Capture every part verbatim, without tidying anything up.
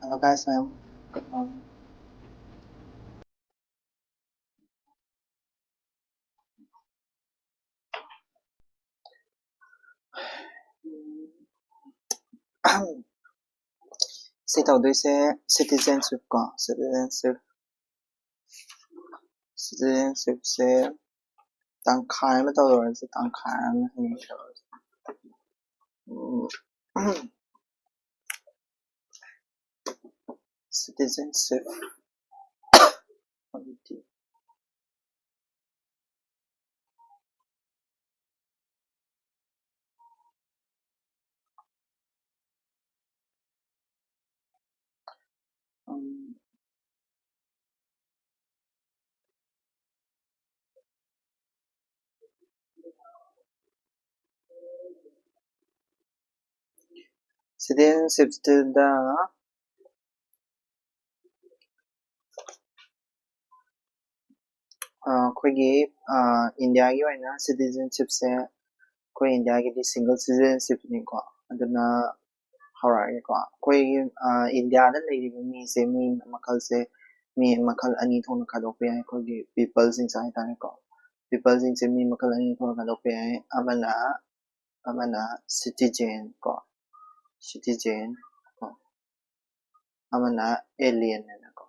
Hello guys, I'm um, ꯁꯤ ꯇꯧꯗꯣꯏꯁꯦ citizenship ꯀꯣ, citizenship, citizenshipꯁꯦ ꯇꯪꯈꯥꯏ ꯑꯃ ꯇꯧꯔꯁꯦ, ꯇꯪꯈꯥꯏ ꯑꯃ ꯍꯦꯟꯅ ꯇꯧꯔꯁꯦ꯫ ꯎꯝ, citizenship, ꯎꯝ, citizenshipꯇꯨꯗ ꯑꯩꯈꯣꯏꯒꯤ ꯏꯟꯗꯤꯌꯥꯒꯤ ꯑꯣꯏꯅ citizenshipꯁꯦ, ꯑꯩꯈꯣꯏ ꯏꯟꯗꯤꯌꯥꯒꯤꯗꯤ single citizenshipꯅꯤꯀꯣ꯫ ꯑꯗꯨꯅ ꯍꯧꯔꯛꯑꯒꯦꯀꯣ꯫ ꯑꯩꯈꯣꯏꯒꯤ ꯏꯟꯗꯤꯌꯥꯗ ꯂꯩꯔꯤꯕ ꯃꯤꯁꯦ, ꯃꯤ ꯃꯈꯜꯁꯦ, ꯃꯤ ꯃꯈꯜ ꯑꯅꯤ ꯊꯣꯛꯅ ꯈꯥꯏꯗꯣꯛꯄ ꯌꯥꯏ꯫ ꯑꯩꯈꯣꯏꯒꯤ peopleꯁꯤꯡꯁꯦ ꯍꯥꯏꯇꯥꯔꯦꯀꯣ꯫ peopleꯁꯤꯡꯁꯦ ꯃꯤ ꯃꯈꯜ ꯑꯅꯤ ꯊꯣꯛꯅ ꯈꯥꯏꯗꯣꯛꯄ ꯌꯥꯏ꯫ ꯑꯃꯅ, ꯑꯃꯅ citizen ꯀꯣ, citizen ꯀꯣ, ꯑꯃꯅ alien ꯍꯥꯏꯅꯀꯣ꯫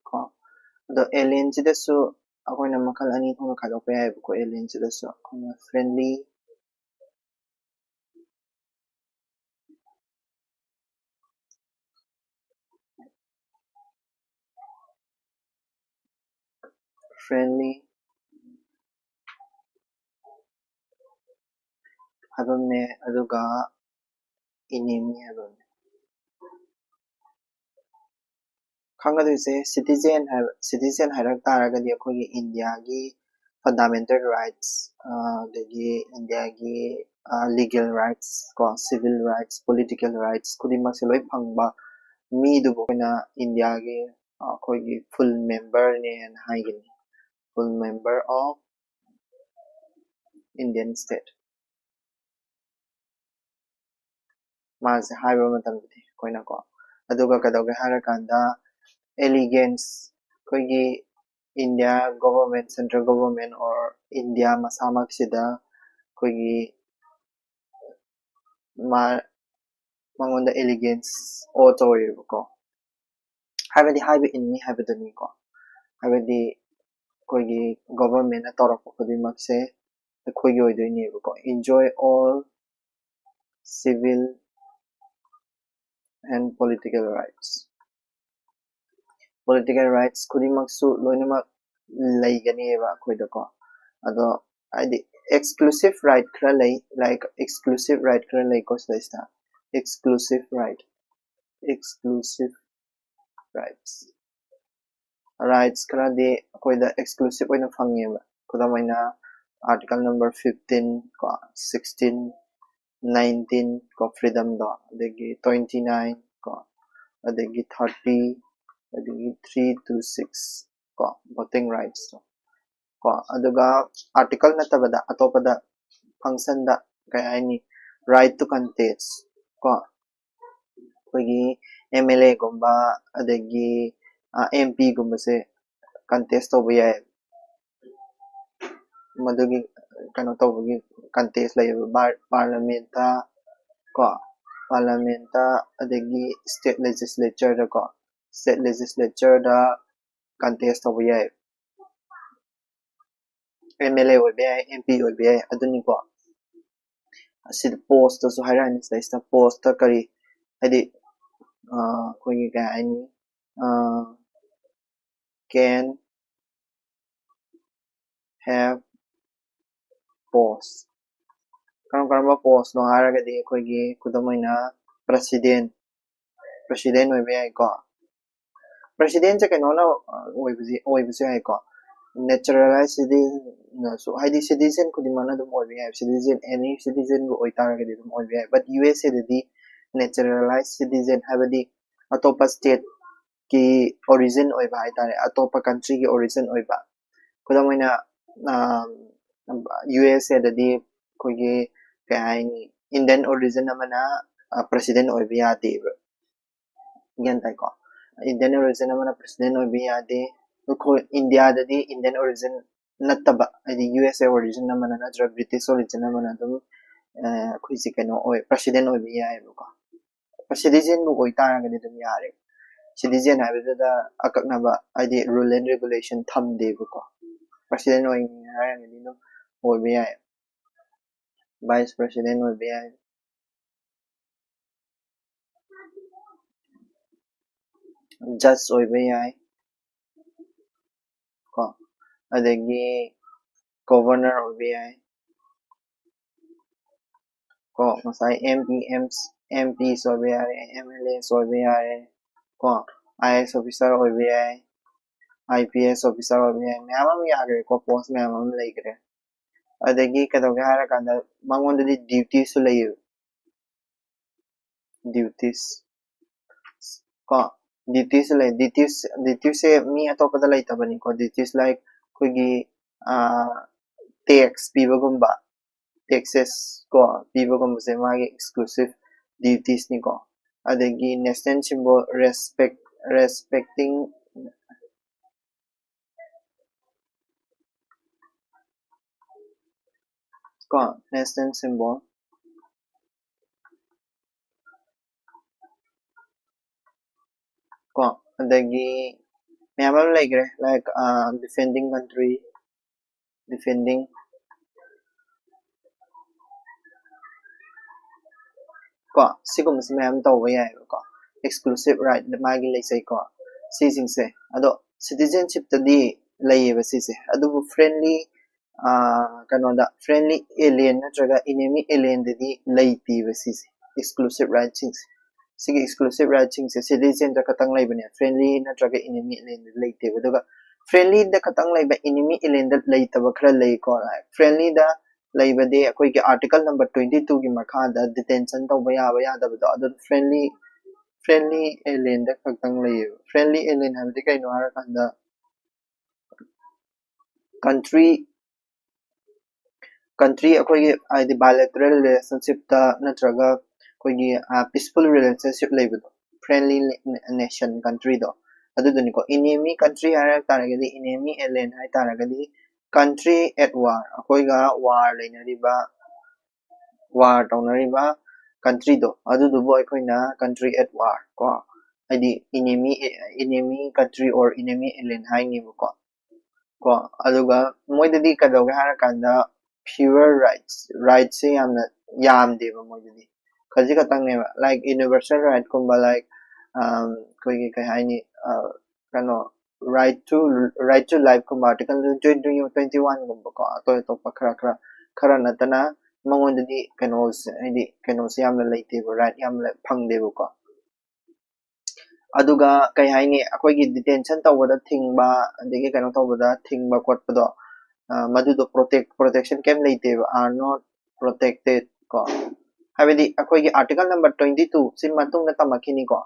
ꯀꯣ, ꯑꯗꯣ alienꯁꯤꯗꯁꯨ ꯑꯩꯈꯣꯏꯅ ꯃꯈꯜ ꯑꯅꯤ ꯊꯣꯛꯅ ꯈꯥꯏꯗꯣꯛꯄ ꯌꯥꯏꯑꯕꯀꯣ꯫ alienꯁꯤꯗꯁꯨ ꯑꯩꯈꯣꯏꯅ friendly, friendly ꯍꯥꯏꯕ ꯑꯃꯅꯦ, ꯑꯗꯨꯒ enemy ꯍꯥꯏꯕ ꯑꯃꯅꯦ꯫ ꯈꯪꯒꯗꯣꯏꯁꯦ citizen ꯍꯥꯏꯕ, citizen ꯍꯥꯏꯔꯛ ꯇꯥꯔꯒꯗꯤ ꯑꯩꯈꯣꯏꯒꯤ ꯏꯟꯗꯤꯌꯥꯒꯤ fundamental rights, ꯑꯗꯒꯤ ꯏꯟꯗꯤꯌꯥꯒꯤ legal rights ꯀꯣ, civil rights, political rights ꯈꯨꯗꯤꯡꯃꯛꯁꯦ ꯂꯣꯏ ꯐꯪꯕ ꯃꯤꯗꯨꯕꯨ ꯑꯩꯈꯣꯏꯅ ꯏꯟꯗꯤꯌꯥꯒꯤ, ꯑꯩꯈꯣꯏꯒꯤ full memberꯅꯦꯅ ꯍꯥꯏꯒꯅꯤ꯫ full member of Indian state꯫ ꯃꯥꯁꯦ ꯍꯥꯏꯕ ꯃꯇꯝꯗꯗꯤ ꯑꯩꯈꯣꯏꯅꯀꯣ꯫ ꯑꯗꯨꯒ ꯀꯩꯗꯧꯒꯦ ꯍꯥꯏꯔꯀꯥꯟꯗ, allegiance, ꯑꯩꯈꯣꯏꯒꯤ India government, central government or India ꯃꯁꯥꯃꯛꯁꯤꯗ ꯑꯩꯈꯣꯏꯒꯤ ꯃꯥ ꯃꯉꯣꯟꯗ allegiance owe ꯇꯧꯋꯦꯕꯀꯣ꯫ ꯍꯥꯏꯕꯗꯤ ꯍꯥꯏꯕ ꯏꯟꯅꯤ ꯍꯥꯏꯕꯗꯨꯅꯤꯀꯣ꯫ ꯍꯥꯏꯕꯗꯤ ꯑꯩꯈꯣꯏꯒꯤ government ꯅ ꯇꯧꯔꯛꯄ ꯈꯨꯗꯤꯡꯃꯛꯁꯦ ꯑꯩꯈꯣꯏꯒꯤ ꯑꯣꯏꯗꯣꯏꯅꯦꯕꯀꯣ꯫ Enjoy all civil and political rights. Political rights ꯈꯨꯗꯤꯡꯃꯛꯁꯨ ꯂꯣꯏꯅꯃꯛ ꯂꯩꯒꯅꯦꯕ ꯑꯩꯈꯣꯏꯗꯀꯣ꯫ ꯑꯗꯣ ꯍꯥꯏꯗꯤ exclusive right ꯈꯔ ꯂꯩ, like exclusive right ꯈꯔ ꯂꯩꯀꯣ ꯁꯤꯗꯩꯁꯤꯗ꯫ Exclusive right, exclusive rights, rights ꯈꯔꯗꯤ ꯑꯩꯈꯣꯏꯗ exclusive ꯑꯣꯏꯅ ꯐꯪꯉꯦꯕ꯫ ꯈꯨꯗꯝ ꯑꯣꯏꯅ article number fifteen ꯀꯣ, sixteen, nineteen ꯀꯣ, freedom ꯗꯣ, ꯑꯗꯒꯤ twenty nine ꯀꯣ, ꯑꯗꯒꯤ thirty, ꯑꯗꯒꯤ three to six ꯀꯣ, voting rights ꯇꯣ ꯀꯣ꯫ ꯑꯗꯨꯒ article ꯅꯠꯇꯕꯗ ꯑꯇꯣꯞꯄꯗ function ꯗ ꯀꯩ ꯍꯥꯏꯅꯤ, right to contest ꯀꯣ, ꯑꯩꯈꯣꯏꯒꯤ M L A ꯒꯨꯝꯕ ꯑꯗꯒꯤ M P ꯒꯨꯝꯕꯁꯦ contest ꯇꯧꯕ ꯌꯥꯏ꯫ ꯃꯗꯨꯒꯤ ꯀꯩꯅꯣ ꯇꯧꯕꯒꯤ contest ꯂꯩꯌꯦꯕ꯫ Parliament ꯇ ꯀꯣ, parliament ꯇ, ꯑꯗꯒꯤ state legislature ꯗꯀꯣ, state legislature ꯗ contest ꯇꯧꯕ ꯌꯥꯏ꯫ M L A ꯑꯣꯏꯕ ꯌꯥꯏ, M P ꯑꯣꯏꯕ ꯌꯥꯏ, ꯑꯗꯨꯅꯤꯀꯣ꯫ ꯑꯁꯤꯗ post ꯇꯁꯨ ꯍꯥꯏꯔꯛꯑꯅꯤ ꯁꯤꯗꯩꯁꯤꯗ꯫ Post ꯇ ꯀꯔꯤ ꯍꯥꯏꯗꯤ, ꯑꯩꯈꯣꯏꯒꯤ ꯀꯩ ꯍꯥꯏꯅꯤ, can have post꯫ ꯀꯔꯝ ꯀꯔꯝꯕ post ꯅꯣ ꯍꯥꯏꯔꯒꯗꯤ ꯑꯩꯈꯣꯏꯒꯤ ꯈꯨꯗꯝ ꯑꯣꯏꯅ president, president ꯑꯣꯏꯕ ꯌꯥꯏꯀꯣ꯫ President ꯁꯦ ꯀꯩꯅꯣꯅ ꯑꯣꯏꯕꯁꯤ, ꯑꯣꯏꯕꯁꯨ ꯌꯥꯏꯀꯣ, naturalized citizen ꯅꯁꯨ, ꯍꯥꯏꯗꯤ citizen ꯈꯨꯗꯤꯡꯃꯛꯅ ꯑꯗꯨꯝ ꯑꯣꯏꯕ ꯌꯥꯏ꯫ Citizen, any citizen ꯕꯨ ꯑꯣꯏꯇꯥꯔꯒꯗꯤ ꯑꯗꯨꯝ ꯑꯣꯏꯕ ꯌꯥꯏ꯫ But U S A ꯗꯗꯤ naturalized citizen ꯍꯥꯏꯕꯗꯤ ꯑꯇꯣꯞꯄ state ꯀꯤ origin ꯑꯣꯏꯕ ꯍꯥꯏꯇꯥꯔꯦ, ꯑꯇꯣꯞꯄ country ꯒꯤ origin ꯑꯣꯏꯕ꯫ ꯈꯨꯗꯝ ꯑꯣꯏꯅ, U S A ꯗꯗꯤ ꯑꯩꯈꯣꯏꯒꯤ ꯀꯩ ꯍꯥꯏꯅꯤ, Indian origin ꯑꯃꯅ ꯄ꯭ꯔꯁꯤꯗꯦꯟ ꯑꯣꯏꯕ ꯌꯥꯗꯦꯕ꯫ ꯒ꯭ꯌꯥꯟ ꯇꯥꯏꯀꯣ? ꯏꯟꯗꯤꯌꯟ ꯑꯣꯔꯤꯖꯤꯟ ꯑꯃꯅ ꯄ꯭ꯔꯁꯤꯗꯦꯟ ꯑꯣꯏꯕ ꯌꯥꯗꯦ꯫ ꯑꯩꯈꯣꯏ ꯏꯟꯗꯤꯌꯥꯗꯗꯤ ꯏꯟꯗꯤꯌꯟ ꯑꯣꯔꯤꯖꯤꯟ ꯅꯠꯇꯕ, ꯍꯥꯏꯗꯤ ꯌꯨ ꯑꯦꯁ ꯑꯦ ꯑꯣꯔꯤꯖꯤꯟ ꯑꯃꯅ ꯅꯠꯇ꯭ꯔꯒ ꯕ꯭ꯔꯤꯇꯤꯁ ꯑꯣꯔꯤꯖꯤꯟ ꯑꯃꯅ ꯑꯗꯨꯝ ꯑꯩꯈꯣꯏꯁꯦ ꯀꯩꯅꯣ ꯑꯣꯏ, ꯄ꯭ꯔꯁꯤꯗꯦꯟ ꯑꯣꯏꯕ ꯌꯥꯏꯑꯕꯀꯣ꯫ ꯁꯤꯇꯤꯖꯦꯟꯕꯨ ꯑꯣꯏꯇꯥꯔꯒꯗꯤ ꯑꯗꯨꯝ ꯌꯥꯔꯦ꯫ ꯁꯤꯇꯤꯖꯦꯟ ꯍꯥꯏꯕꯗꯨꯗ ꯑꯀꯛꯅꯕ ꯍꯥꯏꯗꯤ ꯔꯨꯜ ꯑꯦꯟ ꯔꯤꯒꯨꯂꯦꯁꯟ ꯊꯝꯗꯦꯕꯀꯣ꯫ ꯄ꯭ꯔꯁꯤꯗꯦꯟ ꯑꯣꯏꯅꯤꯡꯉꯦ ꯍꯥꯏꯔꯒꯗꯤ ꯑꯗꯨꯝ ꯑꯣꯏꯕ ꯌꯥꯏ꯫ ꯚꯥꯏꯁ ꯄ꯭ꯔꯁꯤꯗꯦꯟ ꯑꯣꯏꯕ ꯌꯥꯏ꯫ ꯖꯁ ꯑꯣꯏꯕ ꯌꯥꯏ ꯀꯣ꯫ ꯑꯗꯒꯤ ꯒꯣꯚꯔꯅꯔ ꯑꯣꯏꯕ ꯌꯥꯏ ꯀꯣ꯫ ꯉꯁꯥꯏ M P M M piece ꯑꯣꯏꯕ ꯌꯥꯔꯦ, ꯑꯦꯝ ꯑꯦꯜ ꯑꯦꯁ ꯑꯣꯏꯕ ꯌꯥꯔꯦ ꯀꯣ꯫ ꯑꯥꯏ ꯑꯦꯁ ꯑꯣꯐꯤꯁꯥꯔ ꯑꯣꯏꯕ ꯌꯥꯏ, ꯑꯥꯏ ꯄꯤ ꯑꯦꯁ ꯑꯣꯐꯤꯁꯥꯔ ꯑꯣꯏꯕ ꯌꯥꯏ, ꯃꯌꯥꯝ ꯑꯃ ꯌꯥꯈ꯭ꯔꯦꯀꯣ꯫ ꯄꯣꯁ ꯃꯌꯥꯝ ꯑꯃ ꯂꯩꯈ꯭ꯔꯦ꯫ ꯑꯗꯒꯤ ꯀꯩꯗꯧꯒꯦ ꯍꯥꯏꯔꯀꯥꯟꯗ ꯃꯉꯣꯟꯗꯗꯤ ꯗ꯭ꯌꯨꯇꯤꯁꯨ ꯂꯩꯌꯦꯕ꯫ ꯗ꯭ꯌꯨꯇꯤꯁ ꯀꯣ, ꯗ꯭ꯌꯨꯇꯤꯁ ꯂꯩ꯫ ꯗ꯭ꯌꯨꯇꯤꯁ ꯗ꯭ꯌꯨꯇꯤꯁꯁꯦ ꯃꯤ ꯑꯇꯣꯞꯄꯗ ꯂꯩꯇꯕꯅꯤꯀꯣ꯫ ꯗ꯭ꯌꯨꯇꯤꯁ ꯂꯥꯏꯛ ꯑꯩꯈꯣꯏꯒꯤ ꯇꯦꯛꯁ ꯄꯤꯕꯒꯨꯝꯕ, ꯇꯦꯛꯁꯦꯁ ꯀꯣ, ꯄꯤꯕꯒꯨꯝꯕꯁꯦ ꯃꯥꯒꯤ ꯑꯦꯛꯁꯀ꯭ꯂꯨꯁꯤꯞ ꯗ꯭ꯌꯨꯇꯤꯁꯅꯤꯀꯣ꯫ ꯑꯗꯒꯤ ꯅꯦꯁꯅꯦꯜ ꯁꯤꯝꯕꯣꯜ ꯔꯦꯁꯄꯦꯛ ꯔꯦꯁꯄꯦꯛꯇꯤꯡ ꯀꯣ, ꯅꯦꯁꯅꯦꯜ ꯁꯤꯝꯕꯣꯜ ꯀꯣ꯫ ꯑꯗꯒꯤ ꯃꯌꯥꯝ ꯑꯃ ꯂꯩꯈ꯭ꯔꯦ, ꯂꯥꯏꯛ ꯗꯤꯐꯦꯟꯗꯤꯡ ꯀꯟꯇ꯭ꯔꯤ, ꯗꯤꯐꯦꯟꯗꯤꯡ ꯀꯣ, ꯁꯤꯒꯨꯝꯕꯁꯤ ꯃꯌꯥꯝ ꯇꯧꯕ ꯌꯥꯏꯑꯕꯀꯣ꯫ ꯑꯦꯛꯁꯀ꯭ꯂꯨꯁꯤꯞ ꯔꯥꯏꯠ ꯃꯥꯒꯤ ꯂꯩꯖꯩꯀꯣ꯫ ꯁꯤꯁꯤꯡꯁꯦ ꯑꯗꯣ ꯁꯤꯇꯤꯖꯦꯟꯁꯤꯞꯇꯗꯤ ꯂꯩꯌꯦꯕ ꯁꯤꯁꯦ꯫ ꯑꯗꯨꯕꯨ ꯐ꯭ꯔꯦꯟꯂꯤ ꯀꯩꯅꯣꯗ, ꯐ꯭ꯔꯦꯟꯂꯤ ꯑꯦꯂꯤꯌꯟ ꯅꯠꯇ꯭ꯔꯒ ꯏꯅꯦꯃꯤ ꯑꯦꯂꯤꯌꯟꯗꯗꯤ ꯂꯩꯇꯦꯕ ꯁꯤꯁꯦ꯫ ꯑꯦꯛꯁꯀ꯭ꯂꯨꯁꯤꯞ ꯔꯥꯏꯠꯁꯤꯡꯁꯦ, ꯁꯤꯒꯤ ꯑꯦꯛꯁꯀ꯭ꯂꯨꯁꯤꯞ ꯔꯥꯏꯠꯁꯤꯡꯁꯦ ꯁꯤꯇꯤꯖꯦꯟꯗ ꯈꯛꯇꯪ ꯂꯩꯕꯅꯦ꯫ ꯐ꯭ꯔꯦꯟꯂꯤ ꯅꯠꯇ꯭ꯔꯒ ꯏꯅꯦꯃꯤ ꯑꯦꯂꯤꯌꯟꯗ ꯂꯩꯇꯦꯕ꯫ ꯑꯗꯨꯒ ꯐ꯭ꯔꯦꯟꯂꯤꯗ ꯈꯛꯇꯪ ꯂꯩꯕ, ꯏꯅꯦꯃꯤ ꯑꯦꯂꯤꯌꯟꯗ ꯂꯩꯇꯕ ꯈꯔ ꯂꯩꯀꯣ꯫ ꯐ꯭ꯔꯦꯟꯂꯤꯗ ꯂꯩꯕꯗꯤ ꯑꯩꯈꯣꯏꯒꯤ ꯑꯥꯔꯇꯤꯀꯜ ꯅꯝꯕꯔ ꯇ꯭ꯋꯦꯟꯇꯤ ꯇꯨꯒꯤ ꯃꯈꯥꯗ ꯗꯤꯇꯦꯟꯁꯟ ꯇꯧꯕ ꯌꯥꯕ ꯌꯥꯗꯕꯗꯣ, ꯑꯗꯨ ꯐ꯭ꯔꯦꯟꯂꯤ ꯐ꯭ꯔꯦꯟꯂꯤ ꯑꯦꯂꯤꯌꯟꯗ ꯈꯛꯇꯪ ꯂꯩꯌꯦꯕ꯫ ꯐ꯭ꯔꯦꯟꯂꯤ ꯑꯦꯂꯤꯌꯟ ꯍꯥꯏꯕꯗꯤ ꯀꯩꯅꯣ ꯍꯥꯏꯔꯀꯥꯟꯗ, ꯀꯟꯇ꯭ꯔꯤ ꯀꯟꯇ꯭ꯔꯤ ꯑꯩꯈꯣꯏꯒꯤ ꯍꯥꯏꯗꯤ ꯕꯥꯏꯂꯦꯇꯔꯦꯜ ꯔꯤꯂꯦꯁꯟꯁꯤꯞꯇ ꯅꯠꯇ꯭ꯔꯒ ꯑꯩꯈꯣꯏꯒꯤ ꯄꯤꯁꯐꯨꯜ ꯔꯤꯂꯦꯁꯟꯁꯤꯞ ꯂꯩꯕꯗꯣ, ꯐ꯭ꯔꯦꯟꯂꯤ ꯅꯦꯁꯟ ꯀꯟꯇ꯭ꯔꯤꯗꯣ, ꯑꯗꯨꯗꯨꯅꯤꯀꯣ꯫ ꯏꯅꯦꯃꯤ ꯀꯟꯇ꯭ꯔꯤ ꯍꯥꯏꯔꯛ ꯇꯥꯔꯒꯗꯤ, ꯏꯅꯦꯃꯤ ꯑꯦꯂꯦꯟ ꯍꯥꯏ ꯇꯥꯔꯒꯗꯤ, ꯀꯟꯇ꯭ꯔꯤ ꯑꯦꯠ ꯋꯥꯔ, ꯑꯩꯈꯣꯏꯒ ꯋꯥꯔ ꯂꯩꯅꯔꯤꯕ, ꯋꯥꯔ ꯇꯧꯅꯔꯤꯕ ꯀꯟꯇ꯭ꯔꯤꯗꯣ, ꯑꯗꯨꯗꯨꯕꯨ ꯑꯩꯈꯣꯏꯅ ꯀꯟꯇ꯭ꯔꯤ ꯑꯦꯠ ꯋꯥꯔ ꯀꯣ, ꯍꯥꯏꯗꯤ ꯏꯅꯦꯃꯤ, ꯏꯅꯦꯃꯤ ꯀꯟꯇ꯭ꯔꯤ ꯑꯣꯔ ꯏꯅꯦꯃꯤ ꯑꯦꯂꯦꯟ ꯍꯥꯏꯅꯦꯕꯀꯣ꯫ ꯀꯣ ꯑꯗꯨꯒ ꯃꯣꯏꯗꯗꯤ ꯀꯩꯗꯧꯒꯦ ꯍꯥꯏꯔꯀꯥꯟꯗ, ꯐ꯭ꯌꯨꯋꯔ ꯔꯥꯏꯠꯁ, ꯔꯥꯏꯠꯁꯦ ꯌꯥꯝꯅ ꯌꯥꯝꯗꯦꯕ ꯃꯣꯏꯗꯗꯤ, ꯈꯖꯤꯛ ꯈꯛꯇꯪꯅꯦꯕ꯫ ꯂꯥꯏꯛ ꯌꯨꯅꯤꯚꯔꯁꯦꯜ ꯔꯥꯏꯠꯀꯨꯝꯕ, ꯂꯥꯏꯛ ꯑꯩꯈꯣꯏꯒꯤ ꯀꯩ ꯍꯥꯏꯅꯤ, ꯑ, ꯀꯩꯅꯣ, ꯔꯥꯏꯠ ꯇꯨ, ꯔꯥꯏꯠ ꯇꯨ ꯂꯥꯏꯐꯀꯨꯝꯕ, ꯑꯥꯔꯇꯤꯀꯜ ꯇ꯭ꯋꯦꯟꯇꯤ, ꯇ꯭ꯋꯦꯟꯇꯤ ꯋꯥꯟꯒꯨꯝꯕꯀꯣ, ꯑꯇꯣꯞ ꯑꯇꯣꯞꯄ ꯈꯔ ꯈꯔ, ꯈꯔ ꯅꯠꯇꯅ ꯃꯉꯣꯟꯗꯗꯤ ꯀꯩꯅꯣꯁꯦ, ꯍꯥꯏꯗꯤ ꯀꯩꯅꯣꯁꯦ ꯌꯥꯝꯅ ꯂꯩꯇꯦꯕ, ꯔꯥꯏꯠ ꯌꯥꯝꯅ ꯐꯪꯗꯦꯕꯀꯣ꯫ ꯑꯗꯨꯒ ꯀꯩ ꯍꯥꯏꯅꯤ, ꯑꯩꯈꯣꯏꯒꯤ ꯗꯤꯇꯦꯟꯁꯟ ꯇꯧꯕꯗ ꯊꯤꯡꯕ, ꯑꯗꯒꯤ ꯀꯩꯅꯣ ꯇꯧꯕꯗ ꯊꯤꯡꯕ ꯈꯣꯠꯄꯗꯣ, ꯑ, ꯃꯗꯨꯗꯣ ꯄ꯭ꯔꯣꯇꯦꯛ ꯄ꯭ꯔꯣꯇꯦꯛꯁꯟ ꯀꯩꯝ ꯂꯩꯇꯦꯕ, are not protected ꯀꯣ꯫ ꯍꯥꯏꯕꯗꯤ ꯑꯩꯈꯣꯏꯒꯤ ꯑꯥꯔꯇꯤꯀꯜ ꯅꯝꯕꯔ ꯇ꯭ꯋꯦꯟꯇꯤ ꯇꯨ ꯁꯤ ꯃꯇꯨꯡꯗ ꯇꯝꯃꯛꯈꯤꯅꯤꯀꯣ,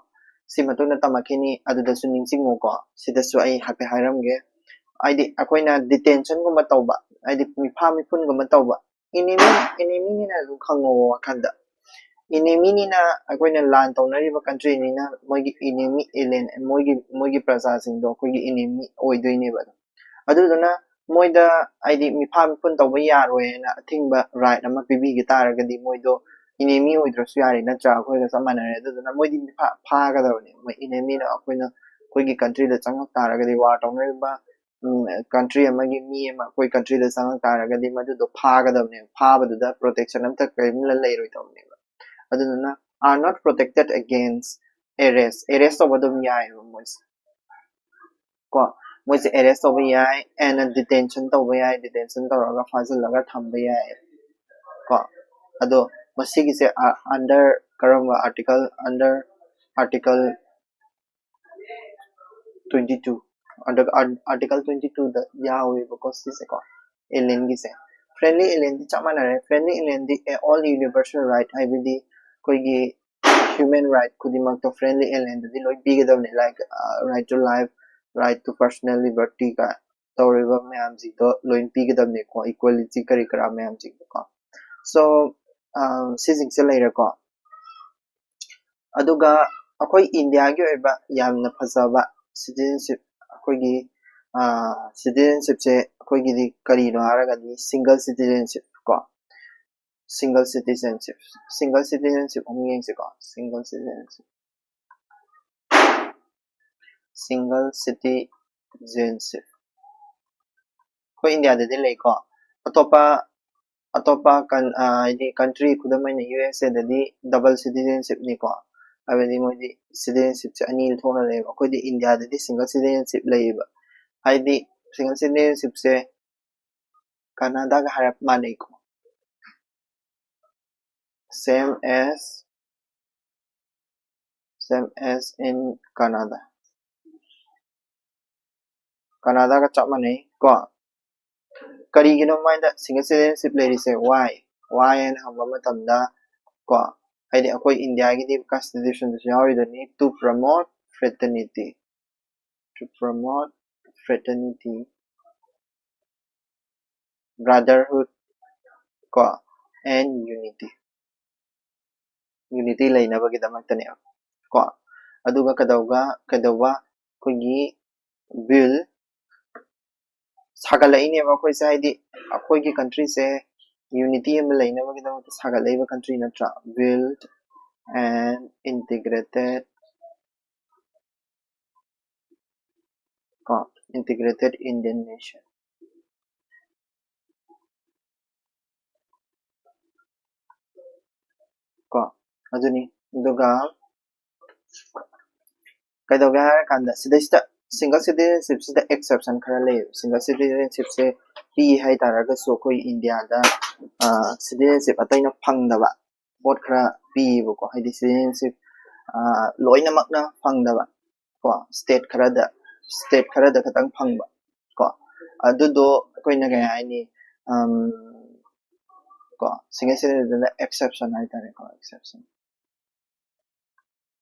ꯁꯤ ꯃꯇꯨꯡꯗ ꯇꯝꯃꯛꯈꯤꯅꯤ, ꯑꯗꯨꯗꯁꯨ ꯅꯤꯡꯁꯤꯡꯉꯨꯀꯣ꯫ ꯁꯤꯗꯁꯨ ꯑꯩ ꯍꯥꯏꯐꯦꯠ ꯍꯥꯏꯔꯝꯒꯦ꯫ ꯍꯥꯏꯗꯤ ꯑꯩꯈꯣꯏꯅ ꯗꯤꯇꯦꯟꯁꯟꯒꯨꯝꯕ ꯇꯧꯕ, ꯍꯥꯏꯗꯤ ꯃꯤꯐꯥ ꯃꯤꯄꯨꯟꯒꯨꯝꯕ ꯇꯧꯕ, ꯏꯅꯦꯃꯤ, ꯏꯅꯦꯃꯤꯅꯤꯅ ꯑꯗꯨꯝ ꯈꯪꯉꯣꯕ ꯋꯥꯈꯜꯗ꯫ ꯏꯅꯦꯃꯤꯅꯤꯅ, ꯑꯩꯈꯣꯏꯅ ꯂꯥꯟ ꯇꯧꯅꯔꯤꯕ ꯀꯟꯇ꯭ꯔꯤꯅꯤꯅ ꯃꯣꯏꯒꯤ ꯏꯅꯦꯃꯤ ꯑꯦꯂꯦꯟ, ꯃꯣꯏꯒꯤ, ꯃꯣꯏꯒꯤ ꯄ꯭ꯔꯖꯥꯁꯤꯡꯗꯣ ꯑꯩꯈꯣꯏꯒꯤ ꯏꯅꯦꯃꯤ ꯑꯣꯏꯗꯣꯏꯅꯦꯕ ꯑꯗꯨꯝ꯫ ꯑꯗꯨꯗꯨꯅ ꯃꯣꯏꯗ ꯍꯥꯏꯗꯤ ꯃꯤꯐꯥ ꯃꯤꯄꯨꯟ ꯇꯧꯕ ꯌꯥꯔꯣꯏꯅ ꯑꯊꯤꯡꯕ ꯔꯥꯏꯠ ꯑꯃ ꯄꯤꯕꯤꯒꯦ ꯇꯥꯔꯒꯗꯤ, ꯃꯣꯏꯗꯣ ꯏꯅꯦꯃꯤ ꯑꯣꯏꯗ꯭ꯔꯁꯨ ꯌꯥꯔꯦ, ꯅꯠꯇ꯭ꯔꯥ? ꯑꯩꯈꯣꯏꯒ ꯆꯞ ꯃꯥꯟꯅꯔꯦ꯫ ꯑꯗꯨꯗꯨꯅ ꯃꯣꯏꯗꯤ ꯃꯤꯐꯥ ꯐꯥꯒꯗꯕꯅꯦ꯫ ꯃꯣꯏ ꯏꯅꯦꯃꯤꯅ ꯑꯩꯈꯣꯏꯅ, ꯑꯩꯈꯣꯏꯒꯤ ꯀꯟꯇ꯭ꯔꯤꯗ ꯆꯪꯉꯛ ꯇꯥꯔꯒꯗꯤ, ꯋꯥꯔ ꯇꯧꯅꯔꯤꯕ ꯎꯝ, ꯀꯟꯇ꯭ꯔꯤ ꯑꯃꯒꯤ ꯃꯤ ꯑꯃ ꯑꯩꯈꯣꯏ ꯀꯟꯇ꯭ꯔꯤꯗ ꯆꯪꯉꯛ ꯇꯥꯔꯒꯗꯤ ꯃꯗꯨꯗꯣ ꯐꯥꯒꯗꯕꯅꯦꯕ꯫ ꯐꯥꯕꯗꯨꯗ ꯄ꯭ꯔꯣꯇꯦꯛꯁꯟ ꯑꯝꯇ ꯀꯔꯤꯝ ꯂꯩꯔꯣꯏꯗꯕꯅꯦꯕ꯫ ꯑꯗꯨꯗꯨꯅ are not protected against arrest, Ares ꯇꯧꯕ ꯑꯗꯨꯝ ꯌꯥꯏꯑꯕ ꯃꯣꯏꯁꯦ ꯀꯣ꯫ ꯃꯣꯏꯁꯦ ꯑꯦꯔꯦꯁ ꯇꯧꯕ ꯌꯥꯏ, and detention ꯇꯧꯕ ꯌꯥꯏ, ꯗꯤꯇꯦꯟꯁꯟ ꯇꯧꯔꯒ ꯐꯥꯖꯤꯜꯂꯒ ꯊꯝꯕ ꯌꯥꯏ ꯀꯣ꯫ ꯑꯗꯣ ꯃꯁꯤꯒꯤꯁꯦ under ꯀꯔꯝꯕ article? Under article twenty two, article twenty ꯇꯨꯗ ꯌꯥꯎꯋꯦꯕꯀꯣ ꯁꯤꯁꯦꯀꯣ, ꯑꯦꯂꯦꯟꯒꯤꯁꯦ꯫ ꯐ꯭ꯔꯦꯟꯂꯤ ꯑꯦꯂꯦꯟꯗꯤ ꯆꯞ ꯃꯥꯟꯅꯔꯦ꯫ ꯐ꯭ꯔꯦꯟꯂꯤ ꯑꯦꯂꯦꯟꯗꯤ all universal right, ꯍꯥꯏꯕꯗꯤ ꯑꯩꯈꯣꯏꯒꯤ ꯍ꯭ꯌꯨꯃꯦꯟ ꯔꯥꯏꯠ ꯈꯨꯗꯤꯡꯃꯛꯇꯣ ꯐ꯭ꯔꯦꯟꯂꯤ ꯑꯦꯂꯦꯟꯗꯗꯤ ꯂꯣꯏ ꯄꯤꯒꯗꯕꯅꯤ, like right to life, right to personal liberty ꯀ ꯇꯧꯔꯤꯕ ꯃꯌꯥꯝꯁꯤꯡꯗꯣ ꯂꯣꯏ ꯄꯤꯒꯗꯕꯅꯤꯀꯣ, ꯏꯀ꯭ꯋꯦꯂꯤꯇꯤ ꯀꯔꯤ ꯀꯔꯥ ꯃꯌꯥꯝꯁꯤꯡꯗꯣꯀꯣ꯫ ꯁꯣ ꯁꯤꯁꯤꯡꯁꯦ ꯂꯩꯔꯦꯀꯣ꯫ ꯑꯗꯨꯒ ꯑꯩꯈꯣꯏ ꯏꯟꯗꯤꯌꯥꯒꯤ ꯑꯣꯏꯕ ꯌꯥꯝꯅ ꯐꯖꯕ ꯁꯤꯇꯤꯖꯦꯟꯁꯤꯞ, ꯑꯩꯈꯣꯏꯒꯤ ꯁꯤꯇꯤꯖꯦꯟꯁꯤꯞꯁꯦ ꯑꯩꯈꯣꯏꯒꯤꯗꯤ ꯀꯔꯤꯅꯣ ꯍꯥꯏꯔꯒꯗꯤ ꯁꯤꯡꯒꯜ ꯁꯤꯇꯤꯖꯦꯟꯁꯤꯞ ꯀꯣ꯫ ꯁꯤꯡꯒꯜ ꯁꯤꯇꯤꯖꯦꯟꯁꯤꯞ, ꯁꯤꯡꯒꯜ ꯁꯤꯇꯤꯖꯦꯟꯁꯤꯞ ꯑꯃꯨꯛ ꯌꯦꯡꯁꯤꯀꯣ꯫ ꯁꯤꯡꯒꯜ ꯁꯤꯇꯤꯖꯦꯟꯁꯤꯞ, ꯁꯤꯡꯒꯜ ꯁꯤꯇꯤꯖꯦꯟꯁꯤꯞ ꯑꯩꯈꯣꯏ ꯏꯟꯗꯤꯌꯥꯗꯗꯤ ꯂꯩꯀꯣ꯫ ꯑꯇꯣꯞꯄ ꯑꯇꯣꯞꯄ ꯀꯟ- ꯑ, ꯍꯥꯏꯗꯤ ꯀꯟꯇ꯭ꯔꯤ, ꯈꯨꯗꯝ ꯑꯣꯏꯅ ꯌꯨ ꯑꯦꯁ ꯑꯦꯗꯗꯤ ꯗꯕꯜ ꯁꯤꯇꯤꯖꯦꯟꯁꯤꯞꯅꯤꯀꯣ꯫ ꯍꯥꯏꯕꯗꯤ ꯃꯣꯏꯗꯤ ꯁꯤꯇꯤꯖꯦꯟꯁꯤꯞꯁꯦ ꯑꯅꯤ ꯊꯣꯛꯅ ꯂꯩꯌꯦꯕ꯫ ꯑꯩꯈꯣꯏꯗꯤ ꯏꯟꯗꯤꯌꯥꯗꯗꯤ ꯁꯤꯡꯒꯜ ꯁꯤꯇꯤꯖꯦꯟꯁꯤꯞ ꯂꯩꯌꯦꯕ꯫ ꯍꯥꯏꯗꯤ ꯁꯤꯡꯒꯜ ꯁꯤꯇꯤꯖꯦꯟꯁꯤꯞꯁꯦ ꯀꯅꯥꯗꯥꯒ ꯍꯥꯏꯔꯞ ꯃꯥꯟꯅꯩꯀꯣ꯫ Same as, same as in Canada. ꯀꯅꯥꯗꯥꯒ ꯆꯞ ꯃꯥꯟꯅꯩ ꯀꯣ꯫ ꯀꯔꯤꯒꯤꯅꯣ ꯃꯣꯏꯗ ꯁꯤꯡꯒꯜ ꯁꯤꯇꯤꯖꯦꯟꯁꯤꯞ ꯂꯩꯔꯤꯁꯦ? Why? Why ꯍꯥꯏꯅ ꯍꯪꯕ ꯃꯇꯝꯗ ꯀꯣ, ꯍꯥꯏꯗꯤ ꯑꯩꯈꯣꯏ ꯏꯟꯗꯤꯌꯥꯒꯤꯗꯤ ꯀꯟꯁꯇꯤꯇ꯭ꯌꯨꯁꯟꯗꯁꯨ ꯌꯥꯎꯔꯤꯗꯨꯅꯤ, to promote fraternity, to promote fraternity, brotherhood ꯀꯣ, and unity, unity ꯂꯩꯅꯕꯒꯤꯗꯃꯛꯇꯅꯦꯕ ꯀꯣ꯫ ꯑꯗꯨꯒ ꯀꯩꯗꯧꯕ, ꯀꯩꯗꯧꯕ ꯑꯩꯈꯣꯏꯒꯤ build ꯁꯥꯒꯠꯂꯛꯏꯅꯦꯕ ꯑꯩꯈꯣꯏꯁꯦ, ꯍꯥꯏꯗꯤ ꯑꯩꯈꯣꯏꯒꯤ ꯀꯟꯇ꯭ꯔꯤꯁꯦ ꯌꯨꯅꯤꯇꯤ ꯑꯃ ꯂꯩꯅꯕꯒꯤꯗꯃꯛꯇ ꯁꯥꯒꯠꯂꯛꯏꯕ ꯀꯟꯇ꯭ꯔꯤ ꯅꯠꯇ꯭ꯔꯥ? Build an integrated ꯀꯣ, integrated Indian nation ꯀꯣ꯫ ꯑꯗꯨꯅꯤ꯫ ꯑꯗꯨꯒ ꯀꯩꯗꯧꯒꯦ ꯍꯥꯏꯔꯀꯥꯟꯗ ꯁꯤꯗꯩꯁꯤꯗ ꯁꯤꯡꯒꯜ ꯁꯤꯇꯤꯖꯦꯟꯁꯤꯞꯁꯤꯗ ꯑꯦꯛꯁꯦꯞꯁꯟ ꯈꯔ ꯂꯩꯌꯦꯕ꯫ ꯁꯤꯡꯒꯜ ꯁꯤꯇꯤꯖꯦꯟꯁꯤꯞꯁꯦ ꯄꯤ ꯍꯥꯏ ꯇꯥꯔꯒꯁꯨ ꯑꯩꯈꯣꯏ ꯏꯟꯗꯤꯌꯥꯗ ꯁꯤꯇꯤꯖꯦꯟꯁꯤꯞ ꯑꯇꯩꯅ ꯐꯪꯗꯕ ꯄꯣꯠ ꯈꯔ ꯄꯤꯌꯦꯕꯀꯣ꯫ ꯍꯥꯏꯗꯤ ꯁꯤꯇꯤꯖꯦꯟꯁꯤꯞ ꯂꯣꯏꯅꯃꯛꯅ ꯐꯪꯗꯕ ꯀꯣ, ꯁ꯭ꯇꯦꯠ ꯈꯔꯗ, ꯁ꯭ꯇꯦꯠ ꯈꯔꯗ ꯈꯛꯇꯪ ꯐꯪꯕ ꯀꯣ꯫ ꯑꯗꯨꯗꯣ ꯑꯩꯈꯣꯏꯅ ꯀꯩ ꯍꯥꯏꯅꯤ, ꯑꯝ, ꯀꯣ, ꯁꯤꯡꯒꯜ ꯁꯤꯇꯤꯖꯦꯟꯁꯤꯞꯇꯅ ꯑꯦꯛꯁꯦꯞꯁꯟ ꯍꯥꯏꯇꯥꯔꯦꯀꯣ, ꯑꯦꯛꯁꯦꯞꯁꯟ꯫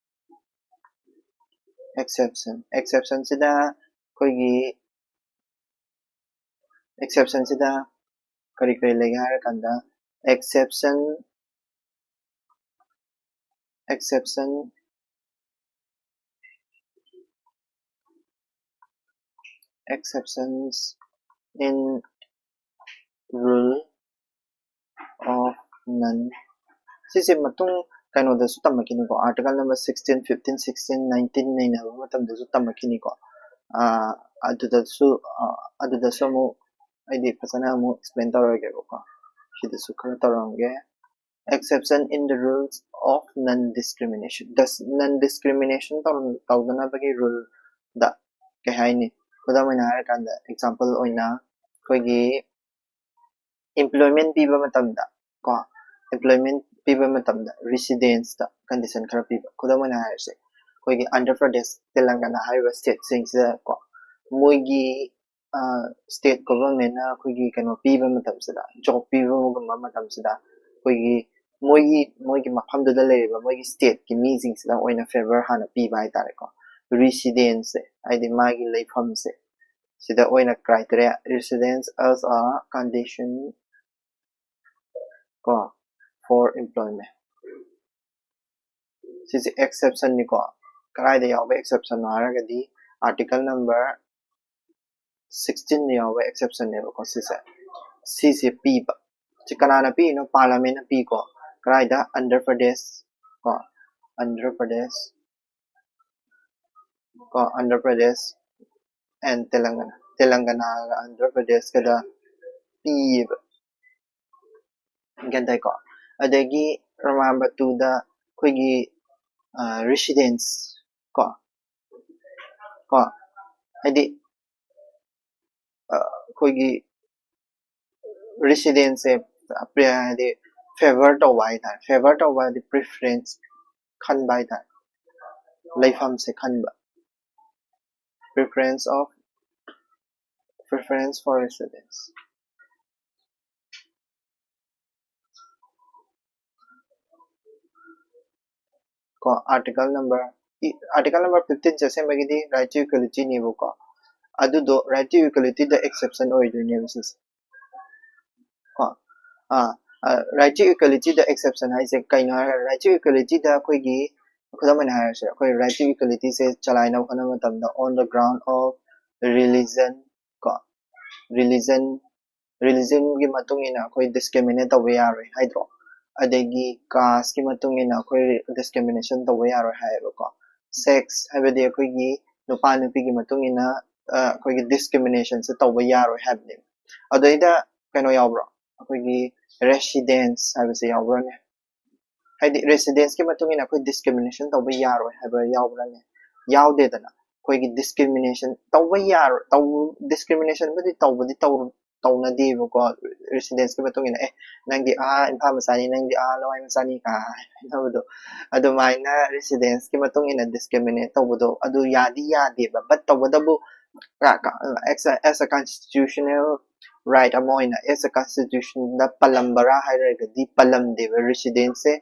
ꯑꯦꯛꯁꯦꯞꯁꯟ, ꯑꯦꯛꯁꯦꯞꯁꯟꯁꯤꯗ ꯑꯩꯈꯣꯏꯒꯤ ꯑꯦꯛꯁꯦꯞꯁꯟꯁꯤꯗ ꯀꯔꯤ ꯀꯔꯤ ꯂꯩꯒꯦ ꯍꯥꯏꯔꯀꯥꯟꯗ, exception exception exceptions in rule of non ꯁꯤꯁꯦ ꯃꯇꯨꯡ ꯀꯩꯅꯣꯗꯁꯨ ꯇꯝꯃꯛꯈꯤꯅꯤꯀꯣ, article number sixteen, fifteen, sixteen, nineteen ꯅꯩꯅꯕ ꯃꯇꯝꯗꯁꯨ ꯇꯝꯃꯛꯈꯤꯅꯤꯀꯣ꯫ ꯑꯥ, ꯑꯗꯨꯗꯁꯨ ꯑꯥ, ꯑꯗꯨꯗꯁꯨ ꯑꯃꯨꯛ ꯑꯩꯗꯤ ꯐꯖꯅ ꯑꯃꯨꯛ explain ꯇꯧꯔꯒꯦꯕꯀꯣ꯫ ꯁꯤꯗꯁꯨ ꯈꯔ ꯇꯧꯔꯝꯒꯦ꯫ Exception in the rules of non discrimination, non discrimination ꯇꯧꯗꯅꯕꯒꯤ ꯔꯨꯜꯗ ꯀꯩ ꯍꯥꯏꯅꯤ? ꯈꯨꯗꯝ ꯑꯣꯏꯅ ꯍꯥꯏꯔꯀꯥꯟꯗ, example ꯑꯣꯏꯅ ꯑꯩꯈꯣꯏꯒꯤ employment ꯄꯤꯕ ꯃꯇꯝꯗ ꯀꯣ, employment ꯄꯤꯕ ꯃꯇꯝꯗ residenceꯇ condition ꯈꯔ ꯄꯤꯕ꯫ ꯈꯨꯗꯝ ꯑꯣꯏꯅ ꯍꯥꯏꯔꯁꯦ, ꯑꯩꯈꯣꯏꯒꯤ ꯑꯟꯙ꯭ꯔ ꯄ꯭ꯔꯗꯦꯁ, ꯇꯦꯂꯪꯒꯅꯥ ꯍꯥꯏꯔꯤꯕ stateꯁꯤꯡꯁꯤꯗ ꯀꯣ, ꯃꯣꯏꯒꯤ state governmentꯅ ꯑꯩꯈꯣꯏꯒꯤ ꯀꯩꯅꯣ ꯄꯤꯕ ꯃꯇꯝꯁꯤꯗ, job ꯄꯤꯕꯒꯨꯝꯕ ꯃꯇꯝꯁꯤꯗ, ꯑꯩꯈꯣꯏꯒꯤ ꯃꯣꯏꯒꯤ ꯃꯣꯏꯒꯤ ꯃꯐꯝꯗꯨꯗ ꯂꯩꯔꯤꯕ ꯃꯣꯏꯒꯤ stateꯀꯤ ꯃꯤꯁꯤꯡꯁꯤꯗ ꯑꯣꯏꯅ favour ꯍꯥꯟꯅ ꯄꯤꯕ ꯍꯥꯏꯇꯥꯔꯦꯀꯣ꯫ Residenceꯁꯦ, ꯍꯥꯏꯗꯤ ꯃꯥꯒꯤ ꯂꯩꯐꯝꯁꯦ, ꯁꯤꯗ ꯑꯣꯏꯅ criteria, residence as a condition ꯀꯣ, for employment꯫ ꯁꯤꯁꯦ exceptionꯅꯤꯀꯣ꯫ ꯀꯗꯥꯏꯗ ꯌꯥꯎꯕ exceptionꯅꯣ ꯍꯥꯏꯔꯒꯗꯤ, article number sixteenꯗ ꯌꯥꯎꯕ exceptionꯅꯦꯕꯀꯣ ꯁꯤꯁꯦ꯫ ꯁꯤꯁꯦ ꯄꯤꯕ꯫ ꯁꯤ ꯀꯅꯥꯅ ꯄꯤꯔꯤꯅꯣ? Parliamentꯅ ꯄꯤꯀꯣ꯫ ꯀꯗꯥꯏꯗ? ꯑꯟꯙ꯭ꯔ ꯄ꯭ꯔꯗꯦꯁ ꯀꯣ, ꯑꯟꯙ꯭ꯔ ꯄ꯭ꯔꯗꯦꯁ ꯀꯣ, ꯑꯟꯙ꯭ꯔ ꯄ꯭ꯔꯗꯦꯁ and ꯇꯦꯂꯪꯒꯅꯥ, ꯇꯦꯂꯪꯒꯅꯥꯒ ꯑꯟꯙ꯭ꯔ ꯄ꯭ꯔꯗꯦꯁꯀꯗ ꯄꯤꯌꯦꯕ꯫ ꯒ꯭ꯌꯥꯟ ꯇꯥꯏꯀꯣ? ꯑꯗꯒꯤ ꯔꯣꯃꯥꯟ ꯕꯇꯨꯗ ꯑꯩꯈꯣꯏꯒꯤ residence ꯀꯣ, ꯀꯣ, ꯍꯥꯏꯗꯤ ꯑꯩꯈꯣꯏꯒꯤ residenceꯁꯦ ꯍꯥꯏꯗꯤ favour ꯇꯧꯕ ꯍꯥꯏꯇꯥꯔꯦ꯫ Favour ꯇꯧꯕ ꯍꯥꯏꯗꯤ preference ꯈꯟꯕ ꯍꯥꯏꯇꯥꯔꯦ, ꯂꯩꯐꯝꯁꯦ ꯈꯟꯕ꯫ Preference of preference for residence ꯀꯣ, article number article number fifteenꯁꯦ ꯑꯁꯦꯡꯕꯒꯤꯗꯤ right to equalityꯅꯦꯕꯀꯣ꯫ ꯑꯗꯨꯗꯣ right to equalityꯗ exception ꯑꯣꯏꯗꯣꯏꯅꯦꯕ ꯁꯤꯁꯦ ꯀꯣ꯫ ꯑꯥ, Right to equality the exception ꯍꯥꯏꯁꯦ ꯀꯩꯅꯣ ꯍꯥꯏꯔꯒ, right to equality ꯗ ꯑꯩꯈꯣꯏꯒꯤ, ꯈꯨꯗꯝ ꯑꯣꯏꯅ ꯍꯥꯏꯔꯁꯦ, ꯑꯩꯈꯣꯏ right to equality ꯁꯦ ꯆꯂꯥꯏꯅꯕ ꯍꯣꯠꯅꯕ ꯃꯇꯝꯗ on the ground of religion ꯀꯣ, religion religion ꯒꯤ ꯃꯇꯨꯡ ꯏꯟꯅ ꯑꯩꯈꯣꯏ discriminate ꯇꯧꯕ ꯌꯥꯔꯣꯏ ꯍꯥꯏꯗ꯭ꯔꯣ? ꯑꯗꯒꯤ caste ꯀꯤ ꯃꯇꯨꯡ ꯏꯟꯅ ꯑꯩꯈꯣꯏ discrimination ꯇꯧꯕ ꯌꯥꯔꯣꯏ ꯍꯥꯏꯌꯦꯕꯀꯣ꯫ Sex ꯍꯥꯏꯕꯗꯤ ꯑꯩꯈꯣꯏꯒꯤ ꯅꯨꯄꯥ ꯅꯨꯄꯤꯒꯤ ꯃꯇꯨꯡ ꯏꯟꯅ ꯑꯩꯈꯣꯏꯒꯤ discrimination ꯁꯦ ꯇꯧꯕ ꯌꯥꯔꯣꯏ ꯍꯥꯏꯕꯅꯦꯕ꯫ ꯑꯗꯩꯗ ꯀꯩꯅꯣ ꯌꯥꯎꯕ꯭ꯔꯣ? ꯑꯩꯈꯣꯏꯒꯤ residence ꯍꯥꯏꯕꯁꯦ ꯌꯥꯎꯕ꯭ꯔꯅꯦ? ꯍꯥꯏꯗꯤ residence ꯀꯤ ꯃꯇꯨꯡ ꯏꯟꯅ ꯑꯩꯈꯣꯏ discrimination ꯇꯧꯕ ꯌꯥꯔꯣꯏ ꯍꯥꯏꯕ ꯌꯥꯎꯕ꯭ꯔꯅꯦ? ꯌꯥꯎꯗꯦꯗꯅ꯫ ꯑꯩꯈꯣꯏꯒꯤ discrimination ꯇꯧꯕ ꯌꯥꯔꯣꯏ, ꯇꯧ-, discrimination ꯕꯨꯗꯤ ꯇꯧꯕꯗꯤ ꯇꯧ-, ꯇꯧꯅꯗꯦꯕꯀꯣ꯫ Residence ꯀꯤ ꯃꯇꯨꯡ ꯏꯟꯅ, "ꯑꯦ, ꯅꯪꯗꯤ ꯑꯥ ꯏꯝꯐꯥꯜ ꯃꯆꯥꯅꯤ, ꯅꯪꯗꯤ ꯑꯥ ꯂꯋꯥꯏ ꯃꯆꯥꯅꯤ" ꯀꯥꯏ ꯍꯥꯏꯅꯕꯗꯣ, ꯑꯗꯨꯃꯥꯏꯅ residence ꯀꯤ ꯃꯇꯨꯡ ꯏꯟꯅ discriminate ꯇꯧꯕꯗꯣ ꯑꯗꯨ ꯌꯥꯗꯤ ꯌꯥꯗꯦꯕ꯫ But ꯇꯧꯕꯇꯕꯨ as a, as a constitutional right ꯑꯃ ꯑꯣꯏꯅ, as a constitution ꯗ ꯄꯜꯂꯝꯕꯔꯥ ꯍꯥꯏꯔꯒꯗꯤ ꯄꯜꯂꯝꯗꯦꯕ, residence ꯁꯦ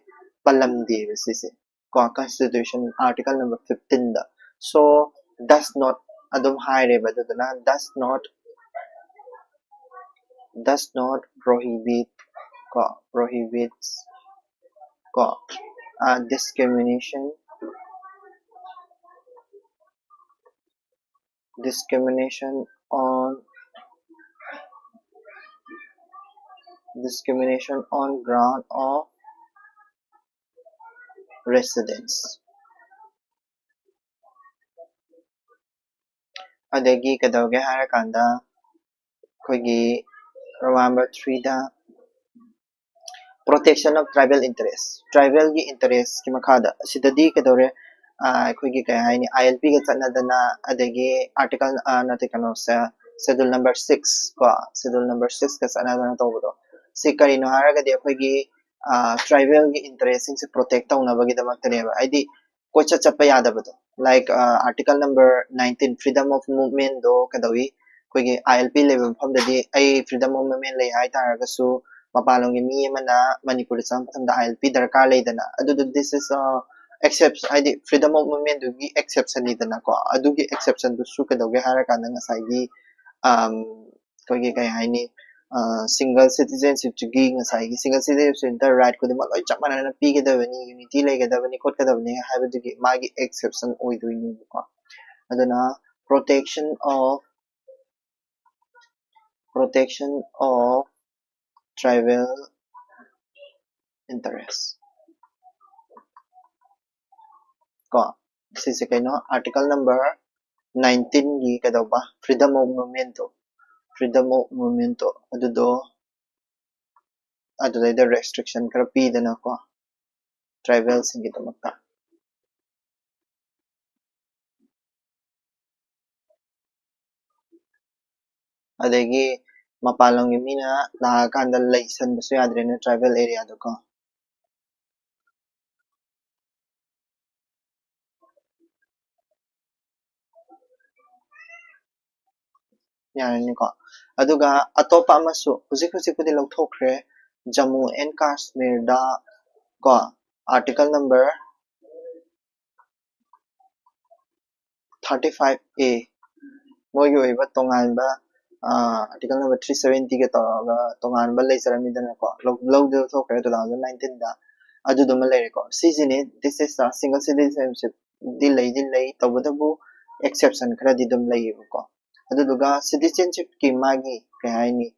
ꯄꯜꯂꯝꯗꯦꯕ ꯁꯤꯁꯦ ꯀꯣ, constitution article number fifteen the. So, does not ꯑꯗꯨꯝ ꯍꯥꯏꯔꯦꯕ, ꯑꯗꯨꯗꯨꯅ does not, does not prohibit ꯀꯣ, prohibits ꯀꯣ, ꯑ, discrimination, discrimination on, discrimination on ground of residence. ꯑꯗꯒꯤ ꯀꯩꯗꯧꯒꯦ ꯍꯥꯏꯔꯀꯥꯟꯗ, ꯑꯩꯈꯣꯏꯒꯤ Roman number three the protection of tribal interest, tribal ꯒꯤ interest ꯀꯤ ꯃꯈꯥꯗ, ꯑꯁꯤꯗꯗꯤ ꯀꯩꯗꯧꯔꯦ, ꯑ, ꯑꯩꯈꯣꯏꯒꯤ ꯀꯩ ꯍꯥꯏꯅꯤ, I L P ꯒ ꯆꯠꯅꯗꯅ, ꯑꯗꯒꯤ article, ꯑ, ꯅꯠꯇꯦ, ꯀꯩꯅꯣꯁꯦ, schedule number six ꯀꯣ, schedule number six ꯀ ꯆꯠꯅꯗꯅ ꯇꯧꯕꯗꯣ, ꯁꯤ ꯀꯔꯤꯅꯣ ꯍꯥꯏꯔꯒꯗꯤ ꯑꯩꯈꯣꯏꯒꯤ, ꯑ, tribal ꯒꯤ interest ꯁꯤꯡꯁꯦ protect ꯇꯧꯅꯕꯒꯤꯗꯃꯛꯇꯅꯦꯕ꯫ ꯍꯥꯏꯗꯤ ꯀꯣꯏꯆꯠ ꯆꯠꯄ ꯌꯥꯗꯕꯗꯣ, like, ꯑ, article number nineteen, freedom of movement ꯗꯣ ꯀꯩꯗꯧꯏ, ꯑꯩꯈꯣꯏꯒꯤ I L P ꯂꯩꯕ ꯃꯐꯝꯗꯗꯤ ꯑꯩ freedom of movement ꯂꯩ ꯍꯥꯏꯇꯥꯔꯒꯁꯨ, ꯃꯄꯥꯟꯂꯣꯝꯒꯤ ꯃꯤ ꯑꯃꯅ ꯃꯅꯤꯄꯨꯔꯗ ꯆꯪꯕ ꯃꯇꯝꯗ I L P ꯗꯔꯀꯥꯔ ꯂꯩꯗꯅ, ꯑꯗꯨꯗꯣ this is a exception, ꯍꯥꯏꯗꯤ freedom of movement ꯗꯨꯒꯤ exception ꯅꯤꯗꯅꯀꯣ, ꯑꯗꯨꯒꯤ exception ꯗꯨꯁꯨ ꯀꯩꯗꯧꯒꯦ ꯍꯥꯏꯔꯀꯥꯟꯗ ꯉꯁꯥꯏꯒꯤ, ꯑꯝ, ꯑꯩꯈꯣꯏꯒꯤ ꯀꯩ ꯍꯥꯏꯅꯤ, single citizenshipꯁꯤꯒꯤ ꯉꯁꯥꯏꯒꯤ single citizenshipꯇ right ꯈꯨꯗꯤꯡꯃꯛ ꯂꯣꯏ ꯆꯞ ꯃꯥꯟꯅꯅ ꯄꯤꯒꯗꯕꯅꯤ, unity ꯂꯩꯒꯗꯕꯅꯤ, ꯈꯣꯠꯀꯗꯕꯅꯤ ꯍꯥꯏꯕꯗꯨꯒꯤ ꯃꯥꯒꯤ exception ꯑꯣꯏꯗꯣꯏꯅꯦꯕꯀꯣ꯫ ꯑꯗꯨꯅ protection of protection of tribal interest ꯀꯣ, ꯁꯤꯁꯦ ꯀꯩꯅꯣ, article number nineteenꯒꯤ ꯀꯩꯗꯧꯕ, freedom of movementꯇꯣ, freedom of movementꯇꯣ ꯑꯗꯨꯗꯣ, ꯑꯗꯨꯗꯩꯗ restriction ꯈꯔ ꯄꯤꯗꯅꯀꯣ tribalꯁꯤꯡꯒꯤꯗꯃꯛꯇ꯫ ꯑꯗꯒꯤ ꯃꯄꯥꯟ ꯂꯝꯒꯤ ꯃꯤꯅ ꯂꯥꯛꯑꯀꯥꯟꯗ ꯂꯩꯁꯟꯕꯁꯨ ꯌꯥꯗ꯭ꯔꯦꯅ tribal areaꯗꯀꯣ꯫ ꯌꯥꯔꯅꯤꯀꯣ꯫ ꯑꯗꯨꯒ ꯑꯇꯣꯞꯄ ꯑꯃꯁꯨ ꯍꯧꯖꯤꯛ ꯍꯧꯖꯤꯛꯄꯨꯗꯤ ꯂꯧꯊꯣꯛꯈ꯭ꯔꯦ, ꯖꯝꯃꯨ ꯑꯦꯟ ꯀꯥꯁꯃꯤꯔꯗ ꯀꯣ, article number thirty five A, ꯃꯣꯏꯒꯤ ꯑꯣꯏꯕ ꯇꯣꯉꯥꯟꯕ article number three seventyꯒ ꯇꯧꯔꯒ ꯇꯣꯉꯥꯟꯕ ꯂꯩꯖꯔꯝꯃꯤꯗꯅꯀꯣ, ꯂꯧꯗꯤ ꯂꯧꯊꯣꯛꯈ꯭ꯔꯦ two thousand nineteenꯗ꯫ ꯑꯗꯨꯗꯨꯃ ꯂꯩꯔꯦꯀꯣ꯫ ꯁꯤꯁꯤꯅꯤ, this is a single citizenshipꯗꯤ ꯂꯩꯗꯤ ꯂꯩ, ꯇꯧꯕꯇꯕꯨ exception ꯈꯔꯗꯤ ꯑꯗꯨꯝ ꯂꯩꯌꯦꯕꯀꯣ꯫ ꯑꯗꯨꯗꯨꯒ citizenshipꯀꯤ ꯃꯥꯒꯤ ꯀꯩ ꯍꯥꯏꯅꯤ,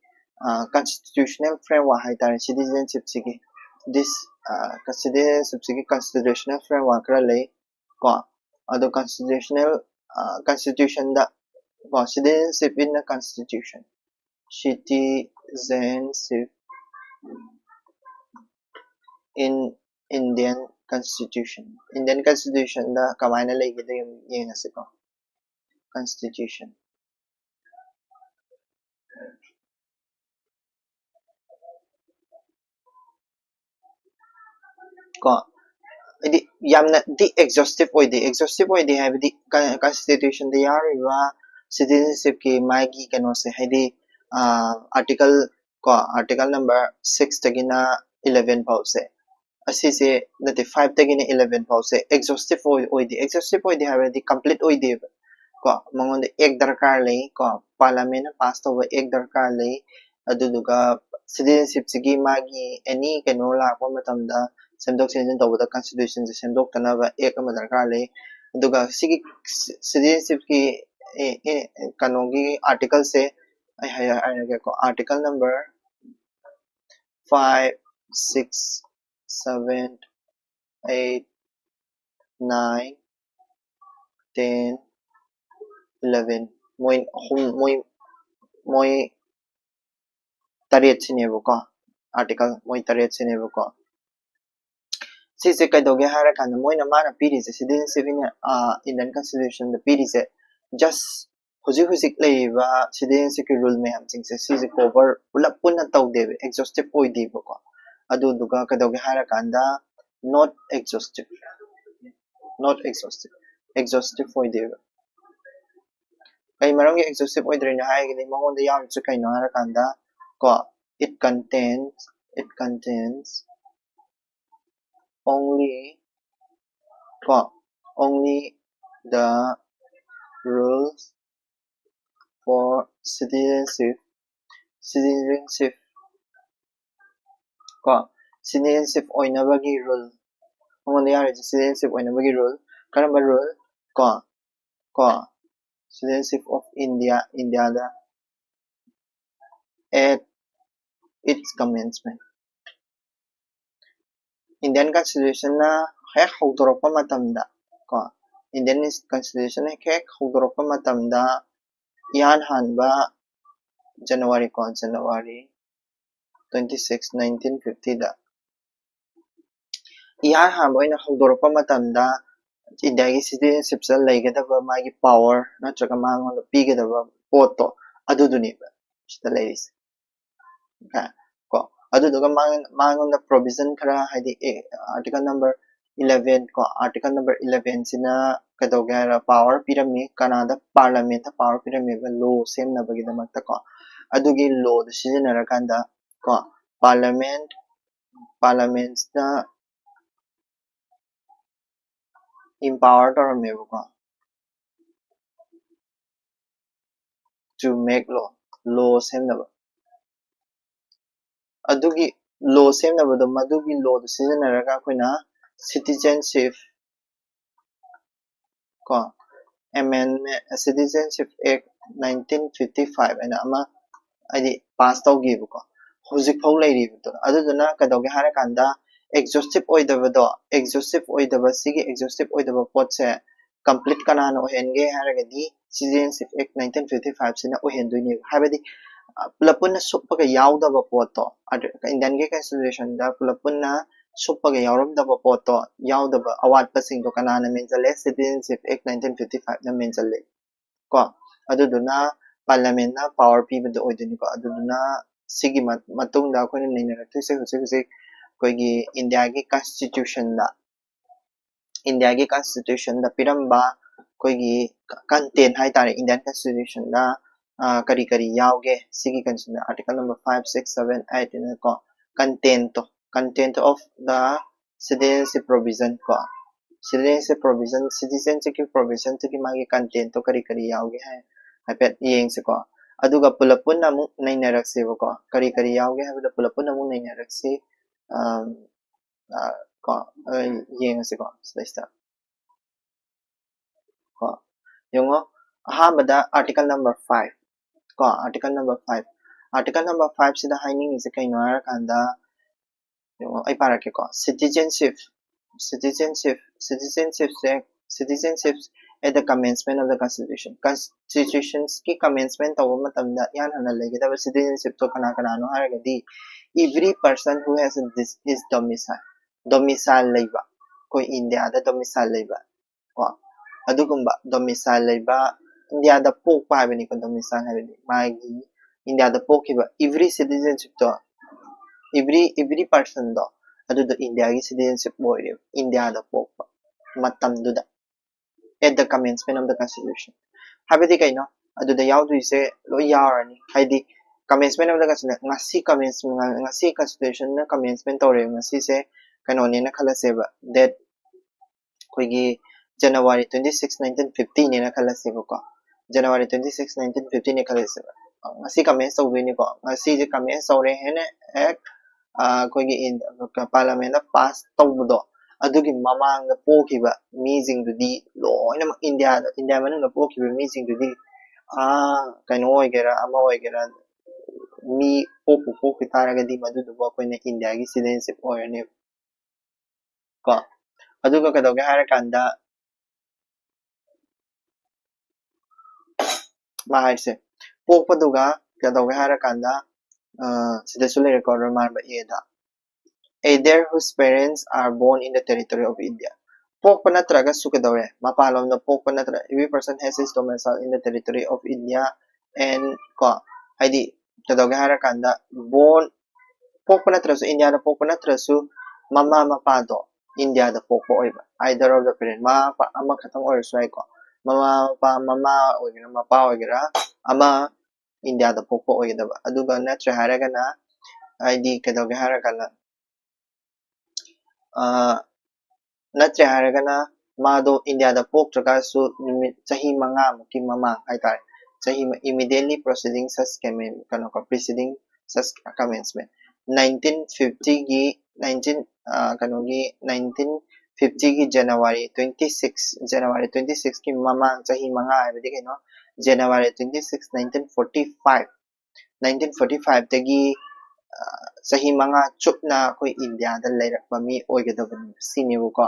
constitutional framework ꯍꯥꯏꯇꯥꯔꯦ citizenshipꯁꯤꯒꯤ꯫ This citizenshipꯁꯤꯒꯤ constitutional framework ꯈꯔ ꯂꯩ ꯀꯣ꯫ ꯑꯗꯣ constitutional, constitutionꯗ ꯀꯣ, citizenship in a constitution, citizenship in Indian constitution, Indian constitutionꯗ ꯀꯃꯥꯏꯅ ꯂꯩꯒꯦꯗꯣ ꯌꯦꯡꯉꯁꯤꯀꯣ꯫ Constitution ꯀꯣ, ꯍꯥꯏꯗꯤ ꯌꯥꯝꯅꯗꯤ exhaustive ꯑꯣꯏꯗꯦ꯫ Exhaustive ꯑꯣꯏꯗꯦ ꯍꯥꯏꯕꯗꯤ constitutionꯗ ꯌꯥꯎꯔꯤꯕ citizenshipꯀꯤ ꯃꯥꯒꯤ ꯀꯩꯅꯣꯁꯦ, ꯍꯥꯏꯗꯤ article ꯀꯣ, article number sixꯇꯒꯤꯅ eleven ꯐꯥꯎꯁꯦ, ꯑꯁꯤꯁꯦ ꯅꯠꯇꯦ, fiveꯇꯒꯤꯅ eleven ꯐꯥꯎꯁꯦ exhaustive ꯑꯣꯏ ꯑꯣꯏꯗꯦ꯫ Exhaustive ꯑꯣꯏꯗꯦ ꯍꯥꯏꯕꯗꯤ complete ꯑꯣꯏꯗꯦꯕ ꯀꯣ꯫ ꯃꯉꯣꯟꯗ act ꯗꯔꯀꯥꯔ ꯂꯩ ꯀꯣ, parliamentꯅ pass ꯇꯧꯕ act ꯗꯔꯀꯥꯔ ꯂꯩ꯫ ꯑꯗꯨꯗꯨꯒ citizenship ꯁꯤꯒꯤ ꯃꯥꯒꯤ any ꯀꯩꯅꯣ ꯂꯥꯛꯄ ꯃꯇꯝꯗ ꯁꯦꯝꯗꯣꯛ ꯁꯦꯝꯖꯤꯟ ꯇꯧꯕꯗ constitution ꯁꯦ ꯁꯦꯝꯗꯣꯛꯇꯅꯕ act ꯑꯃ ꯗꯔꯀꯥꯔ ꯂꯩ꯫ ꯑꯗꯨꯒ ꯁꯤꯒꯤ citizenship ꯀꯤ ꯑꯦ, ꯑꯦ, ꯀꯩꯅꯣꯒꯤ article ꯁꯦ ꯑꯩ ꯍꯥꯏ-, ꯍꯥꯏꯔꯒꯦꯀꯣ, article number five, six, seven, eight, nine, ten, eleven, ꯃꯣꯏ ꯑꯍꯨꯝ, ꯃꯣꯏ, ꯃꯣꯏ ꯇꯔꯦꯠꯁꯤꯅꯦꯕꯀꯣ, article ꯃꯣꯏ ꯇꯔꯦꯠꯁꯤꯅꯦꯕꯀꯣ꯫ ꯁꯤꯁꯦ ꯀꯩꯗꯧꯒꯦ ꯍꯥꯏꯔꯀꯥꯟꯗ ꯃꯣꯏꯅ, ꯃꯥꯅ ꯄꯤꯔꯤꯁꯦ, citizenship ꯏꯟ, ꯑ, Indian constitution ꯗ ꯄꯤꯔꯤꯁꯦ just ꯍꯧꯖꯤꯛ ꯍꯧꯖꯤꯛ ꯂꯩꯔꯤꯕ citizenship ꯀꯤ rule ꯃꯌꯥꯝꯁꯤꯡꯁꯦ, ꯁꯤꯁꯦ cover ꯄꯨꯂꯞ ꯄꯨꯟꯅ ꯇꯧꯗꯦꯕ, exhaustive ꯑꯣꯏꯗꯦꯕꯀꯣ꯫ ꯑꯗꯨꯗꯨꯒ ꯀꯩꯗꯧꯒꯦ ꯍꯥꯏꯔꯀꯥꯟꯗ not exhaustive, not exhaustive, exhaustive ꯑꯣꯏꯗꯦꯕ꯫ ꯀꯩ ꯃꯔꯝꯒꯤ exhaustive ꯑꯣꯏꯗ꯭ꯔꯤꯅꯣ ꯍꯥꯏꯔꯒꯗꯤ, ꯃꯉꯣꯟꯗ ꯌꯥꯎꯔꯤꯁꯦ ꯀꯩꯅꯣ ꯍꯥꯏꯔꯀꯥꯟꯗ, ꯀꯣ, it contains, it contains only, ꯀꯣ, only the rules for citizenship, citizenship, ꯀꯣ, citizenship ꯑꯣꯏꯅꯕꯒꯤ rule, ꯃꯉꯣꯟꯗ ꯌꯥꯎꯔꯤꯁꯦ citizenship ꯑꯣꯏꯅꯕꯒꯤ rule꯫ ꯀꯔꯝꯕ rule? ꯀꯣ, ꯀꯣ, citizenship of India, ꯏꯟꯗꯤꯌꯥꯗ at its commencement꯫ Indian constitution ꯅ ꯍꯦꯛ ꯍꯧꯗꯣꯔꯛꯄ ꯃꯇꯝꯗ, ꯀꯣ, Indian constitution ꯅ ꯍꯦꯛ ꯍꯧꯗꯣꯔꯛꯄ ꯃꯇꯝꯗ, ꯏꯍꯥꯟ ꯍꯥꯟꯕ January, ꯀꯣ, January twenty six, nineteen fifty ꯗ ꯏꯍꯥꯟ ꯍꯥꯟꯕ ꯑꯣꯏꯅ ꯍꯧꯗꯣꯔꯛꯄ ꯃꯇꯝꯗ ꯏꯟꯗꯤꯌꯥꯒꯤ citizenship ꯇ ꯂꯩꯒꯗꯕ ꯃꯥꯒꯤ power ꯅꯠꯇ꯭ꯔꯒ ꯃꯉꯣꯟꯗ ꯄꯤꯒꯗꯕ ꯄꯣꯠꯇꯣ, ꯑꯗꯨꯗꯨꯅꯦꯕ ꯁꯤꯗ ꯂꯩꯔꯤꯁꯦ꯫ ꯀꯣ, ꯑꯗꯨꯗꯨꯒ ꯃꯥ-, ꯃꯉꯣꯟꯗ provision ꯈꯔ, ꯍꯥꯏꯗꯤ, ꯑꯦ, article number eleven, ꯀꯣ, article number eleven ꯁꯤꯅ ꯀꯩꯗꯧꯒꯦ ꯍꯥꯏꯔ, power ꯄꯤꯔꯝꯃꯤ, ꯀꯅꯥꯗ? Parliament ꯇ power ꯄꯤꯔꯝꯃꯦꯕ, law ꯁꯦꯝꯅꯕꯒꯤꯗꯃꯛꯇ, ꯀꯣ꯫ ꯑꯗꯨꯒꯤ law ꯗꯨ ꯁꯤꯖꯤꯟꯅꯔꯀꯥꯟꯗ, ꯀꯣ, parliament, parliament ꯁꯤꯅ empower ꯇꯧꯔꯝꯃꯦꯕꯀꯣ, to make law, law ꯁꯦꯝꯅꯕ꯫ ꯑꯗꯨꯒꯤ ꯂꯣ ꯁꯦꯝꯅꯕꯗꯣ, ꯃꯗꯨꯒꯤ ꯂꯣꯗꯨ ꯁꯤꯖꯤꯟꯅꯔꯒ ꯑꯩꯈꯣꯏꯅ citizenship ꯀꯣ, amendment, Citizenship Act nineteen fifty five ꯍꯥꯏꯅ ꯑꯃ ꯍꯥꯏꯗꯤ ꯄꯥꯁ ꯇꯧꯈꯤꯕꯀꯣ, ꯍꯧꯖꯤꯛꯐꯥꯎ ꯂꯩꯔꯤꯕꯗꯣ꯫ ꯑꯗꯨꯗꯨꯅ ꯀꯩꯗꯧꯒꯦ ꯍꯥꯏꯔꯀꯥꯟꯗ, exhaustive ꯑꯣꯏꯗꯕꯗꯣ, exhaustive ꯑꯣꯏꯗꯕ, ꯁꯤꯒꯤ exhaustive ꯑꯣꯏꯗꯕ ꯄꯣꯠꯁꯦ complete ꯀꯅꯥꯅ ꯑꯣꯏꯍꯟꯒꯦ ꯍꯥꯏꯔꯒꯗꯤ, Citizenship Act nineteen fifty five ꯁꯤꯅ ꯑꯣꯏꯍꯟꯗꯣꯏꯅꯦꯕ꯫ ꯍꯥꯏꯕꯗꯤ, ꯑ, ꯄꯨꯂꯞ ꯄꯨꯟꯅ ꯁꯨꯞꯄꯒ ꯌꯥꯎꯗꯕ ꯄꯣꯠꯇꯣ, ꯑꯗ-, Indian ꯒꯤ constitution ꯗ ꯄꯨꯂꯞ ꯄꯨꯟꯅ ꯁꯨꯞꯄꯒ ꯌꯥꯎꯔꯝꯗꯕ ꯄꯣꯠꯇꯣ, ꯌꯥꯎꯗꯕ ꯑꯋꯥꯠꯄꯁꯤꯡꯗꯣ ꯀꯅꯥꯅ ꯃꯦꯟꯁꯤꯜꯂꯦ? Citizenship Act nineteen fifty five ꯅ ꯃꯦꯟꯁꯤꯜꯂꯦ ꯀꯣ꯫ ꯑꯗꯨꯗꯨꯅ parliament ꯅ power ꯄꯤꯕꯗꯣ ꯑꯣꯏꯗꯣꯏꯅꯤꯀꯣ꯫ ꯑꯗꯨꯗꯨꯅ ꯁꯤꯒꯤ ꯃ-, ꯃꯇꯨꯡꯗ ꯑꯩꯈꯣꯏꯅ ꯅꯩꯅꯔꯛꯇꯣꯏꯁꯦ ꯍꯧꯖꯤꯛ ꯍꯧꯖꯤꯛ ꯑꯩꯈꯣꯏꯒꯤ India ꯒꯤ constitution ꯗ, India ꯒꯤ constitution ꯗ ꯄꯤꯔꯝꯕ ꯑꯩꯈꯣꯏꯒꯤ content ꯍꯥꯏꯇꯥꯔꯦ, Indian constitution ꯗ, ꯑ, ꯀꯔꯤ ꯀꯔꯤ ꯌꯥꯎꯒꯦ, ꯁꯤꯒꯤ constitution ꯗ article number five, six, seven, eight ꯅꯀꯣ, content to, content of the citizenship provision ꯀꯣ, citizenship provision, citizenship ꯀꯤ provision ꯁꯤꯒꯤ ꯃꯥꯒꯤ content ꯇꯣ ꯀꯔꯤ ꯀꯔꯤ ꯌꯥꯎꯒꯦ ꯍꯥꯏ ꯍꯥꯏꯐꯦꯠ ꯌꯦꯡꯁꯤꯀꯣ꯫ ꯑꯗꯨꯒ ꯄꯨꯂꯞ ꯄꯨꯟꯅ ꯑꯃꯨꯛ ꯅꯩꯅꯔꯛꯁꯦꯕꯀꯣ, ꯀꯔꯤ ꯀꯔꯤ ꯌꯥꯎꯒꯦ ꯍꯥꯏꯕꯗꯣ ꯄꯨꯂꯞ ꯄꯨꯟꯅ ꯑꯃꯨꯛ ꯅꯩꯅꯔꯛꯁꯤ꯫ ꯑꯝ, ꯑ, ꯀꯣ, ꯑ, ꯌꯦꯡꯉꯁꯤꯀꯣ ꯁꯤꯗꯩꯁꯤꯗ꯫ ꯀꯣ, ꯌꯦꯡꯉꯣ, ꯑꯍꯥꯟꯕꯗ article number five ꯀꯣ, article number five, article number five ꯁꯤꯗ ꯍꯥꯏꯅꯤꯡꯉꯤꯁꯦ ꯀꯩꯅꯣ ꯍꯥꯏꯔꯀꯥꯟꯗ, ꯌꯦꯡꯉꯣ, ꯑꯩ ꯄꯥꯔꯛꯀꯦꯀꯣ꯫ Citizenship, citizenship, citizenship say, citizenship at the commencement of the constitution, constitution ꯀꯤ commencement ꯇꯧꯕ ꯃꯇꯝꯗ ꯏꯍꯥꯟ ꯍꯥꯟꯅ ꯂꯩꯒꯗꯕ citizenship ꯇꯣ ꯀꯅꯥ ꯀꯅꯥꯅꯣ ꯍꯥꯏꯔꯒꯗꯤ, every person who has a dis-, his domicile, domicile ꯂꯩꯕ, ꯑꯩꯈꯣꯏ India ꯗ domicile ꯂꯩꯕ ꯀꯣ, ꯑꯗꯨꯒꯨꯝꯕ domicile ꯂꯩꯕ, India ꯗ ꯄꯣꯛꯄ ꯍꯥꯏꯕꯅꯤꯀꯣ, domicile ꯍꯥꯏꯕꯗꯤ ꯃꯥꯒꯤ India ꯗ ꯄꯣꯛꯈꯤꯕ every citizenship ꯇꯣ, every, every person ꯗꯣ, ꯑꯗꯨꯗꯣ India ꯒꯤ citizenship ꯑꯣꯏꯔꯦꯕ, India ꯗ ꯄꯣꯛꯄ ꯃꯇꯝꯗꯨꯗ, at the commencement of the constitution꯫ ꯍꯥꯏꯕꯗꯤ ꯀꯩꯅꯣ? ꯑꯗꯨꯗ ꯌꯥꯎꯗꯣꯏꯁꯦ ꯂꯣꯏ ꯌꯥꯎꯔꯅꯤ꯫ ꯍꯥꯏꯗꯤ, commencement of the constitution, ꯉꯁꯤ commence-, ꯉ-, ꯉꯁꯤ constitution ꯅ commencement ꯇꯧꯔꯦꯕ, ꯉꯁꯤꯁꯦ ꯀꯩꯅꯣꯅꯦꯅ ꯈꯜꯂꯁꯦꯕ, date ꯑꯩꯈꯣꯏꯒꯤ January twenty six, nineteen fifty ꯅꯦꯅ ꯈꯜꯂꯁꯦꯕꯀꯣ, January twenty six, nineteen fifty ꯅꯦ ꯈꯜꯂꯁꯦꯕ꯫ ꯉꯁꯤ commence ꯇꯧꯗꯣꯏꯅꯤꯀꯣ, ꯉꯁꯤꯁꯦ commence ꯇꯧꯔꯦ ꯍꯥꯏꯅ Act, ꯑꯩꯈꯣꯏꯒꯤ ꯄꯥꯔꯂꯥꯃꯦꯟꯅ ꯄꯥꯁ ꯇꯧꯕꯗꯣ, ꯑꯗꯨꯒꯤ ꯃꯃꯥꯡꯗ ꯄꯣꯛꯈꯤꯕ ꯃꯤꯁꯤꯡꯗꯨꯗꯤ ꯂꯣꯏꯅꯃꯛ ꯏꯟꯗꯤꯌꯥꯗ, ꯏꯟꯗꯤꯌꯥ ꯃꯅꯨꯡꯗ ꯄꯣꯛꯈꯤꯕ ꯃꯤꯁꯤꯡꯗꯨꯗꯤ, ꯀꯩꯅꯣ ꯑꯣꯏꯒꯦꯔꯥ, ꯑꯃ ꯑꯣꯏꯒꯦꯔꯥ, ꯃꯤ ꯄꯣꯛꯄꯨ ꯄꯣꯛꯈꯤ ꯇꯥꯔꯒꯗꯤ ꯃꯗꯨꯗꯨꯕꯨ ꯑꯩꯈꯣꯏꯅ ꯏꯟꯗꯤꯌꯥꯒꯤ ꯁꯤꯇꯤꯖꯦꯟꯁꯤꯞ ꯑꯣꯏꯔꯅꯦꯕ꯫ ꯀꯣ, ꯑꯗꯨꯒ ꯀꯩꯗꯧꯒꯦ ꯍꯥꯏꯔꯀꯥꯟꯗ, ꯃꯥ ꯍꯥꯏꯁꯦ, ꯄꯣꯛꯄꯗꯨꯒ ꯀꯩꯗꯧꯒꯦ ꯍꯥꯏꯔꯀꯥꯟꯗ, ꯁꯤꯗꯁꯨ ꯂꯩꯔꯦꯀꯣ, ꯔꯣꯃꯥꯟꯕ ꯑꯦꯗ, either whose parents are born in the territory of India. ꯄꯣꯛꯄ ꯅꯠꯇ꯭ꯔꯒꯁꯨ ꯀꯩꯗꯧꯔꯦ, ꯃꯄꯥꯟꯂꯣꯝꯗ ꯄꯣꯛꯄ ꯅꯠꯇ꯭ꯔ, every person has his domicile in the territory of India and, ꯀꯣ, ꯍꯥꯏꯗꯤ ꯀꯩꯗꯧꯒꯦ ꯍꯥꯏꯔꯀꯥꯟꯗ, born, ꯄꯣꯛꯄ ꯅꯠꯇ꯭ꯔꯁꯨ, ꯏꯟꯗꯤꯌꯥꯗ ꯄꯣꯛꯄ ꯅꯠꯇ꯭ꯔꯁꯨ, ꯃꯃꯥ ꯃꯄꯥꯗꯣ ꯏꯟꯗꯤꯌꯥꯗ ꯄꯣꯛꯄ ꯑꯣꯏꯕ, either of the parent, ꯃꯃꯥ ꯃꯄꯥ ꯑꯃꯈꯛꯇꯪ ꯑꯣꯏꯔꯁꯨ ꯌꯥꯏꯀꯣ, ꯃꯃꯥ ꯃꯄꯥ, ꯃꯃꯥ ꯑꯣꯏꯒꯦꯔꯥ ꯃꯄꯥ ꯑꯣꯏꯒꯦꯔꯥ, ꯑꯃ ꯏꯟꯗꯤꯌꯥꯗ ꯄꯣꯛꯄ ꯑꯣꯏꯒꯗꯕ꯫ ꯑꯗꯨꯒ ꯅꯠꯇ꯭ꯔꯦ ꯍꯥꯏꯔꯒꯅ, ꯍꯥꯏꯗꯤ ꯀꯩꯗꯧꯒꯦ ꯍꯥꯏꯔꯀꯥꯟꯗ, ꯅꯠꯇ꯭ꯔꯦ ꯍꯥꯏꯔꯒꯅ ꯃꯥꯗꯣ ꯏꯟꯗꯤꯌꯥꯗ ꯄꯣꯛꯇ꯭ꯔꯒꯁꯨ ꯅꯨꯃꯤꯠ ꯆꯍꯤ ꯃꯉꯥꯃꯨꯛꯀꯤ ꯃꯃꯥꯡ ꯍꯥꯏꯇꯥꯔꯦ, ꯆꯍꯤ, immediately preceding such, ꯀꯩꯅꯣ, preceding such commencement, ꯅꯥꯏꯟꯇꯤꯟ ꯐꯤꯐꯇꯤꯒꯤ, ꯅꯥꯏꯟꯇꯤꯟ, ꯀꯩꯅꯣꯒꯤ, ꯅꯥꯏꯟꯇꯤꯟ ꯐꯤꯐꯇꯤꯒꯤ January twenty six, January twenty ꯁꯤꯛꯁꯀꯤ ꯃꯃꯥꯡ ꯆꯍꯤ ꯃꯉꯥ ꯍꯥꯏꯕꯗꯤ ꯀꯩꯅꯣ, January twenty six, nineteen forty five, nineteen forty ꯐꯥꯏꯚꯇꯒꯤ ꯆꯍꯤ ꯃꯉꯥ ꯆꯨꯞꯅ ꯑꯩꯈꯣꯏ ꯏꯟꯗꯤꯌꯥꯗ ꯂꯩꯔꯛꯄ ꯃꯤ ꯑꯣꯏꯒꯗꯕꯅꯤ ꯁꯤꯅꯦꯕꯀꯣ꯫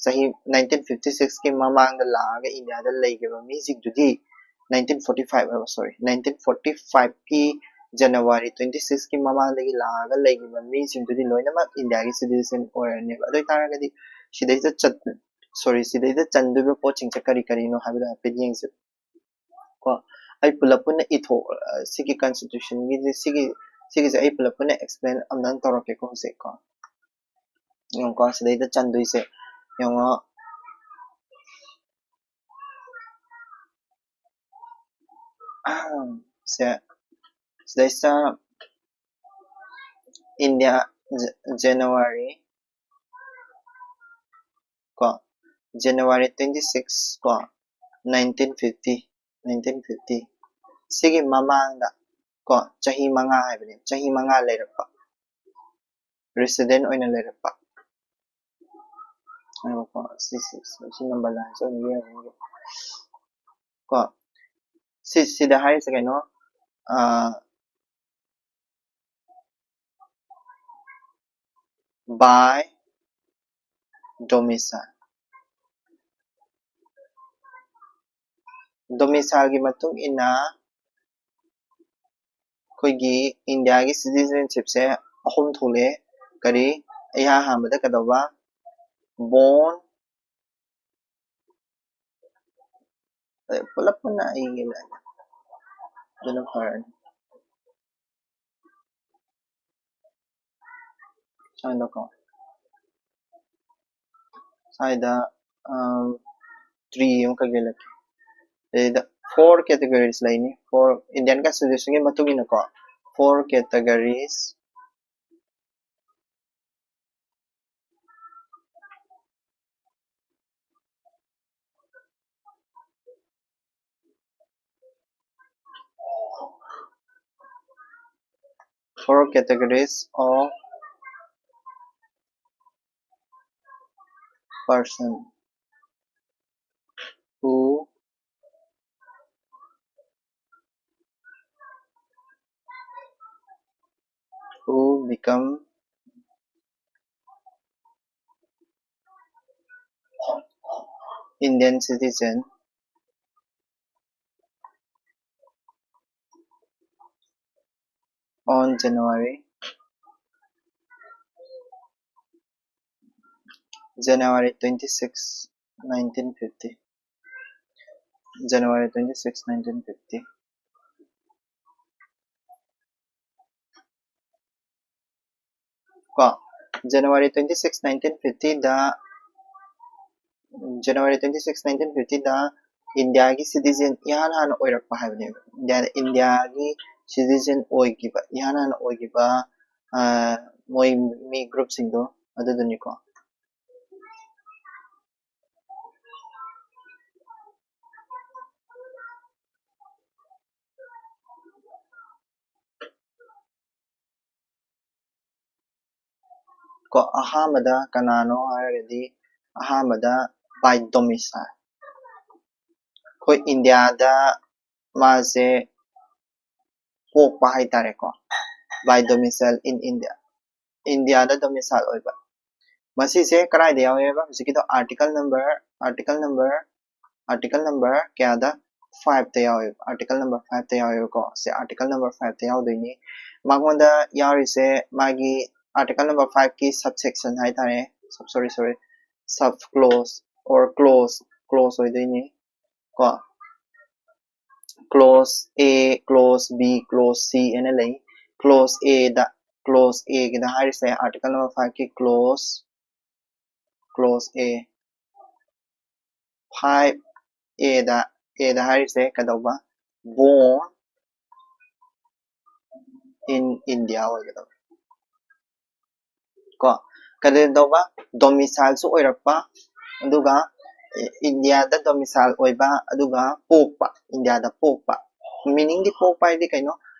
ꯆꯍꯤ ꯅꯥꯏꯟꯇꯤꯟ ꯐꯤꯐꯇꯤ ꯁꯤꯛꯁꯀꯤ ꯃꯃꯥꯡꯗ ꯂꯥꯛꯑꯒ ꯏꯟꯗꯤꯌꯥꯗ ꯂꯩꯈꯤꯕ ꯃꯤꯁꯤꯡꯗꯨꯗꯤ, ꯅꯥꯏꯟꯇꯤꯟ ꯐꯣꯔꯇꯤ ꯐꯥꯏꯚ ꯍꯥꯏꯕ, ꯁꯣꯔꯤ, ꯅꯥꯏꯟꯇꯤꯟ ꯐꯣꯔꯇꯤ ꯐꯥꯏꯚꯀꯤ ꯖꯅꯋꯥꯔꯤ ꯇ꯭ꯋꯦꯟꯇꯤ ꯁꯤꯛꯁꯀꯤ ꯃꯃꯥꯡꯗꯒꯤ ꯂꯥꯛꯑꯒ ꯂꯩꯈꯤꯕ ꯃꯤꯁꯤꯡꯗꯨꯗꯤ ꯂꯣꯏꯅꯃꯛ ꯏꯟꯗꯤꯌꯥꯒꯤ ꯁꯤꯇꯤꯖꯦꯟ ꯑꯣꯏꯔꯅꯦꯕ꯫ ꯑꯗꯨ ꯑꯣꯏꯇꯥꯔꯒꯗꯤ ꯁꯤꯗꯩꯗ ꯆꯠ, ꯁꯣꯔꯤ, ꯁꯤꯗꯩꯗ ꯆꯟꯗꯣꯏꯕ ꯄꯣꯠꯁꯤꯡꯁꯦ ꯀꯔꯤ ꯀꯔꯤꯅꯣ ꯍꯥꯏꯕꯗꯣ ꯍꯥꯏꯐꯦꯠ ꯌꯦꯡꯁꯦ꯫ ꯀꯣ, ꯑꯩ ꯄꯨꯂꯞ ꯄꯨꯟꯅ ꯏꯊꯣꯛ, ꯁꯤꯒꯤ ꯀꯟꯁꯇꯤꯇ꯭ꯌꯨꯁꯟꯒꯤꯁꯦ, ꯁꯤꯒꯤ, ꯁꯤꯒꯤꯁꯦ ꯑꯩ ꯄꯨꯂꯞ ꯄꯨꯟꯅ ꯑꯦꯛꯁꯄ꯭ꯂꯦꯟ ꯑꯝꯇꯪ ꯇꯧꯔꯛꯀꯦꯀꯣ ꯍꯧꯖꯤꯛ ꯀꯣ꯫ ꯌꯦꯡꯉꯨꯀꯣ, ꯁꯤꯗꯩꯗ ꯆꯟꯗꯣꯏꯁꯦ ꯌꯦꯡꯉꯣ꯫ ꯁꯦ, ꯁꯤꯗꯩꯁꯤꯗ ꯏꯟꯗꯤꯌꯥ, ꯖ-, ꯖꯅꯋꯥꯔꯤ, ꯀꯣ, ꯖꯅꯋꯥꯔꯤ ꯇ꯭ꯋꯦꯟꯇꯤ ꯁꯤꯛꯁ ꯀꯣ, ꯅꯥꯏꯟꯇꯤꯟ ꯐꯤꯐꯇꯤ, ꯅꯥꯏꯟꯇꯤꯟ ꯐꯤꯐꯇꯤ꯫ ꯁꯤꯒꯤ ꯃꯃꯥꯡꯗ ꯀꯣ, ꯆꯍꯤ ꯃꯉꯥ ꯍꯥꯏꯕꯅꯦ, ꯆꯍꯤ ꯃꯉꯥ ꯂꯩꯔꯛꯄ꯫ resident ꯑꯣꯏꯅ ꯂꯩꯔꯛꯄ꯫ ꯉꯥꯏꯈꯣꯀꯣ, ꯁꯤ, ꯁꯤ, ꯁꯤ, ꯁꯤ number line ꯁꯦ ꯑꯣꯏꯅ ꯌꯦꯡꯉꯒꯦ꯫ ꯀꯣ, ꯁꯤ, ꯁꯤꯗ ꯍꯥꯏꯔꯤꯁꯦ ꯀꯩꯅꯣ? ꯑ, by domicile꯫ Domicileꯒꯤ ꯃꯇꯨꯡ ꯏꯟꯅ ꯑꯩꯈꯣꯏꯒꯤ ꯏꯟꯗꯤꯌꯥꯒꯤ citizenshipꯁꯦ ꯑꯍꯨꯝ ꯊꯣꯛꯂꯛꯑꯦ꯫ ꯀꯔꯤ? ꯏꯍꯥꯟ ꯍꯥꯟꯕꯗ ꯀꯩꯗꯧꯕ? Born, ꯑꯦ, ꯄꯨꯂꯞ ꯄꯨꯟꯅ ꯑꯩꯒꯤ ꯑꯗꯨꯅ ꯐꯔꯅꯤ꯫ ꯁ꯭ꯋꯥꯏꯗꯀꯣ, ꯁ꯭ꯋꯥꯏꯗ, ꯑꯝ, tree ꯑꯃꯈꯛ ꯌꯦꯛꯂꯛꯀꯦ꯫ ꯑꯗꯩꯗ four categories ꯂꯩꯅꯤ꯫ Four, Indian Constitutionꯒꯤ ꯃꯇꯨꯡ ꯏꯟꯅꯀꯣ, four categories four categories of person who, who become Indian citizen on January, January twenty-six, nineteen fifty. January twenty-six, nineteen fifty. ꯀꯣ, January twenty-six, nineteen fiftyꯗ, January twenty-six, nineteen fiftyꯗ ꯏꯟꯗꯤꯌꯥꯒꯤ citizen ꯏꯍꯥꯟ ꯍꯥꯟꯅ ꯑꯣꯏꯔꯛꯄ ꯍꯥꯏꯕꯅꯦꯕ꯫ ꯏꯟꯗꯤꯌꯥꯗ ꯏꯟꯗꯤꯌꯥꯒꯤ citizen ꯑꯣꯏꯈꯤꯕ, ꯏꯍꯥꯟ ꯍꯥꯟꯅ ꯑꯣꯏꯈꯤꯕ, ꯑ, ꯃꯣꯏ ꯃꯤ groupꯁꯤꯡꯗꯣ ꯑꯗꯨꯗꯨꯅꯤꯀꯣ꯫ ꯀꯣ꯫ ꯑꯍꯥꯟꯕꯗ ꯀꯅꯥꯅꯣ ꯍꯥꯏꯔꯒꯗꯤ, ꯑꯍꯥꯟꯕꯗ by domicile꯫ ꯑꯩꯈꯣꯏ ꯏꯟꯗꯤꯌꯥꯗ ꯃꯥꯁꯦ ꯄꯣꯛꯄ ꯍꯥꯏꯇꯥꯔꯦꯀꯣ, by domicile in India, ꯏꯟꯗꯤꯌꯥꯗ domicile ꯑꯣꯏꯕ꯫ ꯃꯁꯤꯁꯦ ꯀꯗꯥꯏꯗ ꯌꯥꯎꯋꯦꯕ? ꯍꯧꯖꯤꯛꯀꯤꯗꯣ article number, article number, article number ꯀꯌꯥꯗ? Five ꯇ ꯌꯥꯎꯋꯦꯕ꯫ Article number five ꯇ ꯌꯥꯎꯋꯦꯕꯀꯣ꯫ ꯁꯤ article number five ꯇ ꯌꯥꯎꯗꯣꯏꯅꯤ꯫ ꯃꯉꯣꯟꯗ ꯌꯥꯎꯔꯤꯁꯦ ꯃꯥꯒꯤ article number five ꯀꯤ subsection ꯍꯥꯏꯇꯥꯔꯦ, sub, sorry, sorry, sub clause or clause, clause ꯑꯣꯏꯗꯣꯏꯅꯤ ꯀꯣ꯫ Clause A, clause B, clause C ꯍꯥꯏꯅ ꯂꯩ꯫ Clause A the, clause A ꯒꯤꯗ ꯍꯥꯏꯔꯤꯁꯦ article number five ꯀꯤ clause, clause A, five A the, A ꯗ ꯍꯥꯏꯔꯤꯁꯦ ꯀꯩꯗꯧꯕ? Born in India ꯑꯣꯏꯒꯗꯕ ꯀꯣ꯫ ꯀꯩꯗꯧꯕ? Domicileꯁꯨ ꯑꯣꯏꯔꯛꯄ, ꯑꯗꯨꯒ ꯏꯟꯗꯤꯌꯥꯗ domicile ꯑꯣꯏꯕ, ꯑꯗꯨꯒ ꯄꯣꯛꯄ, ꯏꯟꯗꯤꯌꯥꯗ ꯄꯣꯛꯄ꯫ Meaningꯗꯤ ꯄꯣꯛꯄ ꯍꯥꯏꯗꯤ ꯀꯩꯅꯣ?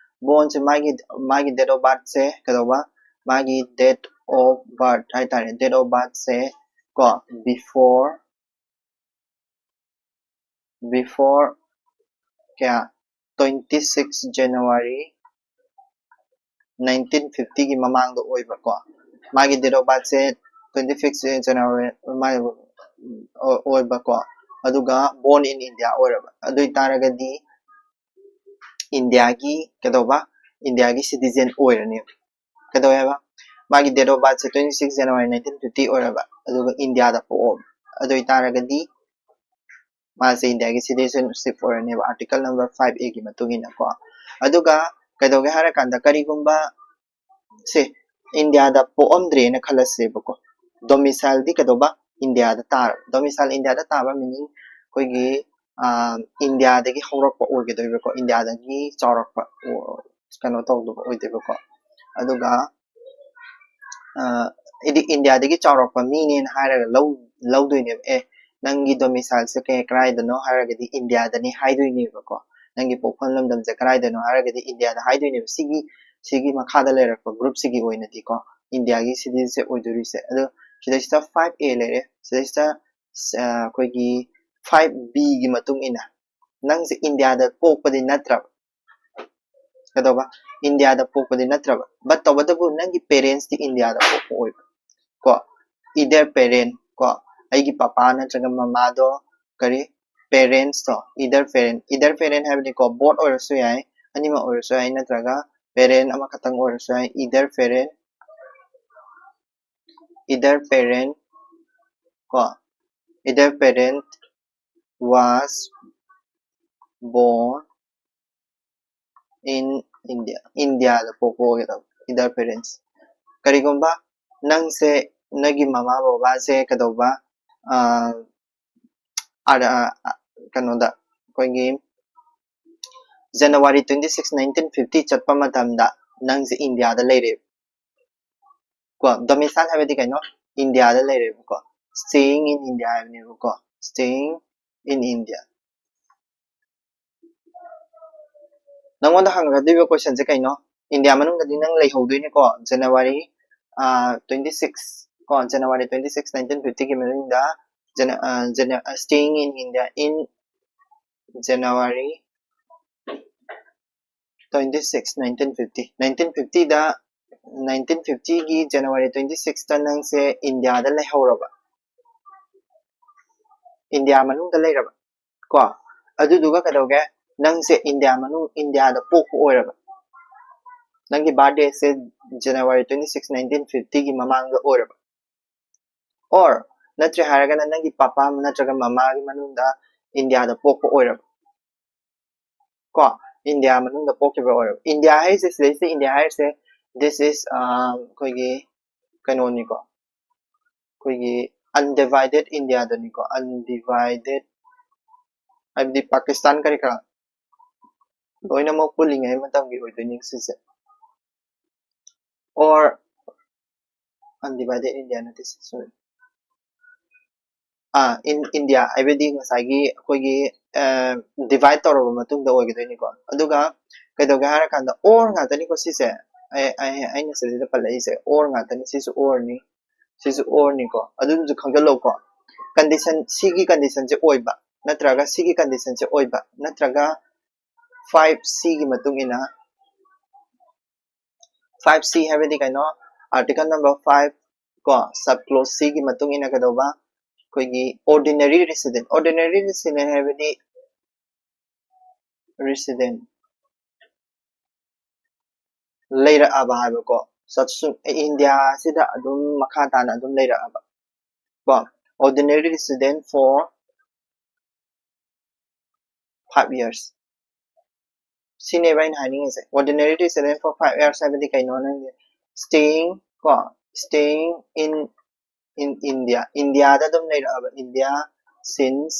Bornꯁꯦ ꯃꯥꯒꯤ, ꯃꯥꯒꯤ date of birthꯁꯦ ꯀꯩꯗꯧꯕ? ꯃꯥꯒꯤ date of birth ꯍꯥꯏꯇꯥꯔꯦ, date of birthꯁꯦ ꯀꯣ, before, before ꯀꯌꯥ? Twenty six January nineteen fiftyꯒꯤ ꯃꯃꯥꯡꯗ ꯑꯣꯏꯕꯀꯣ꯫ ꯃꯥꯒꯤ date of birthꯁꯦ twenty six January ꯃꯥꯒꯤ ꯑꯣꯏꯕꯀꯣ꯫ ꯑꯗꯨꯒ born in India ꯑꯣꯏꯔꯕ꯫ ꯑꯗꯨ ꯑꯣꯏꯇꯥꯔꯒꯗꯤ ꯏꯟꯗꯤꯌꯥꯒꯤ ꯀꯩꯗꯧꯕ? ꯏꯟꯗꯤꯌꯥꯒꯤ citizen ꯑꯣꯏꯔꯅꯦꯕ꯫ ꯀꯩꯗꯧꯋꯦ ꯍꯥꯏꯕ? ꯃꯥꯒꯤ date of birthꯁꯦ twenty six January nineteen fifty ꯑꯣꯏꯔꯕ, ꯑꯗꯨꯒ ꯏꯟꯗꯤꯌꯥꯗ ꯄꯣꯛꯑꯕ꯫ ꯑꯗꯨ ꯑꯣꯏꯇꯥꯔꯒꯗꯤ ꯃꯥꯁꯦ ꯏꯟꯗꯤꯌꯥꯒꯤ citizenship ꯑꯣꯏꯔꯅꯦꯕ, article number five A ꯒꯤ ꯃꯇꯨꯡ ꯏꯟꯅꯀꯣ꯫ ꯑꯗꯨꯒ ꯀꯩꯗꯧꯒꯦ ꯍꯥꯏꯔꯀꯥꯟꯗ, ꯀꯔꯤꯒꯨꯝꯕ ꯁꯦ ꯏꯟꯗꯤꯌꯥꯗ ꯄꯣꯛꯑꯝꯗ꯭ꯔꯦꯅ ꯈꯜꯂꯁꯦꯕꯀꯣ, domicileꯗꯤ ꯀꯩꯗꯧꯕ? ꯏꯟꯗꯤꯌꯥꯗ ꯇꯥꯔꯕ꯫ Domicile ꯏꯟꯗꯤꯌꯥꯗ ꯇꯥꯕ meaning ꯑꯩꯈꯣꯏꯒꯤ, ꯑ, ꯏꯟꯗꯤꯌꯥꯗꯒꯤ ꯍꯧꯔꯛꯄ ꯑꯣꯏꯒꯗꯣꯏꯕꯀꯣ, ꯏꯟꯗꯤꯌꯥꯗꯒꯤ ꯆꯥꯎꯔꯛꯄ, ꯑꯣ, ꯀꯩꯅꯣ ꯇꯧꯗꯕ ꯑꯣꯏꯗꯣꯏꯕꯀꯣ꯫ ꯑꯗꯨꯒ, ꯑ, ꯍꯥꯏꯗꯤ ꯏꯟꯗꯤꯌꯥꯗꯒꯤ ꯆꯥꯎꯔꯛꯄ ꯃꯤꯅꯦꯅ ꯍꯥꯏꯔꯒ ꯂꯧ-, ꯂꯧꯗꯣꯏꯅꯦꯕ꯫ ꯑꯦ, ꯅꯪꯒꯤ domicileꯁꯦ ꯀꯩ-, ꯀꯗꯥꯏꯗꯅꯣ ꯍꯥꯏꯔꯒꯗꯤ ꯏꯟꯗꯤꯌꯥꯗꯅꯤ ꯍꯥꯏꯗꯣꯏꯅꯦꯕꯀꯣ꯫ ꯅꯪꯒꯤ ꯄꯣꯛꯐꯝ ꯂꯝꯗꯝꯁꯦ ꯀꯗꯥꯏꯗꯅꯣ ꯍꯥꯏꯔꯒꯗꯤ ꯏꯟꯗꯤꯌꯥꯗ ꯍꯥꯏꯗꯣꯏꯅꯦꯕ꯫ ꯁꯤꯒꯤ, ꯁꯤꯒꯤ ꯃꯈꯥꯗ ꯂꯩꯔꯛꯄ groupꯁꯤꯒꯤ ꯑꯣꯏꯅꯗꯤꯀꯣ꯫ ꯏꯟꯗꯤꯌꯥꯒꯤ ꯁꯤꯇꯤꯖꯦꯟꯁꯦ ꯑꯣꯏꯗꯣꯔꯤꯁꯦ꯫ ꯑꯗꯣ ꯁꯤꯗꯩꯁꯤꯗ five A ꯂꯩꯔꯦ, ꯁꯤꯗꯩꯁꯤꯗ ꯑꯩꯈꯣꯏꯒꯤ five Bꯒꯤ ꯃꯇꯨꯡ ꯏꯟꯅ ꯅꯪꯁꯦ ꯏꯟꯗꯤꯌꯥꯗ ꯄꯣꯛꯄꯗꯤ ꯅꯠꯇ꯭ꯔꯕ, ꯀꯩꯗꯧꯕ, ꯏꯟꯗꯤꯌꯥꯗ ꯄꯣꯛꯄꯗꯤ ꯅꯠꯇ꯭ꯔꯕ, but ꯇꯧꯕꯇꯕꯨ ꯅꯪꯒꯤ ꯄꯦꯔꯦꯟꯁꯇꯤ ꯏꯟꯗꯤꯌꯥꯗ ꯄꯣꯛꯄ ꯑꯣꯏꯕ ꯀꯣ꯫ Either parent ꯀꯣ, ꯑꯩꯒꯤ ꯄꯄꯥ ꯅꯠꯇ꯭ꯔꯒ ꯃꯃꯥꯗꯣ ꯀꯔꯤ, ꯄꯦꯔꯦꯟꯁꯇꯣ, either parent, either parent ꯍꯥꯏꯕꯗꯤꯀꯣ, both ꯑꯣꯏꯔꯁꯨ ꯌꯥꯏ, ꯑꯅꯤꯃꯛ ꯑꯣꯏꯔꯁꯨ ꯌꯥꯏ, ꯅꯠꯇ꯭ꯔꯒ ꯄꯦꯔꯦꯟ ꯑꯃꯈꯛꯇꯪ ꯑꯣꯏꯔꯁꯨ ꯌꯥꯏ꯫ Either parent, either parent ꯀꯣ, either parent was born in India, ꯏꯟꯗꯤꯌꯥꯗ ꯄꯣꯛꯄ ꯑꯣꯏꯒꯗꯕ, either parents꯫ ꯀꯔꯤꯒꯨꯝꯕ ꯅꯪꯁꯦ, ꯅꯪꯒꯤ ꯃꯃꯥ ꯕꯕꯥꯁꯦ ꯀꯩꯗꯧꯕ, ꯑꯥ, ꯑꯥꯗ, ꯑꯥ, ꯀꯩꯅꯣꯗ, ꯑꯩꯈꯣꯏꯒꯤ January twenty six, nineteen fifty ꯆꯠꯄ ꯃꯇꯝꯗ ꯅꯪꯁꯦ ꯏꯟꯗꯤꯌꯥꯗ ꯂꯩꯔꯦꯕ ꯀꯣ꯫ Domicile ꯍꯥꯏꯕꯗꯤ ꯀꯩꯅꯣ? ꯏꯟꯗꯤꯌꯥꯗ ꯂꯩꯔꯦꯕꯀꯣ, staying in India ꯍꯥꯏꯕꯅꯦꯕꯀꯣ, staying in India꯫ ꯅꯪꯉꯣꯟꯗ ꯍꯪꯒꯗꯣꯏꯕ questionꯁꯦ ꯀꯩꯅꯣ? ꯏꯟꯗꯤꯌꯥ ꯃꯅꯨꯡꯗꯗꯤ ꯅꯪ ꯂꯩꯍꯧꯗꯣꯏꯅꯤꯀꯣ, January, ꯑꯥ, twenty six ꯀꯣ, January twenty six, nineteen fiftyꯒꯤ ꯃꯅꯨꯡꯗ Jana-, ah, Jana-, ah, staying in India in January twenty six, nineteen fifty꯫ Nineteen fiftyꯗ, nineteen fiftyꯒꯤ January twenty sixꯇ ꯅꯪꯁꯦ ꯏꯟꯗꯤꯌꯥꯗ ꯂꯩꯍꯧꯔꯕ, India ꯃꯅꯨꯡꯗ ꯂꯩꯔꯕ ꯀꯣ꯫ ꯑꯗꯨꯗꯨꯒ ꯀꯩꯗꯧꯒꯦ? ꯅꯪꯁꯦ ꯏꯟꯗꯤꯌꯥ ꯃꯅꯨꯡ, ꯏꯟꯗꯤꯌꯥꯗ ꯄꯣꯛꯄ ꯑꯣꯏꯔꯕ, ꯅꯪꯒꯤ birthdayꯁꯦ January twenty six, nineteen fiftyꯒꯤ ꯃꯃꯥꯡꯗ ꯑꯣꯏꯔꯕ, or ꯅꯠꯇ꯭ꯔꯦ ꯍꯥꯏꯔꯒꯅ ꯅꯪꯒꯤ ꯄꯄꯥ ꯅꯠꯇ꯭ꯔꯒ ꯃꯃꯥꯒꯤ ꯃꯅꯨꯡꯗ ꯏꯟꯗꯤꯌꯥꯗ ꯄꯣꯛꯄ ꯑꯣꯏꯔꯕ ꯀꯣ, ꯏꯟꯗꯤꯌꯥ ꯃꯅꯨꯡꯗ ꯄꯣꯛꯈꯤꯕ ꯑꯣꯏꯔꯕ꯫ ꯏꯟꯗꯤꯌꯥ ꯍꯥꯏꯁꯦ, ꯁꯤꯗꯩꯁꯤꯗ ꯏꯟꯗꯤꯌꯥ ꯍꯥꯏꯔꯤꯁꯦ, this is, ꯑꯥ, ꯑꯩꯈꯣꯏꯒꯤ ꯀꯩꯅꯣꯅꯤꯀꯣ, ꯑꯩꯈꯣꯏꯒꯤ undivided Indiaꯗꯨꯅꯤꯀꯣ, undivided ꯍꯥꯏꯕꯗꯤ ꯄꯥꯀꯤꯁꯇꯥꯟ ꯀꯔꯤ ꯀꯔꯥ ꯂꯣꯏꯅꯃꯛ ꯄꯨꯜꯂꯤꯉꯩ ꯃꯇꯝꯒꯤ ꯑꯣꯏꯗꯣꯏꯅꯤ ꯁꯤꯁꯦ꯫ Or undivided India ꯅꯠꯇꯦ, sorry, ꯑꯥ, in India ꯍꯥꯏꯕꯗꯤ ꯉꯁꯥꯏꯒꯤ ꯑꯩꯈꯣꯏꯒꯤ, ꯑ, divide ꯇꯧꯔꯕ ꯃꯇꯨꯡꯗ ꯑꯣꯏꯒꯗꯣꯏꯅꯤꯀꯣ꯫ ꯑꯗꯨꯒ ꯀꯩꯗꯧꯒꯦ ꯍꯥꯏꯔꯀꯥꯟꯗ or ꯉꯥꯛꯇꯅꯤꯀꯣ ꯁꯤꯁꯦ, ꯑꯩ- ꯑꯩ- ꯑꯩꯅ ꯁꯤꯗꯩꯗ ꯄꯜꯂꯛꯏꯁꯦ or ꯉꯥꯛꯇꯅꯤ꯫ ꯁꯤꯁꯨ or ꯅꯤ, ꯁꯤꯁꯨ or ꯅꯤꯀꯣ꯫ ꯑꯗꯨꯝꯁꯨ ꯈꯪꯖꯤꯜꯂꯣꯀꯣ꯫ Condition, ꯁꯤꯒꯤ condition ꯁꯦ ꯑꯣꯏꯕ ꯅꯠꯇ꯭ꯔꯒ ꯁꯤꯒꯤ condition ꯁꯦ ꯑꯣꯏꯕ ꯅꯠꯇ꯭ꯔꯒ five C ꯒꯤ ꯃꯇꯨꯡ ꯏꯟꯅ, five C ꯍꯥꯏꯕꯗꯤ ꯀꯩꯅꯣ? Article number five ꯀꯣ, sub clause C ꯒꯤ ꯃꯇꯨꯡ ꯏꯟꯅ ꯀꯩꯗꯧꯕ? ꯑꯩꯈꯣꯏꯒꯤ ordinary resident, ordinary resident ꯍꯥꯏꯕꯗꯤ resident ꯂꯩꯔꯛꯑꯕ ꯍꯥꯏꯕꯀꯣ꯫ ꯁꯠꯁꯨ ꯏꯟꯗꯤꯌꯥꯁꯤꯗ ꯑꯗꯨꯝ ꯃꯈꯥ ꯇꯥꯅ ꯑꯗꯨꯝ ꯂꯩꯔꯛꯑꯕ ꯀꯣ꯫ Ordinary resident for five years, ꯁꯤꯅꯦꯕ ꯑꯩꯅ ꯍꯥꯏꯅꯤꯡꯉꯤꯁꯦ꯫ Ordinary resident for five years ꯍꯥꯏꯕꯗꯤ ꯀꯩꯅꯣ? ꯅꯪꯁꯦ staying ꯀꯣ, staying in in India, ꯏꯟꯗꯤꯌꯥꯗ ꯑꯗꯨꯝ ꯂꯩꯔꯛꯑꯕ, India since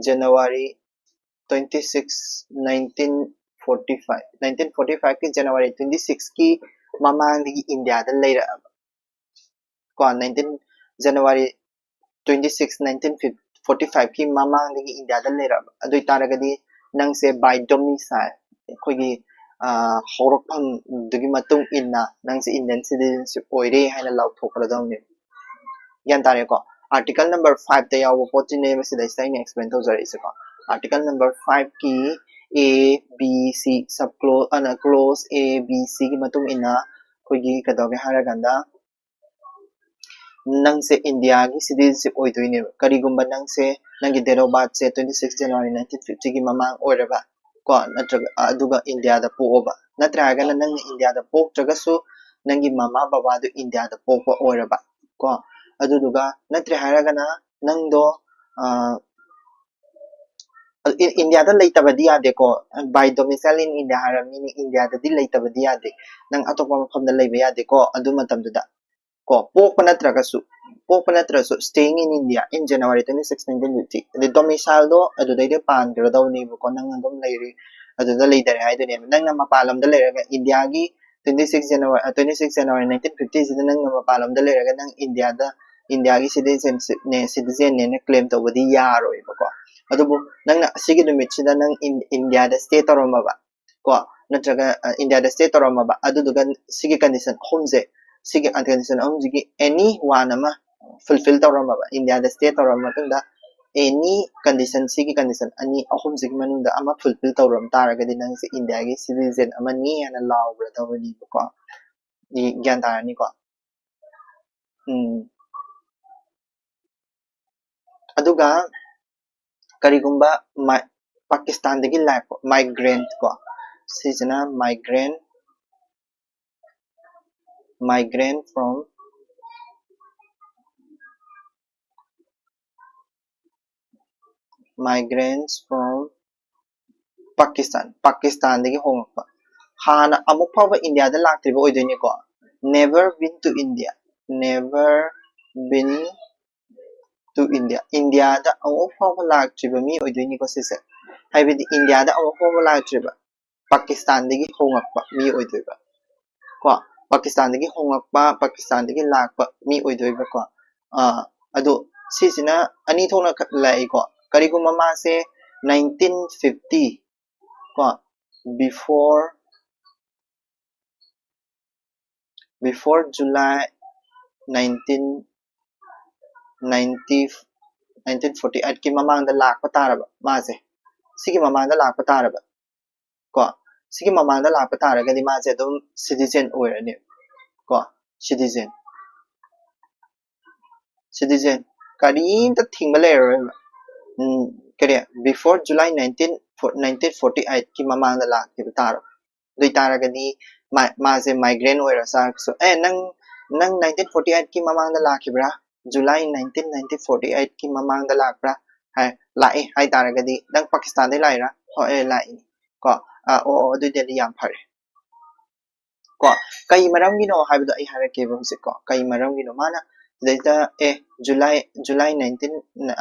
January twenty six, nineteen forty five, nineteen forty five ꯀꯤ January twenty six ꯀꯤ ꯃꯃꯥꯡꯗꯒꯤ ꯏꯟꯗꯤꯌꯥꯗ ꯂꯩꯔꯛꯑꯕ ꯀꯣ꯫ Nineteen January twenty six, nineteen forty five ꯀꯤ ꯃꯃꯥꯡꯗꯒꯤ ꯏꯟꯗꯤꯌꯥꯗ ꯂꯩꯔꯛꯑꯕ ꯑꯗꯨ ꯑꯣꯏꯇꯥꯔꯒꯗꯤ ꯅꯪꯁꯦ by domicile, ꯑꯩꯈꯣꯏꯒꯤ ꯍꯧꯔꯛꯐꯝꯗꯨꯒꯤ ꯃꯇꯨꯡ ꯏꯟꯅ ꯅꯪꯁꯦ Indian citizenship ꯑꯣꯏꯔꯦ ꯍꯥꯏꯅ ꯂꯥꯎꯊꯣꯛꯀꯗꯕꯅꯦꯕ꯫ ꯒ꯭ꯌꯥꯟ ꯇꯥꯔꯦꯀꯣ? Article number five ꯇ ꯌꯥꯎꯕ ꯄꯣꯠꯁꯤꯅꯦꯕ ꯁꯤꯗꯩꯁꯤꯗ ꯑꯩꯅ explain ꯇꯧꯖꯔꯛꯏꯁꯦꯀꯣ꯫ Article number five ꯀꯤ A, B, C, sub clause, ꯑꯅ clause A, B, C ꯒꯤ ꯃꯇꯨꯡ ꯏꯟꯅ ꯑꯩꯈꯣꯏꯒꯤ ꯀꯩꯗꯧꯒꯦ ꯍꯥꯏꯔꯀꯥꯟꯗ ꯅꯪꯁꯦ ꯏꯟꯗꯤꯌꯥꯒꯤ citizenship ꯑꯣꯏꯗꯣꯏꯅꯦꯕ꯫ ꯀꯔꯤꯒꯨꯝꯕ ꯅꯪꯁꯦ, ꯅꯪꯒꯤ date of birth say twenty six January nineteen fifty ꯒꯤ ꯃꯃꯥꯡ ꯑꯣꯏꯔꯕ ꯀꯣ, ꯅꯠꯇ꯭ꯔꯒ ꯑꯗꯨꯒ ꯏꯟꯗꯤꯌꯥꯗ ꯄꯣꯛꯑꯕ, ꯅꯠꯇ꯭ꯔꯦ ꯍꯥꯏꯔꯒꯅ ꯅꯪꯅ ꯏꯟꯗꯤꯌꯥꯗ ꯄꯣꯛꯇ꯭ꯔꯒꯁꯨ ꯅꯪꯒꯤ ꯃꯃꯥ ꯕꯕꯥꯗꯨ ꯏꯟꯗꯤꯌꯥꯗ ꯄꯣꯛꯄ ꯑꯣꯏꯔꯕ ꯀꯣ, ꯑꯗꯨꯗꯨꯒ ꯅꯠꯇ꯭ꯔꯦ ꯍꯥꯏꯔꯒꯅ ꯅꯪꯗꯣ ꯏꯟꯗꯤꯌꯥꯗ ꯂꯩꯇꯕꯗꯤ ꯌꯥꯗꯦꯀꯣ꯫ By domicile in India ꯍꯥꯏꯔꯕꯅꯤꯅ ꯏꯟꯗꯤꯌꯥꯗꯗꯤ ꯂꯩꯇꯕꯗꯤ ꯌꯥꯗꯦ꯫ ꯅꯪ ꯑꯇꯣꯞꯄ ꯃꯐꯝꯗ ꯂꯩꯕ ꯌꯥꯗꯦꯀꯣ ꯑꯗꯨ ꯃꯇꯝꯗꯨꯗ ꯀꯣ꯫ ꯄꯣꯛꯄ ꯅꯠꯇ꯭ꯔꯒꯁꯨ, ꯄꯣꯛꯄ ꯅꯠꯇ꯭ꯔꯁꯨ staying in India in January twenty six, nineteen fifty꯫ ꯑꯗꯩ domicileꯗꯣ ꯑꯗꯨꯗꯩꯗ ꯄꯥꯟꯈ꯭ꯔꯗꯧꯅꯦꯕꯀꯣ꯫ ꯅꯪ ꯑꯗꯨꯝ ꯂꯩꯔꯤ, ꯑꯗꯨꯗ ꯂꯩꯗꯔꯦ ꯍꯥꯏꯗꯣꯏꯅꯦꯕ꯫ ꯅꯪꯅ ꯃꯄꯥꯟ ꯂꯝꯗ ꯂꯩꯔꯒ ꯏꯟꯗꯤꯌꯥꯒꯤ twenty six January, twenty six January nineteen fifty ꯁꯤꯗ ꯅꯪꯅ ꯃꯄꯥꯟ ꯂꯝꯗ ꯂꯩꯔꯒ ꯅꯪ ꯏꯟꯗꯤꯌꯥꯗ, ꯏꯟꯗꯤꯌꯥꯒꯤ citizenship ꯅꯦ, citizen ꯅꯦꯅ claim ꯇꯧꯕꯗꯤ ꯌꯥꯔꯣꯏꯕꯀꯣ꯫ ꯑꯗꯨꯕꯨ ꯅꯪꯅ ꯑꯁꯤꯒꯤ ꯅꯨꯃꯤꯠꯁꯤꯗ ꯅꯪ ꯏꯟꯗꯤꯌꯥꯗ stay ꯇꯧꯔꯝꯃꯕ ꯀꯣ, ꯅꯠꯇ꯭ꯔꯒ ꯏꯟꯗꯤꯌꯥꯗ ꯁ꯭ꯇꯦ ꯇꯧꯔꯝꯃꯕ, ꯑꯗꯨꯗꯨꯒ ꯁꯤꯒꯤ ꯀꯟꯗꯤꯁꯟ ꯑꯍꯨꯝꯁꯦ, ꯁꯤꯒꯤ ꯀꯟꯗꯤꯁꯟ ꯑꯍꯨꯝꯁꯤꯒꯤ ꯑꯦꯅꯤ ꯋꯥꯟ ꯑꯃ ꯐꯨꯜꯐꯤꯜ ꯇꯧꯔꯝꯃꯕ, ꯏꯟꯗꯤꯌꯥꯗ ꯁ꯭ꯇꯦ ꯇꯧꯔꯕ ꯃꯇꯨꯡꯗ ꯑꯦꯅꯤ ꯀꯟꯗꯤꯁꯟ, ꯁꯤꯒꯤ ꯀꯟꯗꯤꯁꯟ ꯑꯅꯤ ꯑꯍꯨꯝꯁꯤꯒꯤ ꯃꯅꯨꯡꯗ ꯑꯃ ꯐꯨꯜꯐꯤꯜ ꯇꯧꯔꯝ ꯇꯥꯔꯒꯗꯤ ꯅꯪꯁꯦ ꯏꯟꯗꯤꯌꯥꯒꯤ ꯁꯤꯇꯤꯖꯦꯟ ꯑꯃꯅꯤ ꯍꯥꯏꯅ ꯂꯥꯎꯈ꯭ꯔꯗꯕꯅꯦꯕꯀꯣ꯫ ꯒ꯭ꯌꯥꯟ ꯇꯥꯔꯅꯤꯀꯣ? ꯎꯝ꯫ ꯑꯗꯨꯒ ꯀꯔꯤꯒꯨꯝꯕ ꯃꯥꯏ-, ꯄꯥꯀꯤꯁꯇꯥꯟꯗꯒꯤ ꯂꯥꯛꯄ ꯃꯥꯏꯒ꯭ꯔꯦꯟꯠ ꯀꯣ, ꯁꯤꯁꯤꯅ migrant, migrant from, migrants from Pakistan, ꯄꯥꯀꯤꯁꯇꯥꯟꯗꯒꯤ ꯍꯣꯡꯂꯛꯄ, ꯍꯥꯟꯅ ꯑꯃꯨꯛ ꯐꯥꯎꯕ ꯏꯟꯗꯤꯌꯥꯗ ꯂꯥꯛꯇ꯭ꯔꯤꯕ ꯑꯣꯏꯗꯣꯏꯅꯤꯀꯣ꯫ Never been to India, never been to India, ꯏꯟꯗꯤꯌꯥꯗ ꯑꯃꯨꯛ ꯐꯥꯎꯕ ꯂꯥꯛꯇ꯭ꯔꯤꯕ ꯃꯤ ꯑꯣꯏꯗꯣꯏꯅꯤꯀꯣ ꯁꯤꯁꯦ꯫ ꯍꯥꯏꯕꯗꯤ ꯏꯟꯗꯤꯌꯥꯗ ꯑꯃꯨꯛ ꯐꯥꯎꯕ ꯂꯥꯛꯇ꯭ꯔꯤꯕ, ꯄꯥꯀꯤꯁꯇꯥꯟꯗꯒꯤ ꯍꯣꯡꯂꯛꯄ ꯃꯤ ꯑꯣꯏꯗꯣꯏꯕ ꯀꯣ꯫ ꯄꯥꯀꯤꯁꯇꯥꯟꯗꯒꯤ ꯍꯣꯡꯂꯛꯄ, ꯄꯥꯀꯤꯁꯇꯥꯟꯗꯒꯤ ꯂꯥꯛꯄ ꯃꯤ ꯑꯣꯏꯗꯣꯏꯕꯀꯣ꯫ ꯑꯥ, ꯑꯗꯣ ꯁꯤꯁꯤꯅ ꯑꯅꯤ ꯊꯣꯛꯅ ꯈ-, ꯂꯥꯛꯏꯀꯣ꯫ ꯀꯔꯤꯒꯨꯝꯕ ꯃꯥꯁꯦ nineteen fifty ꯀꯣ, before, before July nineteen ninety, nineteen forty eight ꯀꯤ ꯃꯃꯥꯡꯗ ꯂꯥꯛꯄ ꯇꯥꯔꯕ ꯃꯥꯁꯦ, ꯁꯤꯒꯤ ꯃꯃꯥꯡꯗ ꯂꯥꯛꯄ ꯇꯥꯔꯕ ꯀꯣ, ꯁꯤꯒꯤ ꯃꯃꯥꯡꯗ ꯂꯥꯛꯄ ꯇꯥꯔꯒꯗꯤ ꯃꯥꯁꯦ ꯑꯗꯨꯝ ꯁꯤꯇꯤꯖꯦꯟ ꯑꯣꯏꯔꯅꯤ ꯀꯣ, ꯁꯤꯇꯤꯖꯦꯟ, ꯁꯤꯇꯤꯖꯦꯟ, ꯀꯔꯤꯝꯇ ꯊꯤꯡꯕ ꯂꯩꯔꯔꯣꯏꯕ꯫ ꯎꯝ, ꯀꯔꯤ, before July nineteen, nineteen forty eight ꯀꯤ ꯃꯃꯥꯡꯗ ꯂꯥꯛꯈꯤꯕ ꯇꯥꯔꯕ꯫ ꯑꯗꯨ ꯑꯣꯏꯇꯥꯔꯒꯗꯤ ꯃꯥ-, ꯃꯥꯁꯦ migrant ꯑꯣꯏꯔ ꯆꯥꯔꯒꯁꯨ, "ꯑꯦ, ꯅꯪ, ꯅꯪ nineteen forty eight ꯀꯤ ꯃꯃꯥꯡꯗ ꯂꯥꯛꯈꯤꯕ꯭ꯔꯥ? July nineteen, nineteen forty eight ꯀꯤ ꯃꯃꯥꯡꯗ ꯂꯥꯛꯄ꯭ꯔꯥ?" ꯍꯥꯏ, "ꯂꯥꯛꯑꯦ" ꯍꯥꯏ ꯇꯥꯔꯒꯗꯤ, "ꯅꯪ ꯄꯥꯀꯤꯁꯇꯥꯟꯗꯩ ꯂꯥꯛꯏꯔꯥ?" "ꯍꯣꯏ, ꯑꯦ, ꯂꯥꯛꯏꯅꯤ" ꯀꯣ꯫ "ꯑ, ꯑꯣ, ꯑꯣ, ꯑꯗꯨꯏꯗꯤ ꯌꯥꯝ ꯐꯔꯦ" ꯀꯣ꯫ ꯀꯩ ꯃꯔꯝꯒꯤꯅꯣ ꯍꯥꯏꯕꯗꯣ ꯑꯩ ꯍꯥꯏꯔꯛꯀꯦꯕ ꯍꯧꯖꯤꯛ ꯀꯣ꯫ ꯀꯩ ꯃꯔꯝꯒꯤꯅꯣ? ꯃꯥꯅ ꯁꯤꯗꯩꯗ, ꯑꯦ, July, July nineteen,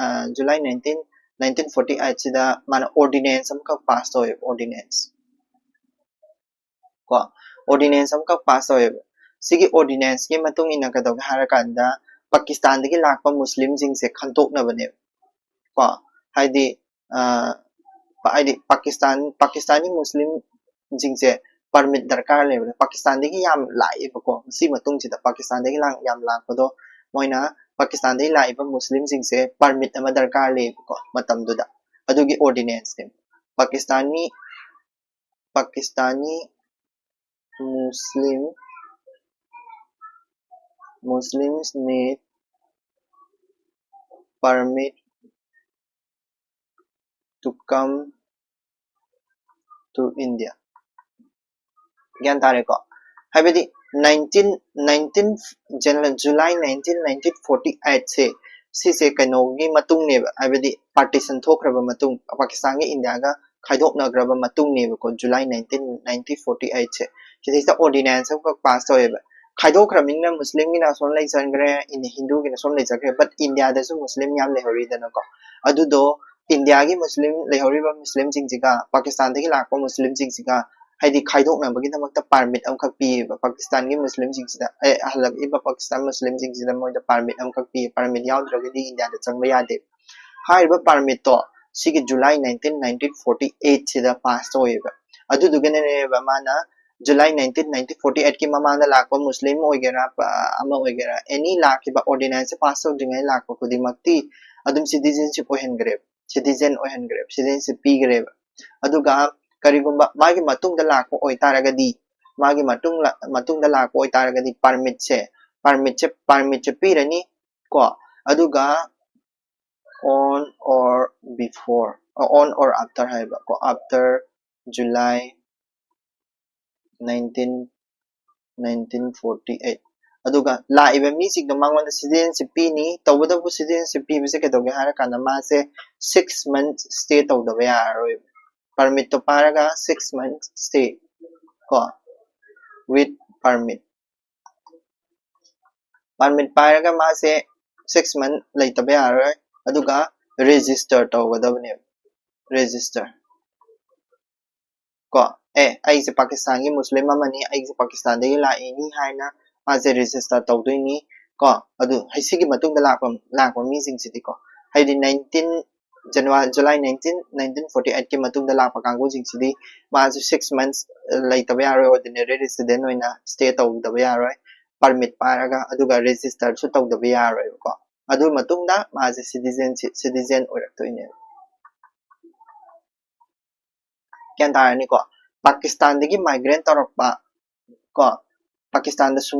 ꯑ, July nineteen, nineteen forty eight ꯁꯤꯗ ꯃꯥꯅ ordinance ꯑꯃꯈꯛ pass ꯇꯧꯋꯦꯕ, ordinance꯫ ꯀꯣ, ordinance ꯑꯃꯈꯛ pass ꯇꯧꯋꯦꯕ꯫ ꯁꯤꯒꯤ ordinance ꯀꯤ ꯃꯇꯨꯡ ꯏꯟꯅ ꯀꯩꯗꯧꯒꯦ ꯍꯥꯏꯔꯀꯥꯟꯗ, ꯄꯥꯀꯤꯁꯇꯥꯟꯗꯒꯤ ꯂꯥꯛꯄ ꯃꯨꯁꯂꯤꯝꯁꯤꯡꯁꯦ ꯈꯟꯇꯣꯛꯅꯕꯅꯦꯕ꯫ ꯀꯣ, ꯍꯥꯏꯗꯤ, ꯑ, ꯄ-, ꯍꯥꯏꯗꯤ ꯄꯥꯀꯤꯁꯇꯥꯟ, ꯄꯥꯀꯤꯁꯇꯥꯟꯒꯤ ꯃꯨꯁꯂꯤꯝ ꯁꯤꯡꯁꯦ ꯄꯔꯃꯤꯠ ꯗꯔꯀꯥꯔ ꯂꯩꯕꯅꯦ꯫ ꯄꯥꯀꯤꯁꯇꯥꯟꯗꯒꯤ ꯌꯥꯝ ꯂꯥꯛꯑꯦꯕꯀꯣ꯫ ꯃꯁꯤ ꯃꯇꯨꯡꯁꯤꯗ ꯄꯥꯀꯤꯁꯇꯥꯟꯗꯒꯤ ꯂꯥꯛ-, ꯌꯥꯝ ꯂꯥꯛꯄꯗꯣ, ꯃꯣꯏꯅ ꯄꯥꯀꯤꯁꯇꯥꯟꯗꯒꯤ ꯂꯥꯛꯏꯕ ꯃꯨꯁꯂꯤꯝꯁꯤꯡꯁꯦ ꯄꯔꯃꯤꯠ ꯑꯃ ꯗꯔꯀꯥꯔ ꯂꯩꯌꯦꯕꯀꯣ ꯃꯇꯝꯗꯨꯗ꯫ ꯑꯗꯨꯒꯤ ꯑꯣꯔꯗꯤꯅꯦꯟꯁꯅꯦ꯫ ꯄꯥꯀꯤꯁꯇꯥꯟꯒꯤ, ꯄꯥꯀꯤꯁꯇꯥꯟꯒꯤ ꯃꯨꯁꯂꯤꯝ, Muslims need permit to come to India꯫ ꯒ꯭ꯌꯥꯟ ꯇꯥꯔꯦꯀꯣ? ꯍꯥꯏꯕꯗꯤ nineteen, nineteen, July nineteen, nineteen forty eight ꯁꯦ, ꯁꯤꯁꯦ ꯀꯩꯅꯣꯒꯤ ꯃꯇꯨꯡꯅꯦꯕ, ꯍꯥꯏꯕꯗꯤ ꯄꯥꯔꯇꯤꯁꯟ ꯊꯣꯛꯈ꯭ꯔꯕ ꯃꯇꯨꯡ, ꯄꯥꯀꯤꯁꯇꯥꯟꯒ ꯏꯟꯗꯤꯌꯥꯒ ꯈꯥꯏꯗꯣꯛꯅꯈ꯭ꯔꯕ ꯃꯇꯨꯡꯅꯦꯕꯀꯣ, July nineteen, nineteen forty eight ꯁꯦ꯫ ꯁꯤꯗꯩꯁꯤꯗ ꯑꯣꯔꯗꯤꯅꯦꯟꯁ ꯑꯃꯈꯛ ꯄꯥꯁ ꯇꯧꯋꯦꯕ꯫ ꯈꯥꯏꯗꯣꯛꯈ꯭ꯔꯕꯅꯤꯅ ꯃꯨꯁꯂꯤꯝꯒꯤꯅ ꯑꯁꯣꯝ ꯂꯩꯖꯈ꯭ꯔꯦ, ꯏꯟ-, ꯍꯤꯟꯗꯨꯒꯤꯅ ꯁꯣꯝ ꯂꯩꯖꯈ꯭ꯔꯦ, but ꯏꯟꯗꯤꯌꯥꯗꯁꯨ ꯃꯨꯁꯂꯤꯝ ꯌꯥꯝ ꯂꯩꯍꯧꯔꯤꯗꯅꯀꯣ꯫ ꯑꯗꯨꯗꯣ ꯏꯟꯗꯤꯌꯥꯒꯤ ꯃꯨꯁꯂꯤꯝ ꯂꯩꯍꯧꯔꯤꯕ ꯃꯨꯁꯂꯤꯝꯁꯤꯡꯁꯤꯒ ꯄꯥꯀꯤꯁꯇꯥꯟꯗꯒꯤ ꯂꯥꯛꯄ ꯃꯨꯁꯂꯤꯝꯁꯤꯡꯁꯤꯒ ꯍꯥꯏꯗꯤ ꯈꯥꯏꯗꯣꯛꯅꯕꯒꯤꯗꯃꯛꯇ ꯄꯥꯔꯃꯤꯠ ꯑꯃꯈꯛ ꯄꯤꯌꯦꯕ ꯄꯥꯀꯤꯁꯇꯥꯟꯒꯤ ꯃꯨꯁꯂꯤꯝꯁꯤꯡꯁꯤꯗ, ꯑꯦ, ꯍꯜꯂꯛꯏꯕ ꯄꯥꯀꯤꯁꯇꯥꯟ ꯃꯨꯁꯂꯤꯝꯁꯤꯡꯁꯤꯗ ꯃꯣꯏꯗ ꯄꯥꯔꯃꯤꯠ ꯑꯃꯈꯛ ꯄꯤꯌꯦ꯫ ꯄꯥꯔꯃꯤꯠ ꯌꯥꯎꯗ꯭ꯔꯒꯗꯤ ꯏꯟꯗꯤꯌꯥꯗ ꯆꯪꯕ ꯌꯥꯗꯦ꯫ ꯍꯥꯏꯔꯤꯕ ꯄꯥꯔꯃꯤꯠꯇꯣ ꯁꯤꯒꯤ July nineteen, nineteen forty eight ꯁꯤꯗ ꯄꯥꯁ ꯇꯧꯋꯦꯕ꯫ ꯑꯗꯨꯗꯨꯒꯤꯅꯦꯕ ꯃꯥꯅ July nineteen, nineteen forty eight ꯀꯤ ꯃꯃꯥꯡꯗ ꯂꯥꯛꯄ ꯃꯨꯁꯂꯤꯝ ꯑꯣꯏꯒꯦꯔꯥ, ꯄ-, ꯑꯃ ꯑꯣꯏꯒꯦꯔꯥ, ꯑꯦꯅꯤ ꯂꯥꯛꯈꯤꯕ ꯑꯣꯔꯗꯤꯅꯦꯟꯁꯁꯦ ꯄꯥꯁ ꯇꯧꯗ꯭ꯔꯤꯉꯩ ꯂꯥꯛꯄ ꯈꯨꯗꯤꯡꯃꯛꯇꯤ ꯑꯗꯨꯝ ꯁꯤꯇꯤꯖꯦꯟꯁꯤꯞ ꯑꯣꯏꯍꯟꯈ꯭ꯔꯦꯕ, ꯁꯤꯇꯤꯖꯦꯟ ꯑꯣꯏꯍꯟꯈ꯭ꯔꯦꯕ, ꯁꯤꯇꯤꯖꯦꯟꯁꯤꯞ ꯄꯤꯈ꯭ꯔꯦꯕ꯫ ꯑꯗꯨꯒ ꯀꯔꯤꯒꯨꯝꯕ ꯃꯥꯒꯤ ꯃꯇꯨꯡꯗ ꯂꯥꯛꯄ ꯑꯣꯏꯇꯥꯔꯒꯗꯤ, ꯃꯥꯒꯤ ꯃꯇꯨꯡ ꯂ-, ꯃꯇꯨꯡꯗ ꯂꯥꯛꯄ ꯑꯣꯏꯇꯥꯔꯒꯗꯤ ꯄꯥꯔꯃꯤꯠꯁꯦ, ꯄꯥꯔꯃꯤꯠꯁꯦ, ꯄꯥꯔꯃꯤꯠꯁꯦ ꯄꯤꯔꯅꯤ ꯀꯣ꯫ ꯑꯗꯨꯒ on or before, on or after ꯍꯥꯏꯕ ꯀꯣ, after July nineteen, nineteen forty eight꯫ ꯑꯗꯨꯒ ꯂꯥꯛꯏꯕ ꯃꯤꯁꯤꯡꯗꯣ ꯃꯉꯣꯟꯗ ꯁꯤꯇꯤꯖꯦꯟꯁꯤꯞ ꯄꯤꯅꯤ꯫ ꯇꯧꯕꯇꯕꯨ ꯁꯤꯇꯤꯖꯦꯟꯁꯤꯞ ꯄꯤꯕꯁꯦ ꯀꯩꯗꯧꯒꯦ ꯍꯥꯏꯔꯀꯥꯟꯗ ꯃꯥꯁꯦ six months stay ꯇꯧꯗꯕ ꯌꯥꯔꯔꯣꯏꯕ꯫ ꯄꯥꯔꯃꯤꯠꯇꯣ ꯄꯥꯏꯔꯒ six months stay ꯀꯣ, with permit꯫ ꯄꯥꯔꯃꯤꯠ ꯄꯥꯏꯔꯒ ꯃꯥꯁꯦ six month ꯂꯩꯇꯕ ꯌꯥꯔꯔꯣꯏ꯫ ꯑꯗꯨꯒ ꯔꯦꯖꯤꯁꯇꯔ ꯇꯧꯒꯗꯕꯅꯦꯕ꯫ ꯔꯦꯖꯤꯁꯇꯔ ꯀꯣ, ꯑꯦ, ꯑꯩꯁꯦ ꯄꯥꯀꯤꯁꯇꯥꯟꯒꯤ ꯃꯨꯁꯂꯤꯝ ꯑꯃꯅꯤ, ꯑꯩꯁꯦ ꯄꯥꯀꯤꯁꯇꯥꯟꯗꯒꯤ ꯂꯥꯛꯏꯅꯤ ꯍꯥꯏꯅ ꯃꯥꯁꯦ ꯔꯦꯖꯤꯁꯇꯔ ꯇꯧꯗꯣꯏꯅꯤ ꯀꯣ꯫ ꯑꯗꯨ ꯍꯩ-, ꯁꯤꯒꯤ ꯃꯇꯨꯡꯗ ꯂꯥꯛꯄ, ꯂꯥꯛꯄ ꯃꯤꯁꯤꯡꯁꯤꯗꯤꯀꯣ, ꯍꯥꯏꯗꯤ nineteen, January July nineteen nineteen forty eight ꯀꯤ ꯃꯇꯨꯡꯗ ꯂꯥꯛꯄ ꯀꯥꯡꯕꯨꯁꯤꯡꯁꯤꯗꯤ ꯃꯥꯁꯨ six months ꯂꯩꯇꯕ ꯌꯥꯔꯣꯏ, ordinary resident ꯑꯣꯏꯅ stay ꯇꯧꯗꯕ ꯌꯥꯔꯣꯏ, permit ꯄꯥꯏꯔꯒ, ꯑꯗꯨꯒ register ꯁꯨ ꯇꯧꯗꯕ ꯌꯥꯔꯣꯏꯕꯀꯣ꯫ ꯑꯗꯨ ꯃꯇꯨꯡꯗ ꯃꯥꯁꯦ citizenship citizen ꯑꯣꯏꯔꯛꯇꯣꯏꯅꯦꯕ꯫ ꯒ꯭ꯌꯥꯟ ꯇꯥꯔꯅꯤꯀꯣ? ꯄꯥꯀꯤꯁꯇꯥꯟꯗꯒꯤ migrate ꯇꯧꯔꯛꯄ ꯀꯣ, ꯄꯥꯀꯤꯁꯇꯥꯟꯗ ꯁꯨ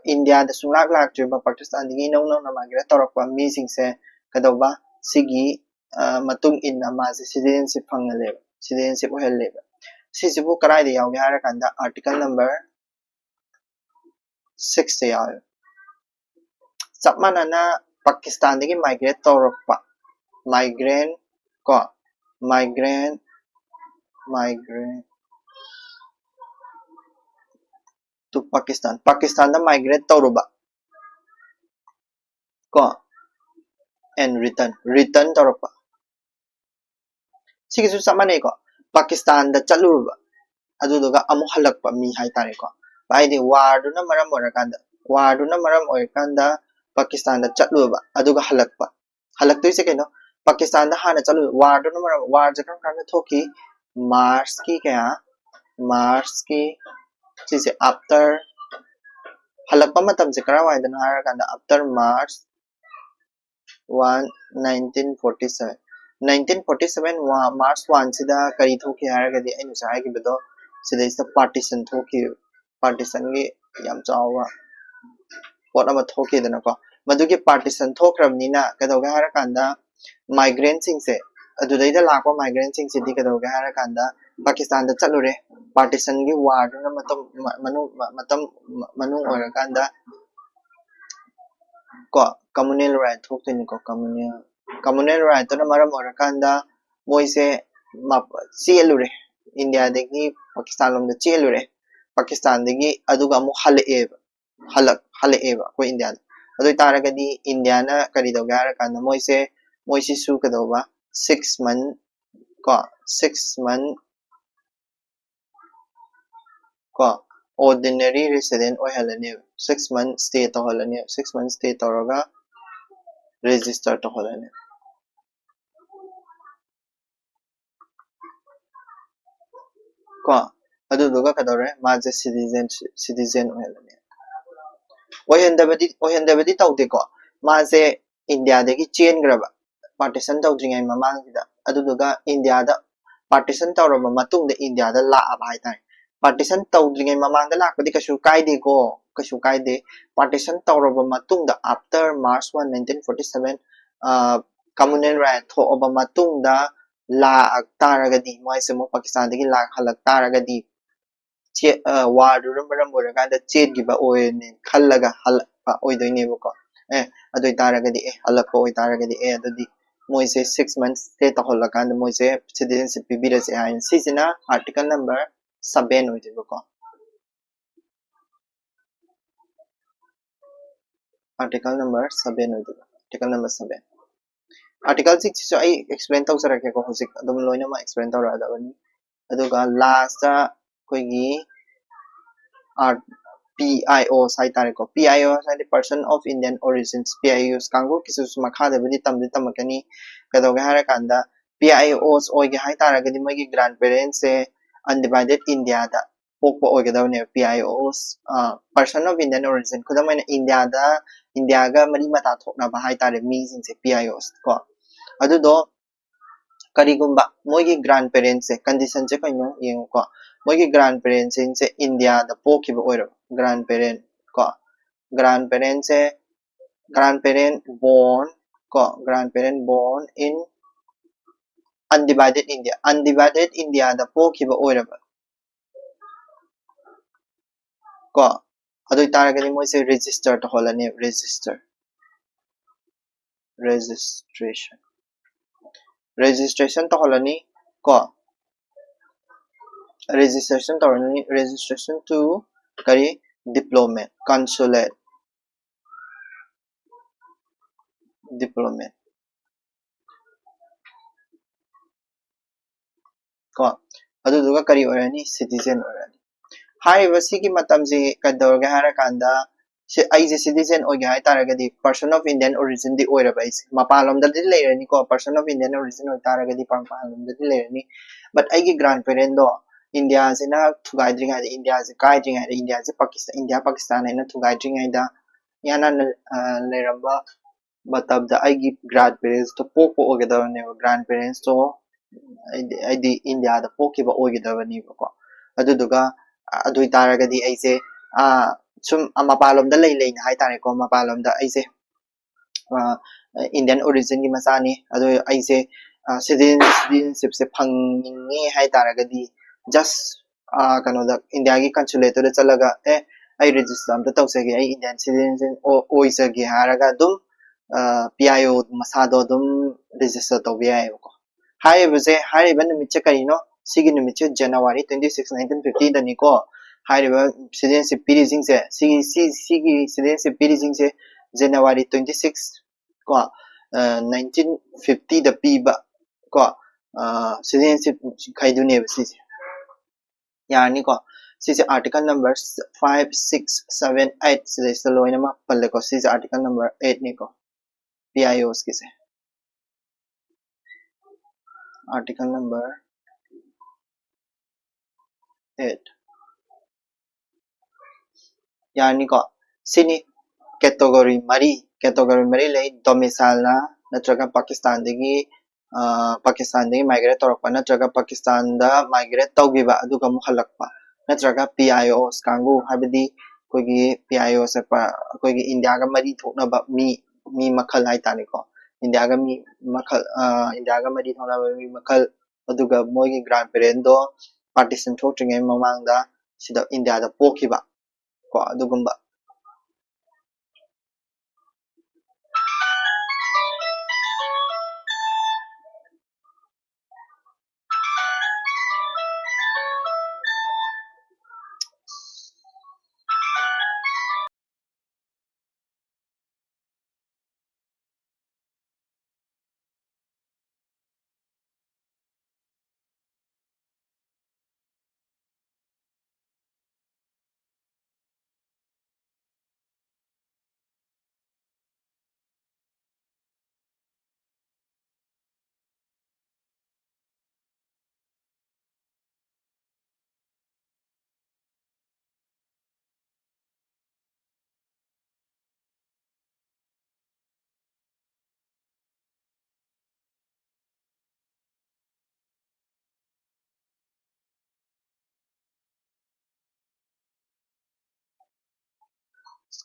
India ꯗ ꯁꯨꯡꯂꯥꯛ ꯂꯥꯛꯇ꯭ꯔꯤꯕ, ꯄꯥꯀꯤꯁꯇꯥꯟꯗꯒꯤ ꯏꯅꯧ ꯅꯧꯅ migrate ꯇꯧꯔꯛꯄ ꯃꯤꯁꯤꯡꯁꯦ ꯀꯩꯗꯧꯕ, ꯁꯤꯒꯤ ꯃꯇꯨꯡ ꯏꯟꯅ ꯃꯥꯁꯦ citizenship ꯐꯪꯍꯜꯂꯦꯕ, citizenship ꯑꯣꯏꯍꯜꯂꯦꯕ꯫ ꯁꯤꯁꯤꯕꯨ ꯀꯗꯥꯏꯗ ꯌꯥꯎꯒꯦ ꯍꯥꯏꯔꯀꯥꯟꯗ article number six ꯇ ꯌꯥꯎꯋꯦ꯫ ꯆꯞ ꯃꯥꯟꯅꯅ ꯄꯥꯀꯤꯁꯇꯥꯟꯗꯒꯤ migrate ꯇꯧꯔꯛꯄ, migrant ꯀꯣ, migrant migrant to Pakistan, ꯄꯥꯀꯤꯁꯇꯥꯟꯗ migrate ꯇꯧꯔꯨꯕ ꯀꯣ, and return, return ꯇꯧꯔꯛꯄ꯫ ꯁꯤꯒꯤꯁꯨ ꯆꯞ ꯃꯥꯟꯅꯩꯀꯣ, ꯄꯥꯀꯤꯁꯇꯥꯟꯗ ꯆꯠꯂꯨꯔꯕ ꯑꯗꯨꯗꯨꯒ ꯑꯃꯨꯛ ꯍꯜꯂꯛꯄ ꯃꯤ ꯍꯥꯏꯇꯥꯔꯦꯀꯣ꯫ ꯍꯥꯏꯗꯤ war ꯗꯨꯅ ꯃꯔꯝ ꯑꯣꯏꯔꯀꯥꯟꯗ, war ꯗꯨꯅ ꯃꯔꯝ ꯑꯣꯏꯔꯀꯥꯟꯗ ꯄꯥꯀꯤꯁꯇꯥꯟꯗ ꯆꯠꯂꯨꯔꯕ ꯑꯗꯨꯒ ꯍꯜꯂꯛꯄ꯫ ꯍꯜꯂꯛꯇꯣꯏꯁꯦ ꯀꯩꯅꯣ? ꯄꯥꯀꯤꯁꯇꯥꯟꯗ ꯍꯥꯟꯅ ꯆꯠꯂꯨ, war ꯗꯨꯅ ꯃꯔꯝ, war ꯁꯦ ꯀꯔꯝ ꯀꯥꯟꯗ ꯊꯣꯛꯈꯤ? March ꯀꯤ ꯀꯌꯥ? March ꯀꯤ ꯁꯤꯁꯦ after, ꯍꯜꯂꯛꯄ ꯃꯇꯝꯁꯦ ꯀꯔꯥꯏꯋꯥꯏꯗꯅꯣ ꯍꯥꯏꯔꯀꯥꯟꯗ after March one, nineteen forty seven, nineteen forty seven March one ꯁꯤꯗ ꯀꯔꯤ ꯊꯣꯛꯈꯤ ꯍꯥꯏꯔꯒꯗꯤ ꯑꯩꯅ ꯉꯁꯥꯏ ꯍꯥꯏꯈꯤꯕꯗꯣ, ꯁꯤꯗꯩꯁꯤꯗ partition ꯊꯣꯛꯈꯤ꯫ Partition ꯒꯤ ꯌꯥꯝ ꯆꯥꯎꯕ ꯄꯣꯠ ꯑꯃ ꯊꯣꯛꯈꯤꯗꯅꯀꯣ꯫ ꯃꯗꯨꯒꯤ partition ꯊꯣꯛꯈ꯭ꯔꯕꯅꯤꯅ ꯀꯩꯗꯧꯒꯦ ꯍꯥꯏꯔꯀꯥꯟꯗ migrant ꯁꯤꯡꯁꯦ, ꯑꯗꯨꯗꯩꯗ ꯂꯥꯛꯄ migrant ꯁꯤꯡꯁꯤꯗꯤ ꯀꯩꯗꯧꯒꯦ ꯍꯥꯏꯔꯀꯥꯟꯗ ꯄꯥꯀꯤꯁꯇꯥꯟꯗ ꯆꯠꯂꯨꯔꯦ꯫ Partition ꯒꯤ war ꯗꯨꯅ ꯃꯇꯝ ꯃꯅꯨꯡ ꯃꯇꯝ ꯃꯅꯨꯡ ꯑꯣꯏꯔꯀꯥꯟꯗ ꯀꯣ communal right ꯊꯣꯛꯇꯣꯏꯅꯤꯀꯣ꯫ Communal, communal right ꯇꯨꯅ ꯃꯔꯝ ꯑꯣꯏꯔꯀꯥꯟꯗ ꯃꯣꯏꯁꯦ ꯆꯦꯜꯂꯨꯔꯦ, India ꯗꯒꯤ ꯄꯥꯀꯤꯁꯇꯥꯟ ꯂꯣꯝꯗ ꯆꯦꯜꯂꯨꯔꯦ꯫ ꯄꯥꯀꯤꯁꯇꯥꯟꯗꯒꯤ ꯑꯗꯨꯒ ꯑꯃꯨꯛ ꯍꯜꯂꯛꯑꯦꯕ, ꯍꯜꯂꯛ ꯍꯜꯂꯛꯑꯦꯕ ꯑꯩꯈꯣꯏ India ꯗ꯫ ꯑꯗꯨ ꯑꯣꯏꯇꯥꯔꯒꯗꯤ India ꯅ ꯀꯔꯤ ꯇꯧꯒꯦ ꯍꯥꯏꯔꯀꯥꯟꯗ ꯃꯣꯏꯁꯦ, ꯃꯣꯏꯁꯤꯁꯨ ꯀꯩꯗꯧꯕ, six month ꯀꯣ, six month ꯀꯣ ordinary resident ꯑꯣꯏꯍꯜꯂꯅꯦꯕ꯫ Six month stay ꯇꯧꯍꯜꯂꯅꯦꯕ꯫ Six month stay ꯇꯧꯔꯒ register ꯇꯧꯍꯜꯂꯅꯦꯕ꯫ ꯀꯣ꯫ ꯑꯗꯨꯗꯨꯒ ꯀꯩꯗꯧꯔꯦ? ꯃꯥꯁꯦ citizen, citizen ꯑꯣꯏꯍꯜꯂꯅꯤ꯫ ꯑꯣꯏꯍꯟꯗꯕꯗꯤ, ꯑꯣꯏꯍꯟꯗꯕꯗꯤ ꯇꯧꯗꯦꯀꯣ꯫ ꯃꯥꯁꯦ ꯏꯟꯗꯤꯌꯥꯗꯒꯤ ꯆꯦꯟꯈ꯭ꯔꯕ, partition ꯇꯧꯗ꯭ꯔꯤꯉꯩ ꯃꯃꯥꯡꯁꯤꯗ꯫ ꯑꯗꯨꯗꯨꯒ ꯏꯟꯗꯤꯌꯥꯗ, partition ꯇꯧꯔꯕ ꯃꯇꯨꯡꯗ ꯏꯟꯗꯤꯌꯥꯗ ꯂꯥꯛꯑꯕ ꯍꯥꯏꯇꯥꯔꯦ꯫ Partition ꯇꯧꯗ꯭ꯔꯤꯉꯩ ꯃꯃꯥꯡꯗ ꯂꯥꯛꯄꯗꯤ ꯀꯩꯁꯨ ꯀꯥꯏꯗꯦꯀꯣ, ꯀꯩꯁꯨ ꯀꯥꯏꯗꯦ꯫ Partition ꯇꯧꯔꯕ ꯃꯇꯨꯡꯗ, after March one, nineteen forty seven, ꯑ, communal right ꯊꯣꯛꯑꯕ ꯃꯇꯨꯡꯗ ꯂꯥꯛ ꯇꯥꯔꯒꯗꯤ, ꯃꯣꯏꯁꯦ ꯑꯃꯨꯛ ꯄꯥꯀꯤꯁꯇꯥꯟꯗꯒꯤ ꯂꯥꯛ ꯍꯜꯂꯛ ꯇꯥꯔꯒꯗꯤ, ꯆꯦ-, ꯑ, war ꯗꯨꯅ ꯃꯔꯝ ꯑꯣꯏꯔꯀꯥꯟꯗ ꯆꯦꯟꯈꯤꯕ ꯑꯣꯏꯅ ꯈꯜꯂꯒ ꯍꯜꯂꯛꯄ ꯑꯣꯏꯗꯣꯏꯅꯦꯕꯀꯣ꯫ ꯑꯦ, ꯑꯗꯨ ꯑꯣꯏꯇꯥꯔꯒꯗꯤ, ꯑꯦ, ꯍꯜꯂꯛꯄ ꯑꯣꯏꯇꯥꯔꯒꯗꯤ, ꯑꯦ, ꯑꯗꯨꯗꯤ ꯃꯣꯏꯁꯦ six months stay ꯇꯧꯍꯜꯂꯀꯥꯟꯗ ꯃꯣꯏꯁꯦ citizenship ꯄꯤꯕꯤꯔꯁꯦ ꯍꯥꯏꯅ꯫ ꯁꯤꯁꯤꯅ article number seven ꯑꯣꯏꯗꯣꯏꯕꯀꯣ꯫ Article number seven ꯑꯣꯏꯗꯣꯏꯕ, article number seven꯫ Article six ꯁꯤꯁꯨ ꯑꯩ explain ꯇꯧꯖꯔꯛꯀꯦꯀꯣ, ꯍꯧꯖꯤꯛ ꯑꯗꯨꯝ ꯂꯣꯏꯅꯃꯛ explain ꯇꯧꯔꯛꯑꯗꯕꯅꯤ꯫ ꯑꯗꯨꯒ last ꯑꯩꯈꯣꯏꯒꯤ art, P I Os ꯍꯥꯏꯇꯥꯔꯦꯀꯣ꯫ P I Os ꯍꯥꯏꯗꯤ Person of Indian Origins, P I Os ꯀꯥꯡꯕꯨꯒꯤꯁꯨ ꯃꯈꯥꯗꯕꯨꯗꯤ ꯇꯝꯗꯤ ꯇꯝꯃꯛꯀꯅꯤ꯫ ꯀꯩꯗꯧꯒꯦ ꯍꯥꯏꯔꯀꯥꯟꯗ, P I Os ꯑꯣꯏꯒꯦ ꯍꯥꯏꯇꯥꯔꯒꯗꯤ ꯃꯣꯏꯒꯤ grandparents ꯁꯦ undivided ꯏꯟꯗꯤꯌꯥꯗ ꯄꯣꯛꯄ ꯑꯣꯏꯒꯗꯕꯅꯦꯕ꯫ P I Os, ꯑ, Person of Indian Origin, ꯈꯨꯗꯝ ꯑꯣꯏꯅ ꯏꯟꯗꯤꯌꯥꯗ, ꯏꯟꯗꯤꯌꯥꯒ ꯃꯔꯤ ꯃꯇꯥ ꯊꯣꯛꯅꯕ ꯍꯥꯏꯇꯥꯔꯦ ꯃꯤꯁꯤꯡꯁꯦ, P I Os ꯀꯣ꯫ ꯑꯗꯨꯗꯣ ꯀꯔꯤꯒꯨꯝꯕ ꯃꯣꯏꯒꯤ grandparents ꯁꯦ, condition ꯁꯦ ꯀꯩꯅꯣ ꯌꯦꯡꯉꯨꯀꯣ, ꯃꯣꯏꯒꯤ grandparents ꯁꯤꯡꯁꯦ ꯏꯟꯗꯤꯌꯥꯗ ꯄꯣꯛꯈꯤꯕ ꯑꯣꯏꯔꯕ, grandparent ꯀꯣ, grandparent ꯁꯦ, grandparent born ꯀꯣ, grandparent born in undivided India, undivided ꯏꯟꯗꯤꯌꯥꯗ ꯄꯣꯛꯈꯤꯕ ꯑꯣꯏꯔꯕ ꯀꯣ, ꯑꯗꯨ ꯑꯣꯏꯇꯥꯔꯒꯗꯤ ꯃꯣꯏꯁꯦ register ꯇꯧꯍꯜꯂꯅꯤ, register, registration, registration ꯇꯧꯍꯜꯂꯅꯤ ꯀꯣ, registration ꯇꯧꯔꯅꯤ, registration to ꯀꯔꯤ, diplomat, consulate, diplomat ꯀꯣ, ꯑꯗꯨꯗꯨꯒ ꯀꯔꯤ ꯑꯣꯏꯔꯅꯤ? Citizen ꯑꯣꯏꯔꯅꯤ꯫ ꯍꯥꯏꯔꯤꯕ ꯁꯤꯒꯤ ꯃꯇꯝꯁꯤ ꯀꯩꯗꯧꯔꯒꯦ ꯍꯥꯏꯔꯀꯥꯟꯗ, ꯁꯤ ꯑꯩꯁꯦ citizen ꯑꯣꯏꯒꯦ ꯍꯥꯏꯇꯥꯔꯒꯗꯤ, Person of Indian Origin ꯗꯤ ꯑꯣꯏꯔꯕ ꯑꯩꯁꯦ꯫ ꯃꯄꯥꯟꯂꯣꯝꯗꯗꯤ ꯂꯩꯔꯅꯤꯀꯣ, Person of Indian Origin ꯑꯣꯏꯇꯥꯔꯒꯗꯤ ꯃꯄꯥꯟꯂꯣꯝꯗꯗꯤ ꯂꯩꯔꯅꯤ꯫ But ꯑꯩꯒꯤ grandparent ꯗꯣ ꯏꯟꯗꯤꯌꯥꯁꯤꯅ ꯊꯨꯒꯥꯏꯗ꯭ꯔꯤꯉꯩꯗ, ꯏꯟꯗꯤꯌꯥꯁꯤ ꯀꯥꯏꯗ꯭ꯔꯤꯉꯩꯗ, ꯏꯟꯗꯤꯌꯥꯁꯤ ꯄꯥꯀꯤꯁꯇꯥꯟ, ꯏꯟꯗꯤꯌꯥ ꯄꯥꯀꯤꯁꯇꯥꯟ ꯍꯥꯏꯅ ꯊꯨꯒꯥꯏꯗ꯭ꯔꯤꯉꯩꯗ, ꯏꯍꯥꯟ ꯍꯥꯟꯅ, ꯑ, ꯂꯩꯔꯝꯕ ꯃꯇꯝꯗ ꯑꯩꯒꯤ ꯒ꯭ꯔꯥꯟ ꯄꯦꯔꯦꯟꯁꯇꯣ ꯄꯣꯛꯄ ꯑꯣꯏꯒꯗꯕꯅꯦꯕ꯫ ꯒ꯭ꯔꯥꯟ ꯄꯦꯔꯦꯟꯁꯇꯣ ꯍꯥꯏꯗꯤ, ꯍꯥꯏꯗꯤ ꯏꯟꯗꯤꯌꯥꯗ ꯄꯣꯛꯈꯤꯕ ꯑꯣꯏꯒꯗꯕꯅꯦꯕꯀꯣ꯫ ꯑꯗꯨꯗꯨꯒ, ꯑ, ꯑꯗꯨ ꯑꯣꯏꯇꯥꯔꯒꯗꯤ ꯑꯩꯁꯦ, ꯑ, ꯁꯨꯝ, ꯑ, ꯃꯄꯥꯟꯂꯣꯝꯗ ꯂꯩ ꯂꯩꯅ ꯍꯥꯏꯇꯥꯔꯦꯀꯣ, ꯃꯄꯥꯟꯂꯣꯝꯗ ꯑꯩꯁꯦ, ꯑ, ꯏꯟꯗꯤꯌꯟ ꯑꯣꯔꯤꯖꯤꯟꯒꯤ ꯃꯆꯥꯅꯤ꯫ ꯑꯗꯣ ꯑꯩꯁꯦ, ꯑ, ꯁꯤꯇꯤꯖꯦꯟ-, ꯁꯤꯇꯤꯖꯦꯟꯁꯤꯞꯁꯦ ꯐꯪꯅꯤꯡꯉꯦ ꯍꯥꯏ ꯇꯥꯔꯒꯗꯤ, just, ꯑ, ꯀꯩꯅꯣꯗ, ꯏꯟꯗꯤꯌꯥꯒꯤ ꯀꯟꯁꯨꯂꯦꯠꯇꯨꯗ ꯆꯠꯂꯒ, "ꯑꯦ, ꯑꯩ ꯔꯦꯖꯤꯁꯇꯔ ꯑꯝꯇ ꯇꯧꯖꯒꯦ, ꯑꯩ ꯏꯟꯗꯤꯌꯟ ꯁꯤꯇꯤꯖꯦꯟ ꯑꯣ-, ꯑꯣꯏꯖꯒꯦ" ꯍꯥꯏꯔꯒ ꯑꯗꯨꯝ, ꯑ, ꯄꯤ ꯑꯥꯏ ꯑꯣ ꯃꯁꯥꯗꯣ ꯑꯗꯨꯝ ꯔꯦꯖꯤꯁꯇꯔ ꯇꯧꯕ ꯌꯥꯏꯑꯕꯀꯣ꯫ ꯍꯥꯏꯔꯤꯕꯁꯦ, ꯍꯥꯏꯔꯤꯕ ꯅꯨꯃꯤꯠꯁꯦ ꯀꯔꯤꯅꯣ? ꯁꯤꯒꯤ ꯅꯨꯃꯤꯠꯁꯦ January twenty six, nineteen fifty ꯗꯅꯤꯀꯣ꯫ ꯍꯥꯏꯔꯤꯕ ꯁꯤꯇꯤꯖꯦꯟꯁꯤꯞ ꯄꯤꯔꯤꯁꯤꯡꯁꯦ, ꯁꯤꯒꯤ, ꯁꯤ-, ꯁꯤꯒꯤ ꯁꯤꯇꯤꯖꯦꯟꯁꯤꯞ ꯄꯤꯔꯤꯁꯤꯡꯁꯦ January twenty six ꯀꯣ, ꯑ, nineteen fifty ꯗ ꯄꯤꯕ ꯀꯣ, ꯑ, ꯁꯤꯇꯤꯖꯦꯟꯁꯤꯞ ꯈꯩꯗꯨꯅꯦꯕ ꯁꯤꯁꯦ꯫ ꯌꯥꯔꯅꯤꯀꯣ? ꯁꯤꯁꯦ article number five, six, seven, eight ꯁꯤꯗꯩꯁꯤꯗ ꯂꯣꯏꯅꯃꯛ ꯄꯜꯂꯦꯀꯣ꯫ ꯁꯤꯁꯦ article number eight ꯅꯤꯀꯣ, P I ꯑꯣꯁꯀꯤꯁꯦ꯫ Article number eight꯫ ꯌꯥꯔꯅꯤꯀꯣ? ꯁꯤꯅꯤ category ꯃꯔꯤ, category ꯃꯔꯤ ꯂꯩ: ꯗꯣꯃꯤꯁꯥꯏꯜꯅ ꯅꯠꯇ꯭ꯔꯒ ꯄꯥꯀꯤꯁꯇꯥꯟꯗꯒꯤ, ꯑ, ꯄꯥꯀꯤꯁꯇꯥꯟꯗꯒꯤ migrate ꯇꯧꯔꯛꯄ ꯅꯠꯇ꯭ꯔꯒ ꯄꯥꯀꯤꯁꯇꯥꯟꯗ migrate ꯇꯧꯈꯤꯕ ꯑꯗꯨꯒ ꯑꯃꯨꯛ ꯍꯜꯂꯛꯄ, ꯅꯠꯇ꯭ꯔꯒ ꯄꯤ ꯑꯥꯏ ꯑꯣꯁ ꯀꯥꯡꯕꯨ, ꯍꯥꯏꯕꯗꯤ ꯑꯩꯈꯣꯏꯒꯤ ꯄꯤ ꯑꯥꯏ ꯑꯣꯁ ꯍꯥꯏꯕ ꯑꯩꯈꯣꯏꯒꯤ ꯏꯟꯗꯤꯌꯥꯒ ꯃꯔꯤ ꯊꯣꯛꯅꯕ ꯃꯤ, ꯃꯤ ꯃꯈꯜ ꯍꯥꯏꯇꯥꯔꯦꯀꯣ꯫ ꯏꯟꯗꯤꯌꯥꯒ ꯃꯤ ꯃꯈꯜ, ꯑ, ꯏꯟꯗꯤꯌꯥꯒ ꯃꯔꯤ ꯊꯣꯛꯅꯕ ꯃꯤ ꯃꯈꯜ, ꯑꯗꯨꯒ ꯃꯣꯏꯒꯤ ꯒ꯭ꯔꯥꯟ ꯄꯦꯔꯦꯟꯗꯣ ꯄꯥꯔꯇꯤꯁꯟ ꯊꯣꯛꯇ꯭ꯔꯤꯉꯩ ꯃꯃꯥꯡꯗ ꯁꯤꯗ ꯏꯟꯗꯤꯌꯥꯗ ꯄꯣꯛꯈꯤꯕ ꯀꯣ, ꯑꯗꯨꯒꯨꯝꯕ꯫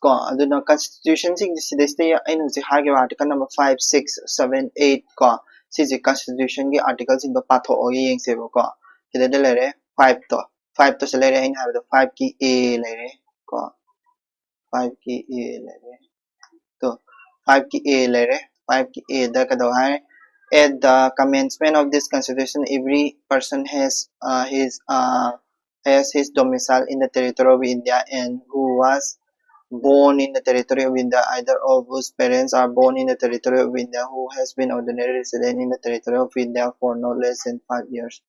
ꯀꯣ꯫ ꯑꯗꯨꯅ constitution ꯁꯤꯡꯁꯦ ꯁꯤꯗꯩꯁꯤꯗ ꯑꯩꯅ ꯍꯧꯖꯤꯛ ꯍꯥꯏꯈꯤꯕ article number five, six, seven, eight ꯀꯣ, ꯁꯤꯁꯦ constitution ꯒꯤ article ꯁꯤꯡꯗꯣ ꯄꯥꯊꯣꯛꯑꯒ ꯌꯦꯡꯁꯦꯕꯀꯣ꯫ ꯁꯤꯗꯩꯗ ꯂꯩꯔꯦ five ꯇꯣ꯫ Five ꯇꯣ ꯁꯤ ꯂꯩꯔꯦ, ꯑꯩꯅ ꯍꯥꯏꯕꯗꯣ five ꯀꯤ A ꯂꯩꯔꯦ ꯀꯣ꯫ Five ꯀꯤ A ꯂꯩꯔꯦ꯫ ꯇꯣ, five ꯀꯤ A ꯂꯩꯔꯦ꯫ Five ꯀꯤ A ꯗ ꯀꯩꯗꯧ ꯍꯥꯏ? At the commencement of this constitution, every person has, uh, his, uh, has his domicile in the territory of India and who was born in the territory of India, either of whose parents are born in the territory of India, who has been ordinary resident in the territory of India for no less than five years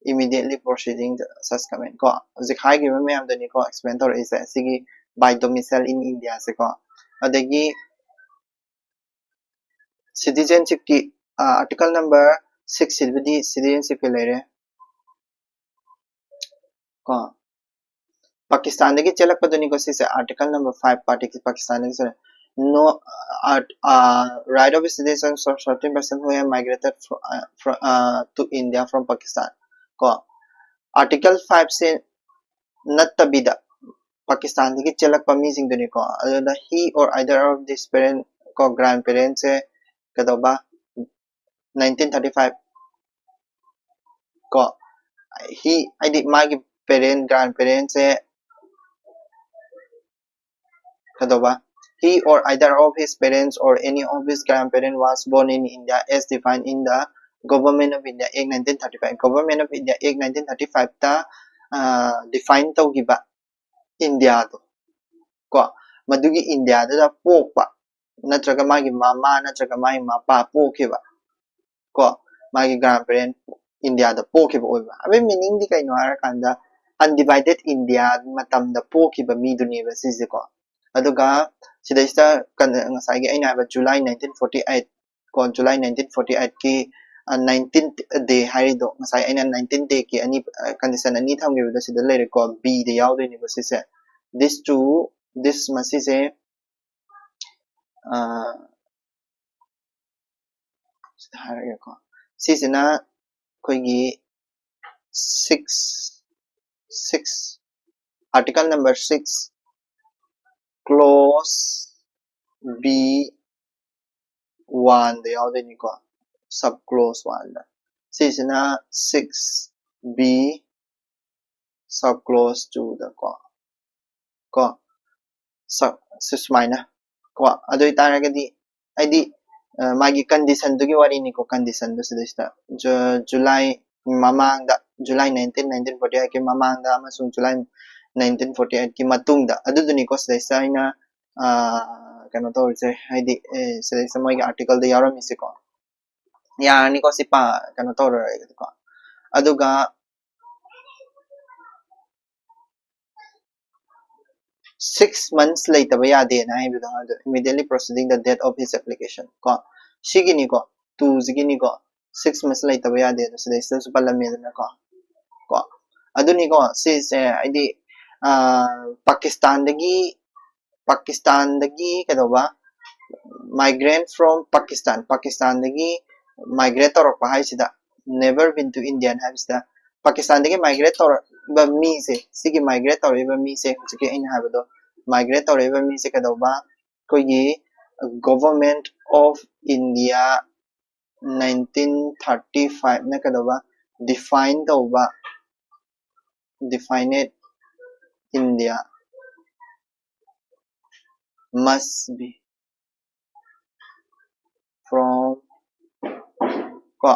immediately preceding the such comment ꯀꯣ꯫ ꯍꯧꯖꯤꯛ ꯍꯥꯏꯈꯤꯕ ꯃꯌꯥꯝꯗꯨꯅꯤꯀꯣ explain ꯇꯧꯔꯛꯏꯁꯦ, ꯁꯤꯒꯤ by domicile in India ꯁꯦꯀꯣ꯫ ꯑꯗꯒꯤ citizenship ꯀꯤ, ꯑ, article number six ꯁꯤꯕꯨꯗꯤ citizenship ꯀꯤ ꯂꯩꯔꯦ ꯀꯣ꯫ ꯄꯥꯀꯤꯁꯇꯥꯟꯗꯒꯤ ꯆꯦꯜꯂꯛꯄꯗꯨꯅꯤꯀꯣ ꯁꯤꯁꯦ, article number five, ꯄꯥꯀꯤꯁꯇꯥꯟꯗꯒꯤ ꯆꯦꯜꯂꯛ-, no, uh, uh, right of citizens of certain person who have migrated fro-, uh, fro-, uh, to India from Pakistan ꯀꯣ꯫ Article five ꯁꯦ ꯅꯠꯇꯕꯤꯗ ꯄꯥꯀꯤꯁꯇꯥꯟꯗꯒꯤ ꯆꯦꯜꯂꯛꯄ ꯃꯤꯁꯤꯡꯗꯨꯅꯤꯀꯣ꯫ ꯑꯗꯨꯗ he or either of these parent ꯀꯣ, grandparent ꯁꯦ ꯀꯩꯗꯧꯕ, nineteen thirty five ꯀꯣ꯫ He ꯍꯥꯏꯗꯤ ꯃꯥꯒꯤ parent, grandparent ꯁꯦ ꯀꯩꯗꯧꯕ, he or either of his parents or any of his grandparent was born in India as defined in the Government of India Act nineteen thirty five꯫ Government of India Act nineteen thirty five ꯇ, ꯑ, define ꯇꯧꯈꯤꯕ ꯏꯟꯗꯤꯌꯥꯗꯣ ꯀꯣ, ꯃꯗꯨꯒꯤ ꯏꯟꯗꯤꯌꯥꯗꯨꯗ ꯄꯣꯛꯄ ꯅꯠꯇ꯭ꯔꯒ ꯃꯥꯒꯤ ꯃꯃꯥ ꯅꯠꯇ꯭ꯔꯒ ꯃꯥꯒꯤ ꯃꯄꯥ ꯄꯣꯛꯈꯤꯕ ꯀꯣ, ꯃꯥꯒꯤ grandparent ꯏꯟꯗꯤꯌꯥꯗ ꯄꯣꯛꯈꯤꯕ ꯑꯣꯏꯕ꯫ ꯑꯗꯨꯒꯤ meaning ꯗꯤ ꯀꯩꯅꯣ ꯍꯥꯏꯔꯀꯥꯟꯗ undivided India ꯃꯇꯝꯗ ꯄꯣꯛꯈꯤꯕ ꯃꯤꯗꯨꯅꯦꯕ ꯁꯤꯁꯦꯀꯣ꯫ ꯑꯗꯨꯒ ꯁꯤꯗꯩꯁꯤꯗ ꯀꯟ-, ꯉꯁꯥꯏꯒꯤ ꯑꯩꯅ ꯍꯥꯏꯕ July nineteen forty eight ꯀꯣ, July nineteen forty eight ꯀꯤ, ꯑ, nineteenth day ꯍꯥꯏꯔꯤꯗꯣ, ꯉꯁꯥꯏ ꯑꯩꯅ nineteenth day ꯒꯤ ꯑꯅꯤ, ꯑ, condition ꯑꯅꯤ ꯊꯝꯈꯤꯕꯗꯣ ꯁꯤꯗ ꯂꯩꯔꯦꯀꯣ, B ꯗ ꯌꯥꯎꯗꯣꯏꯅꯦꯕ ꯁꯤꯁꯦ꯫ This two, this ꯃꯁꯤꯁꯦ, ꯑ, ꯁꯤꯗ ꯍꯥꯏꯔꯒꯦꯀꯣ꯫ ꯁꯤꯁꯤꯅ ꯑꯩꯈꯣꯏꯒꯤ six, six, article number six, clause B one ꯗ ꯌꯥꯎꯗꯣꯏꯅꯤꯀꯣ, sub clause one ꯗ꯫ ꯁꯤꯁꯤꯅ six B sub clause two ꯗ ꯀꯣ, ꯀꯣ, sub, ꯁꯤ ꯁꯨꯃꯥꯏꯅ ꯀꯣ꯫ ꯑꯗꯨ ꯑꯣꯏꯇꯥꯔꯒꯗꯤ ꯍꯥꯏꯗꯤ, ꯑ, ꯃꯥꯒꯤ condition ꯗꯨꯒꯤ ꯋꯥꯔꯤꯅꯤꯀꯣ, condition ꯗꯨ ꯁꯤꯗꯩꯁꯤꯗ꯫ Ju-, July ꯃꯃꯥꯡꯗ, July nineteen, nineteen forty eight ꯀꯤ ꯃꯃꯥꯡꯗ ꯑꯃꯁꯨꯡ July nineteen forty eight ꯀꯤ ꯃꯇꯨꯡꯗ, ꯑꯗꯨꯗꯨꯅꯤꯀꯣ ꯁꯤꯗꯩꯁꯤꯗ ꯑꯩꯅ, ꯑ, ꯀꯩꯅꯣ ꯇꯧꯔꯤꯁꯦ, ꯍꯥꯏꯗꯤ, ꯑꯦ, ꯁꯤꯗꯩꯁꯤꯗ ꯃꯣꯏꯒꯤ article ꯗ ꯌꯥꯎꯔꯝꯃꯤꯁꯦꯀꯣ꯫ ꯌꯥꯔꯅꯤꯀꯣ, ꯁꯤ ꯄꯥ-, ꯀꯩꯅꯣ ꯇꯧꯔꯔꯣꯏꯒꯦꯀꯣ꯫ ꯑꯗꯨꯒ six months ꯂꯩꯇꯕ ꯌꯥꯗꯦꯅ ꯍꯥꯏꯕꯗꯣ, ꯑꯗꯨ immediately preceding the date of his application ꯀꯣ, ꯁꯤꯒꯤꯅꯤꯀꯣ, two ꯁꯤꯒꯤꯅꯤꯀꯣ, six months ꯂꯩꯇꯕ ꯌꯥꯗꯦ ꯑꯗꯣ ꯁꯤꯗꯩꯁꯤꯗꯁꯨ ꯄꯜꯂꯝꯃꯦꯗꯅꯀꯣ꯫ ꯀꯣ, ꯑꯗꯨꯅꯤꯀꯣ ꯁꯤꯁꯦ, ꯍꯥꯏꯗꯤ, ꯑ, ꯄꯥꯀꯤꯁꯇꯥꯟꯗꯒꯤ, ꯄꯥꯀꯤꯁꯇꯥꯟꯗꯒꯤ ꯀꯩꯗꯧꯕ, migrant from Pakistan, ꯄꯥꯀꯤꯁꯇꯥꯟꯗꯒꯤ migrate ꯇꯧꯔꯛꯄ ꯍꯥꯏꯁꯤꯗ, never been to Indian ꯍꯥꯏꯕꯁꯤꯗ, ꯄꯥꯀꯤꯁꯇꯥꯟꯗꯒꯤ migrate ꯇꯧꯔꯛꯏꯕ ꯃꯤꯁꯦ, ꯁꯤꯒꯤ migrate ꯇꯧꯔꯛꯏꯕ ꯃꯤꯁꯦ, ꯍꯧꯖꯤꯛꯀꯤ ꯑꯩꯅ ꯍꯥꯏꯕꯗꯣ, migrate ꯇꯧꯔꯛꯏꯕ ꯃꯤꯁꯦ ꯀꯩꯗꯧꯕ, ꯑꯩꯈꯣꯏꯒꯤ Government of India nineteen thirty five ꯅ ꯀꯩꯗꯧꯕ, define ꯇꯧꯕ, defined India must be from, ꯀꯣ,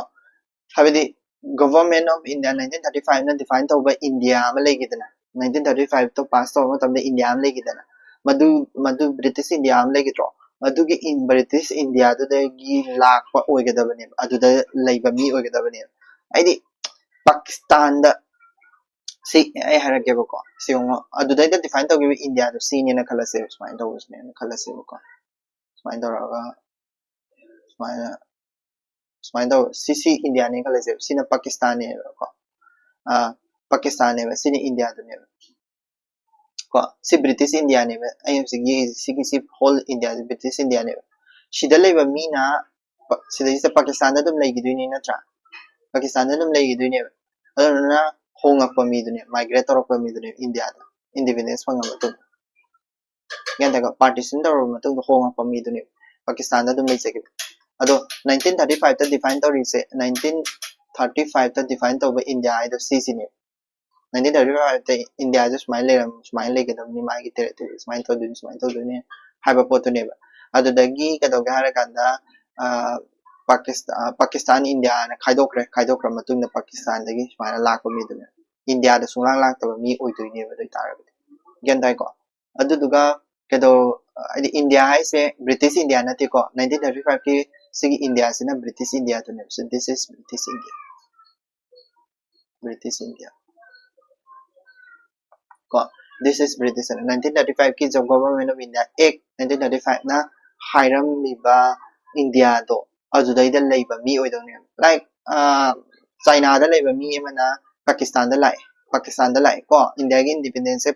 ꯍꯥꯏꯕꯗꯤ Government of India nineteen thirty five ꯅ define ꯇꯧꯕ India ꯑꯃ ꯂꯩꯈꯤꯗꯅ, nineteen thirty five ꯇꯣ pass ꯇꯧꯕ ꯃꯇꯝꯗ India ꯑꯃ ꯂꯩꯈꯤꯗꯅ, ꯃꯗꯨ, ꯃꯗꯨ British India ꯑꯃ ꯂꯩꯈꯤꯗ꯭ꯔꯣ? ꯃꯗꯨꯒꯤ ꯏꯟ-, British India ꯗꯨꯗꯒꯤ ꯂꯥꯛꯄ ꯑꯣꯏꯒꯗꯕꯅꯦꯕ, ꯑꯗꯨꯗ ꯂꯩꯕ ꯃꯤ ꯑꯣꯏꯒꯗꯕꯅꯦꯕ꯫ ꯍꯥꯏꯗꯤ ꯄꯥꯀꯤꯁꯇꯥꯟꯗ, ꯁꯤ ꯑꯩ ꯍꯥꯏꯔꯛꯀꯦꯕꯀꯣ, ꯁꯤ ꯌꯦꯡꯉꯣ, ꯑꯗꯨꯗꯩꯗ define ꯇꯧꯈꯤꯕ India ꯗꯣ ꯁꯤꯅꯦꯅ ꯈꯜꯂꯁꯦꯕ, ꯁꯨꯃꯥꯏꯅ ꯇꯧꯕꯁꯤꯅꯦꯅ ꯈꯜꯂꯁꯦꯕꯀꯣ, ꯁꯨꯃꯥꯏꯅ ꯇꯧꯔꯒ, ꯁꯨꯃꯥꯏꯅ, ꯁꯨꯃꯥꯏꯅ ꯇꯧ-, ꯁꯤ, ꯁꯤ India ꯅꯦ ꯈꯜꯂꯁꯦꯕ, ꯁꯤꯅ ꯄꯥꯀꯤꯁꯇꯥꯟꯅꯦꯕꯀꯣ, ꯑꯥ, ꯄꯥꯀꯤꯁꯇꯥꯟꯅꯦꯕ, ꯁꯤꯅ India ꯗꯨꯅꯦꯕ ꯀꯣ꯫ ꯁꯤ British India ꯅꯦꯕ, ꯑꯩ ꯍꯧꯖꯤꯛ ꯌꯦꯛꯏꯁꯦ, ꯁꯤꯒꯤ, ꯁꯤ whole India ꯁꯦ British India ꯅꯦꯕ꯫ ꯁꯤꯗ ꯂꯩꯕ ꯃꯤꯅ ꯄ-, ꯁꯤꯗꯩꯁꯤꯗ ꯄꯥꯀꯤꯁꯇꯥꯟꯗ ꯑꯗꯨꯝ ꯂꯩꯈꯤꯗꯣꯏꯅꯤ ꯅꯠꯇ꯭ꯔꯥ? ꯄꯥꯀꯤꯁꯇꯥꯟꯗ ꯑꯗꯨꯝ ꯂꯩꯈꯤꯗꯣꯏꯅꯦꯕ꯫ ꯑꯗꯨꯗꯨꯅ ꯍꯣꯡꯉꯛꯄ ꯃꯤꯗꯨꯅꯦ, migrate ꯇꯧꯔꯛꯄ ꯃꯤꯗꯨꯅꯦ India ꯗ, independence ꯐꯪꯉ ꯃꯇꯨꯡ꯫ ꯒ꯭ꯌꯥꯟ ꯇꯥꯏꯀꯣ? Partition ꯇꯧꯔꯕ ꯃꯇꯨꯡꯗ ꯍꯣꯡꯉꯛꯄ ꯃꯤꯗꯨꯅꯦꯕ ꯄꯥꯀꯤꯁꯇꯥꯟꯗ ꯑꯗꯨꯝ ꯂꯩꯖꯈꯤꯕ꯫ ꯑꯗꯣ nineteen thirty five ꯇ define ꯇꯧꯔꯤꯁꯦ, nineteen thirty five ꯇ define ꯇꯧꯕ ꯏꯟꯗꯤꯌꯥ ꯍꯥꯏꯗꯣ ꯁꯤꯁꯤꯅꯦꯕ꯫ Nineteen thirty five ꯇ ꯏꯟꯗꯤꯌꯥꯁꯦ ꯁꯨꯃꯥꯏꯅ ꯂꯩꯔꯝ ꯁꯨꯃꯥꯏꯅ ꯂꯩꯒꯗꯕꯅꯤ, ꯃꯥꯒꯤ territory ꯁꯨꯃꯥꯏꯅ ꯇꯧꯗꯣꯏꯅꯤ, ꯁꯨꯃꯥꯏꯅ ꯇꯧꯗꯣꯏꯅꯤ ꯍꯥꯏꯕ ꯄꯣꯠꯇꯨꯅꯦꯕ꯫ ꯑꯗꯨꯗꯒꯤ ꯀꯩꯗꯧꯒꯦ ꯍꯥꯏꯔꯀꯥꯟꯗ, ꯑ, ꯄꯥꯀꯤꯁꯇꯥꯟ, ꯄꯥꯀꯤꯁꯇꯥꯟ ꯏꯟꯗꯤꯌꯥꯅ ꯈꯥꯏꯗꯣꯛꯈ꯭ꯔꯦ꯫ ꯈꯥꯏꯗꯣꯛꯈ꯭ꯔ ꯃꯇꯨꯡꯗ ꯄꯥꯀꯤꯁꯇꯥꯟꯗꯒꯤ ꯁꯨꯃꯥꯏꯅ ꯂꯥꯛꯄ ꯃꯤꯗꯨꯅꯦ꯫ ꯏꯟꯗꯤꯌꯥꯗ ꯁꯨꯡꯂꯥꯛ ꯂꯥꯛꯇꯕ ꯃꯤ ꯑꯣꯏꯗꯣꯏꯅꯦꯕ ꯑꯗꯨ ꯑꯣꯏꯇꯥꯔꯒꯗꯤ꯫ ꯒ꯭ꯌꯥꯟ ꯇꯥꯏꯀꯣ? ꯑꯗꯨꯗꯨꯒ ꯀꯩꯗꯧ-, ꯍꯥꯏꯗꯤ ꯏꯟꯗꯤꯌꯥ ꯍꯥꯏꯁꯦ ꯕ꯭ꯔꯤꯇꯤꯁ ꯏꯟꯗꯤꯌꯥ ꯅꯠꯇꯦꯀꯣ꯫ Nineteen thirty five ꯀꯤ ꯁꯤꯒꯤ ꯏꯟꯗꯤꯌꯥꯁꯤꯅ British ꯏꯟꯗꯤꯌꯥꯗꯨꯅꯦꯕ꯫ So this is British India. British India. ꯀꯣ, this is British India. Nineteen thirty five ꯀꯤ The Government of India Act nineteen thirty five ꯅ ꯍꯥꯏꯔꯝꯃꯤꯕ ꯏꯟꯗꯤꯌꯥꯗꯣ ꯑꯗꯨꯗꯩꯗ ꯂꯩꯕ ꯃꯤ ꯑꯣꯏꯗꯧꯅꯦꯕ꯫ Like, ꯑ, ꯆꯥꯏꯅꯥꯗ ꯂꯩꯕ ꯃꯤ ꯑꯃꯅ ꯄꯥꯀꯤꯁꯇꯥꯟꯗ ꯂꯥꯛꯑꯦ, ꯄꯥꯀꯤꯁꯇꯥꯟꯗ ꯂꯥꯛꯑꯦ ꯀꯣ, ꯏꯟꯗꯤꯌꯥꯒꯤ independence ꯁꯦ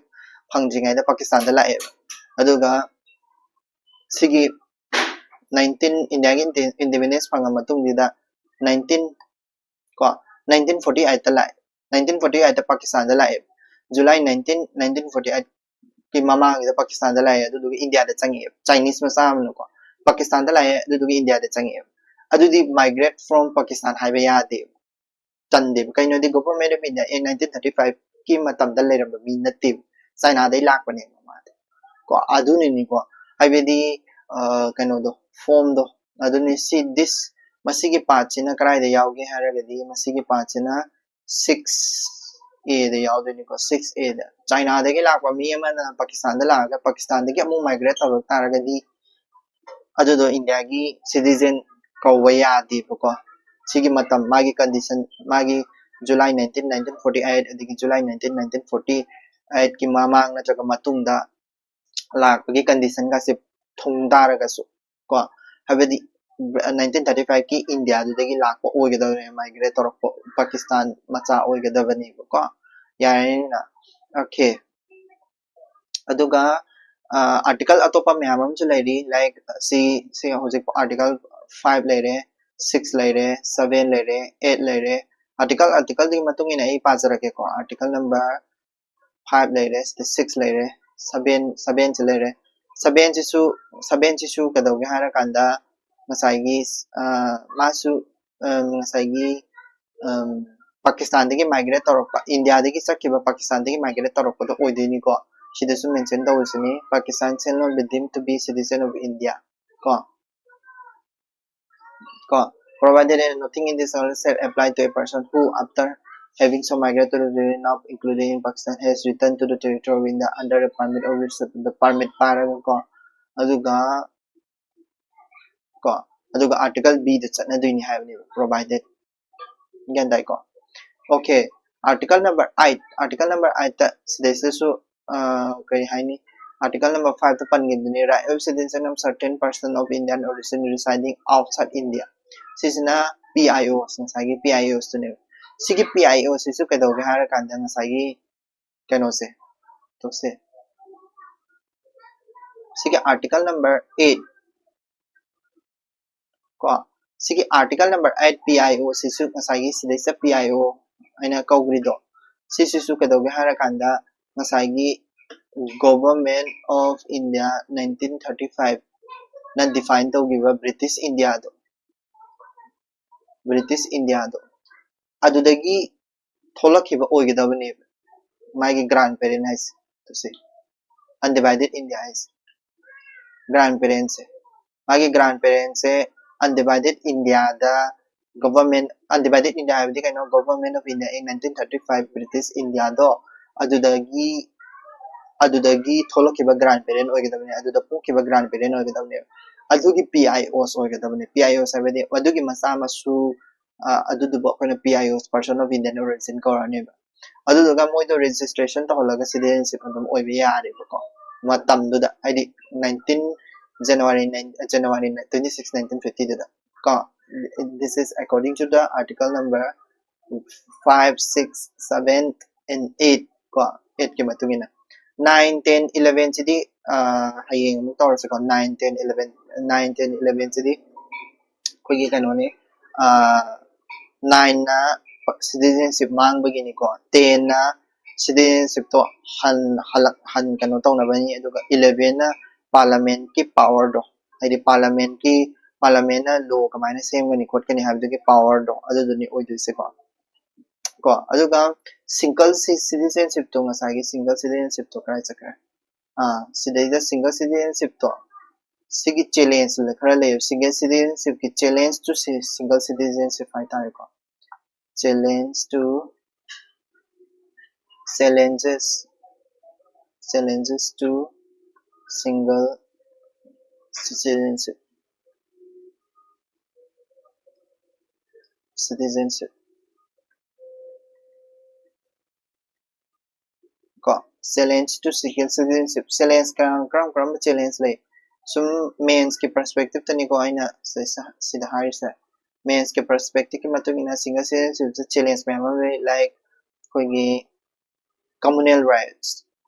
ꯐꯪꯗ꯭ꯔꯤꯉꯩꯗ ꯄꯥꯀꯤꯁꯇꯥꯟꯗ ꯂꯥꯛꯑꯦꯕ꯫ ꯑꯗꯨꯒ ꯁꯤꯒꯤ nineteen, ꯏꯟꯗꯤꯌꯥꯒꯤ ꯏꯟꯗꯤ-, independence ꯐꯪꯉ ꯃꯇꯨꯡꯁꯤꯗ nineteen, ꯀꯣ, nineteen forty eight ꯇ ꯂꯥꯛꯑꯦ꯫ Nineteen forty eight ꯇ ꯄꯥꯀꯤꯁꯇꯥꯟꯗ ꯂꯥꯛꯑꯦ꯫ July nineteen, nineteen forty eight ꯀꯤ ꯃꯃꯥꯡꯁꯤꯗ ꯄꯥꯀꯤꯁꯇꯥꯟꯗ ꯂꯥꯛꯑꯦ, ꯑꯗꯨꯗꯨꯒ ꯏꯟꯗꯤꯌꯥꯗ ꯆꯪꯉꯛꯑꯦ꯫ Chinese ꯃꯆꯥ ꯑꯃꯅꯀꯣ ꯄꯥꯀꯤꯁꯇꯥꯟꯗ ꯂꯥꯛꯑꯦ, ꯑꯗꯨꯗꯨꯒ ꯏꯟꯗꯤꯌꯥꯗ ꯆꯪꯉꯛꯑꯦ꯫ ꯑꯗꯨꯗꯤ migrate from Pakistan ꯍꯥꯏꯕ ꯌꯥꯗꯦꯕ, ꯆꯟꯗꯦꯕ꯫ ꯀꯩꯅꯣꯗꯤ Government of India Act nineteen thirty five ꯀꯤ ꯃꯇꯝꯗ ꯂꯩꯔꯝꯕ ꯃꯤ ꯅꯠꯇꯦꯕ, ꯆꯥꯏꯅꯥꯗꯩ ꯂꯥꯛꯄꯅꯦꯕ ꯃꯥꯗꯤ꯫ ꯀꯣ, ꯑꯗꯨꯅꯤꯅꯤꯀꯣ, ꯍꯥꯏꯕꯗꯤ, ꯑ, ꯀꯩꯅꯣꯗꯣ, form ꯗꯣ꯫ ꯑꯗꯨꯅꯤ ꯁꯤ, this, ꯃꯁꯤꯒꯤ part ꯁꯤꯅ ꯀꯗꯥꯏꯗ ꯌꯥꯎꯒꯦ ꯍꯥꯏꯔꯒꯗꯤ, ꯃꯁꯤꯒꯤ part ꯁꯤꯅ six A the ꯌꯥꯎꯗꯣꯏꯅꯤꯀꯣ, six A ꯗ꯫ ꯆꯥꯏꯅꯥꯗꯒꯤ ꯂꯥꯛꯄ ꯃꯤ ꯑꯃꯅ ꯄꯥꯀꯤꯁꯇꯥꯟꯗ ꯂꯥꯛꯑꯒ ꯄꯥꯀꯤꯁꯇꯥꯟꯗꯒꯤ ꯑꯃꯨꯛ migrate ꯇꯧꯔꯛ ꯇꯥꯔꯒꯗꯤ, ꯑꯗꯨꯗꯣ ꯏꯟꯗꯤꯌꯥꯒꯤ citizen ꯀꯧꯕ ꯌꯥꯗꯦꯕꯀꯣ꯫ ꯁꯤꯒꯤ ꯃꯇꯝ, ꯃꯥꯒꯤ condition, ꯃꯥꯒꯤ July nineteen, nineteen forty eight, ꯑꯗꯒꯤ July nineteen, nineteen forty eight ꯀꯤ ꯃꯃꯥꯡ ꯅꯠꯇ꯭ꯔꯒ ꯃꯇꯨꯡꯗ ꯂꯥꯛꯄꯒꯤ condition ꯒꯁꯦ ꯊꯨꯡ ꯇꯥꯔꯒꯁꯨ ꯀꯣ, ꯍꯥꯏꯕꯗꯤ nineteen thirty five ꯀꯤ ꯏꯟꯗꯤꯌꯥꯗꯨꯗꯒꯤ ꯂꯥꯛꯄ ꯑꯣꯏꯒꯗꯕꯅꯦ, migrate ꯇꯧꯔꯛꯄ ꯄꯥꯀꯤꯁꯇꯥꯟ ꯃꯆꯥ ꯑꯣꯏꯒꯗꯕꯅꯦꯕꯀꯣ꯫ ꯌꯥꯔꯅꯤꯅ? Okay꯫ ꯑꯗꯨꯒ, ꯑ, article ꯑꯇꯣꯞꯄ ꯃꯌꯥꯝ ꯑꯃꯁꯨ ꯂꯩꯔꯤ, like, ꯁꯤ, ꯁꯤ ꯍꯧꯖꯤꯛ article five ꯂꯩꯔꯦ, six ꯂꯩꯔꯦ, seven ꯂꯩꯔꯦ, eight ꯂꯩꯔꯦ꯫ Article, article ꯗꯨꯒꯤ ꯃꯇꯨꯡ ꯏꯟꯅ ꯑꯩ ꯄꯥꯖꯔꯛꯀꯦꯀꯣ꯫ Article number five ꯂꯩꯔꯦ, ꯁꯤꯗ six ꯂꯩꯔꯦ, seven, seven ꯁꯤ ꯂꯩꯔꯦ꯫ ꯁꯕꯦꯟꯁꯤꯁꯨ ꯁꯕꯦꯟꯁꯤꯁꯨ ꯀꯩꯗꯧꯒꯦ ꯍꯥꯏꯔꯀꯥꯟꯗ ꯉꯁꯥꯏꯒꯤ ꯑ, ꯃꯥꯁꯨ ꯑ, ꯉꯁꯥꯏꯒꯤ ꯑꯝ, ꯄꯥꯀꯤꯁꯇꯥꯟꯗꯒꯤ ꯃꯥꯏꯒ꯭ꯔꯦꯠ ꯇꯧꯔꯛꯄ, ꯏꯟꯗꯤꯌꯥꯗꯒꯤ ꯆꯠꯈꯤꯕ ꯄꯥꯀꯤꯁꯇꯥꯟꯗꯒꯤ ꯃꯥꯏꯒ꯭ꯔꯦꯠ ꯇꯧꯔꯛꯄꯗꯣ ꯑꯣꯏꯗꯣꯏꯅꯤꯀꯣ꯫ ꯁꯤꯗꯁꯨ mention ꯇꯧꯔꯤꯁꯤꯅꯤ, Pakistan shall not be deemed to be citizen of India ꯀꯣ꯫ ꯀꯣ, provided that nothing in this order shall apply to a person who, after having so migrated to the region of including in Pakistan, has returned to the territory of India under a permit or with the permit ꯄꯥꯏꯔꯒ ꯀꯣ꯫ ꯑꯗꯨꯒ ꯀꯣ ꯑꯗꯨꯒ article B ꯗ ꯆꯠꯅꯗꯣꯏꯅꯤ ꯍꯥꯏꯕꯅꯦꯕ, provided꯫ ꯒ꯭ꯌꯥꯟ ꯇꯥꯏꯀꯣ? Okay, article number eight, article number eight ꯇ ꯁꯤꯗꯩꯁꯤꯗꯁꯨ ꯑ, ꯀꯔꯤ ꯍꯥꯏꯅꯤ, article number five ꯇ ꯄꯟꯈꯤꯕꯗꯨꯅꯤ, right of citizenship of certain person of Indian origin residing outside India꯫ ꯁꯤꯁꯤꯅ P I Os, ꯉꯁꯥꯏꯒꯤ P I Os ꯇꯨꯅꯦꯕ꯫ ꯁꯤꯒꯤ P I Os ꯁꯤꯁꯨ ꯀꯩꯗꯧꯒꯦ ꯍꯥꯏꯔꯀꯥꯟꯗ ꯉꯁꯥꯏꯒꯤ ꯀꯩꯅꯣꯁꯦ, ꯇꯣꯛꯁꯦ꯫ ꯁꯤꯒꯤ article number eight ꯀꯣ, ꯁꯤꯒꯤ article number eight P I O ꯁꯤꯁꯨ ꯉꯁꯥꯏꯒꯤ ꯁꯤꯗꯩꯁꯤꯗ P I O ꯍꯥꯏꯅ ꯀꯧꯈ꯭ꯔꯤꯗꯣ, ꯁꯤꯁꯤꯁꯨ ꯀꯩꯗꯧꯒꯦ ꯍꯥꯏꯔꯀꯥꯟꯗ ꯉꯁꯥꯏꯒꯤ Government of India nineteen thirty five ꯅ define ꯇꯧꯈꯤꯕ British India ꯗꯣ, British India ꯗꯣ, ꯑꯗꯨꯗꯒꯤ ꯊꯣꯛꯂꯛꯈꯤꯕ ꯑꯣꯏꯒꯗꯕꯅꯦꯕ ꯃꯥꯒꯤ grand parent ꯍꯥꯏꯁꯦ꯫ ꯇꯨꯁꯦ, undivided India ꯍꯥꯏꯁꯦ, grand parent ꯁꯦ, ꯃꯥꯒꯤ grand parent ꯁꯦ undivided India ꯗ government, undivided India ꯍꯥꯏꯕꯗꯤ ꯀꯩꯅꯣ, Government of India in nineteen thirty five British India ꯗꯣ, ꯑꯗꯨꯗꯒꯤ ꯑꯗꯨꯗꯒꯤ ꯊꯣꯛꯂꯛꯈꯤꯕ grand parent ꯑꯣꯏꯒꯗꯕꯅꯦ, ꯑꯗꯨꯗ ꯄꯣꯛꯈꯤꯕ grand parent ꯑꯣꯏꯒꯗꯕꯅꯦꯕ꯫ ꯑꯗꯨꯒꯤ P I Os ꯑꯣꯏꯒꯗꯕꯅꯦ꯫ P I Os ꯍꯥꯏꯕꯗꯤ ꯑꯗꯨꯒꯤ ꯃꯆꯥ ꯃꯁꯨ, ꯑ, ꯑꯗꯨꯗꯨꯕꯨ ꯑꯩꯈꯣꯏꯅ P I Os, person of Indian origin ꯀꯧꯔꯅꯦꯕ꯫ ꯑꯗꯨꯗꯨꯒ ꯃꯣꯏꯗꯣ registration ꯇꯧꯍꯜꯂꯒ citizenship ꯑꯗꯨꯝ ꯑꯣꯏꯕ ꯌꯥꯔꯦꯕꯀꯣ, ꯃꯇꯝꯗꯨꯗ, ꯍꯥꯏꯗꯤ nineteen January, January twenty six nineteen fifty ꯗꯨꯗ ꯀꯣ꯫ This is according to the article number five, six, seven and eight ꯀꯣ, eight ꯀꯤ ꯃꯇꯨꯡ ꯏꯟꯅ꯫ Nine, ten, eleven ꯁꯤꯗꯤ, ꯑ, ꯍꯌꯦꯡ ꯑꯃꯨꯛ ꯇꯧꯔꯁꯤꯀꯣ꯫ Nine, ten, eleven, nine, ten, eleven ꯁꯤꯗꯤ ꯑꯩꯈꯣꯏꯒꯤ ꯀꯩꯅꯣꯅꯤ, ꯑ, nine ꯅ citizenship ꯃꯥꯡꯕꯒꯤꯅꯤꯀꯣ, ten ꯅ citizenship ꯇꯣ ꯍꯟ, ꯍꯜꯂꯛ, ꯍꯟ ꯀꯩꯅꯣ ꯇꯧꯅꯕꯅꯤ, ꯑꯗꯨꯒ eleven ꯅ ꯄꯥꯔꯂꯥꯃꯦꯟꯀꯤ ꯄꯥꯋꯔꯗꯣ, ꯍꯥꯏꯗꯤ ꯄꯥꯔꯂꯥꯃꯦꯟꯀꯤ ꯄꯥꯔꯂꯥꯃꯦꯟꯅ ꯂꯣ ꯀꯃꯥꯏꯅ ꯁꯦꯝꯒꯅꯤ ꯈꯣꯠꯀꯅꯤ ꯍꯥꯏꯕꯗꯨꯒꯤ ꯄꯥꯋꯔꯗꯣ ꯑꯗꯨꯗꯨꯅꯤ ꯑꯣꯏꯗꯣꯏꯁꯦꯀꯣ꯫ ꯀꯣ ꯑꯗꯨꯒ ꯁꯤꯡꯒꯜ ꯁꯤꯇꯤꯖꯦꯟꯁꯤꯞꯇꯣ, ꯉꯁꯥꯏꯒꯤ ꯁꯤꯡꯒꯜ ꯁꯤꯇꯤꯖꯦꯟꯁꯤꯞꯇꯣ ꯀꯗꯥꯏ ꯆꯠꯈ꯭ꯔꯦ? ꯑꯥ ꯁꯤꯗꯩꯗ ꯁꯤꯡꯒꯜ ꯁꯤꯇꯤꯖꯦꯟꯁꯤꯞꯇꯣ, ꯁꯤꯒꯤ ꯆꯦꯂꯦꯟꯖ ꯈꯔ ꯂꯩꯌꯦꯕ꯫ ꯁꯤꯡꯒꯜ ꯁꯤꯇꯤꯖꯦꯟꯁꯤꯞꯀꯤ ꯆꯦꯂꯦꯟꯖ ꯇꯨ ꯁꯤꯡꯒꯜ ꯁꯤꯇꯤꯖꯦꯟꯁꯤꯞ ꯍꯥꯏꯇꯥꯔꯦꯀꯣ꯫ Challenge to challenges challenges to single citizenship citizenship ꯀꯣ꯫ Challenge to single citizenship, challenge ꯀꯔꯝ ꯀꯔꯝꯕ ꯆꯦꯂꯦꯟꯖ ꯂꯩ? ꯁꯨꯝ ꯃꯦꯟꯁꯀꯤ ꯄꯔꯁꯄꯦꯛꯇꯤꯞꯇꯅꯤꯀꯣ ꯑꯩꯅ ꯁꯤꯗ ꯍꯥꯏꯔꯤꯁꯦ꯫ ꯃꯦꯟꯁꯀꯤ ꯄꯔꯁꯄꯦꯛꯇꯤꯞꯀꯤ ꯃꯇꯨꯡ ꯏꯟꯅ ꯁꯤꯡꯒꯜ ꯁꯤꯇꯤꯖꯦꯟꯁꯤꯞꯇ ꯆꯦꯂꯦꯟꯖ ꯃꯌꯥꯝ ꯑꯃ ꯂꯩ, ꯂꯥꯏꯛ ꯑꯩꯈꯣꯏꯒꯤ ꯀꯝꯃꯨꯅꯦꯜ ꯔꯥꯏꯠꯁ,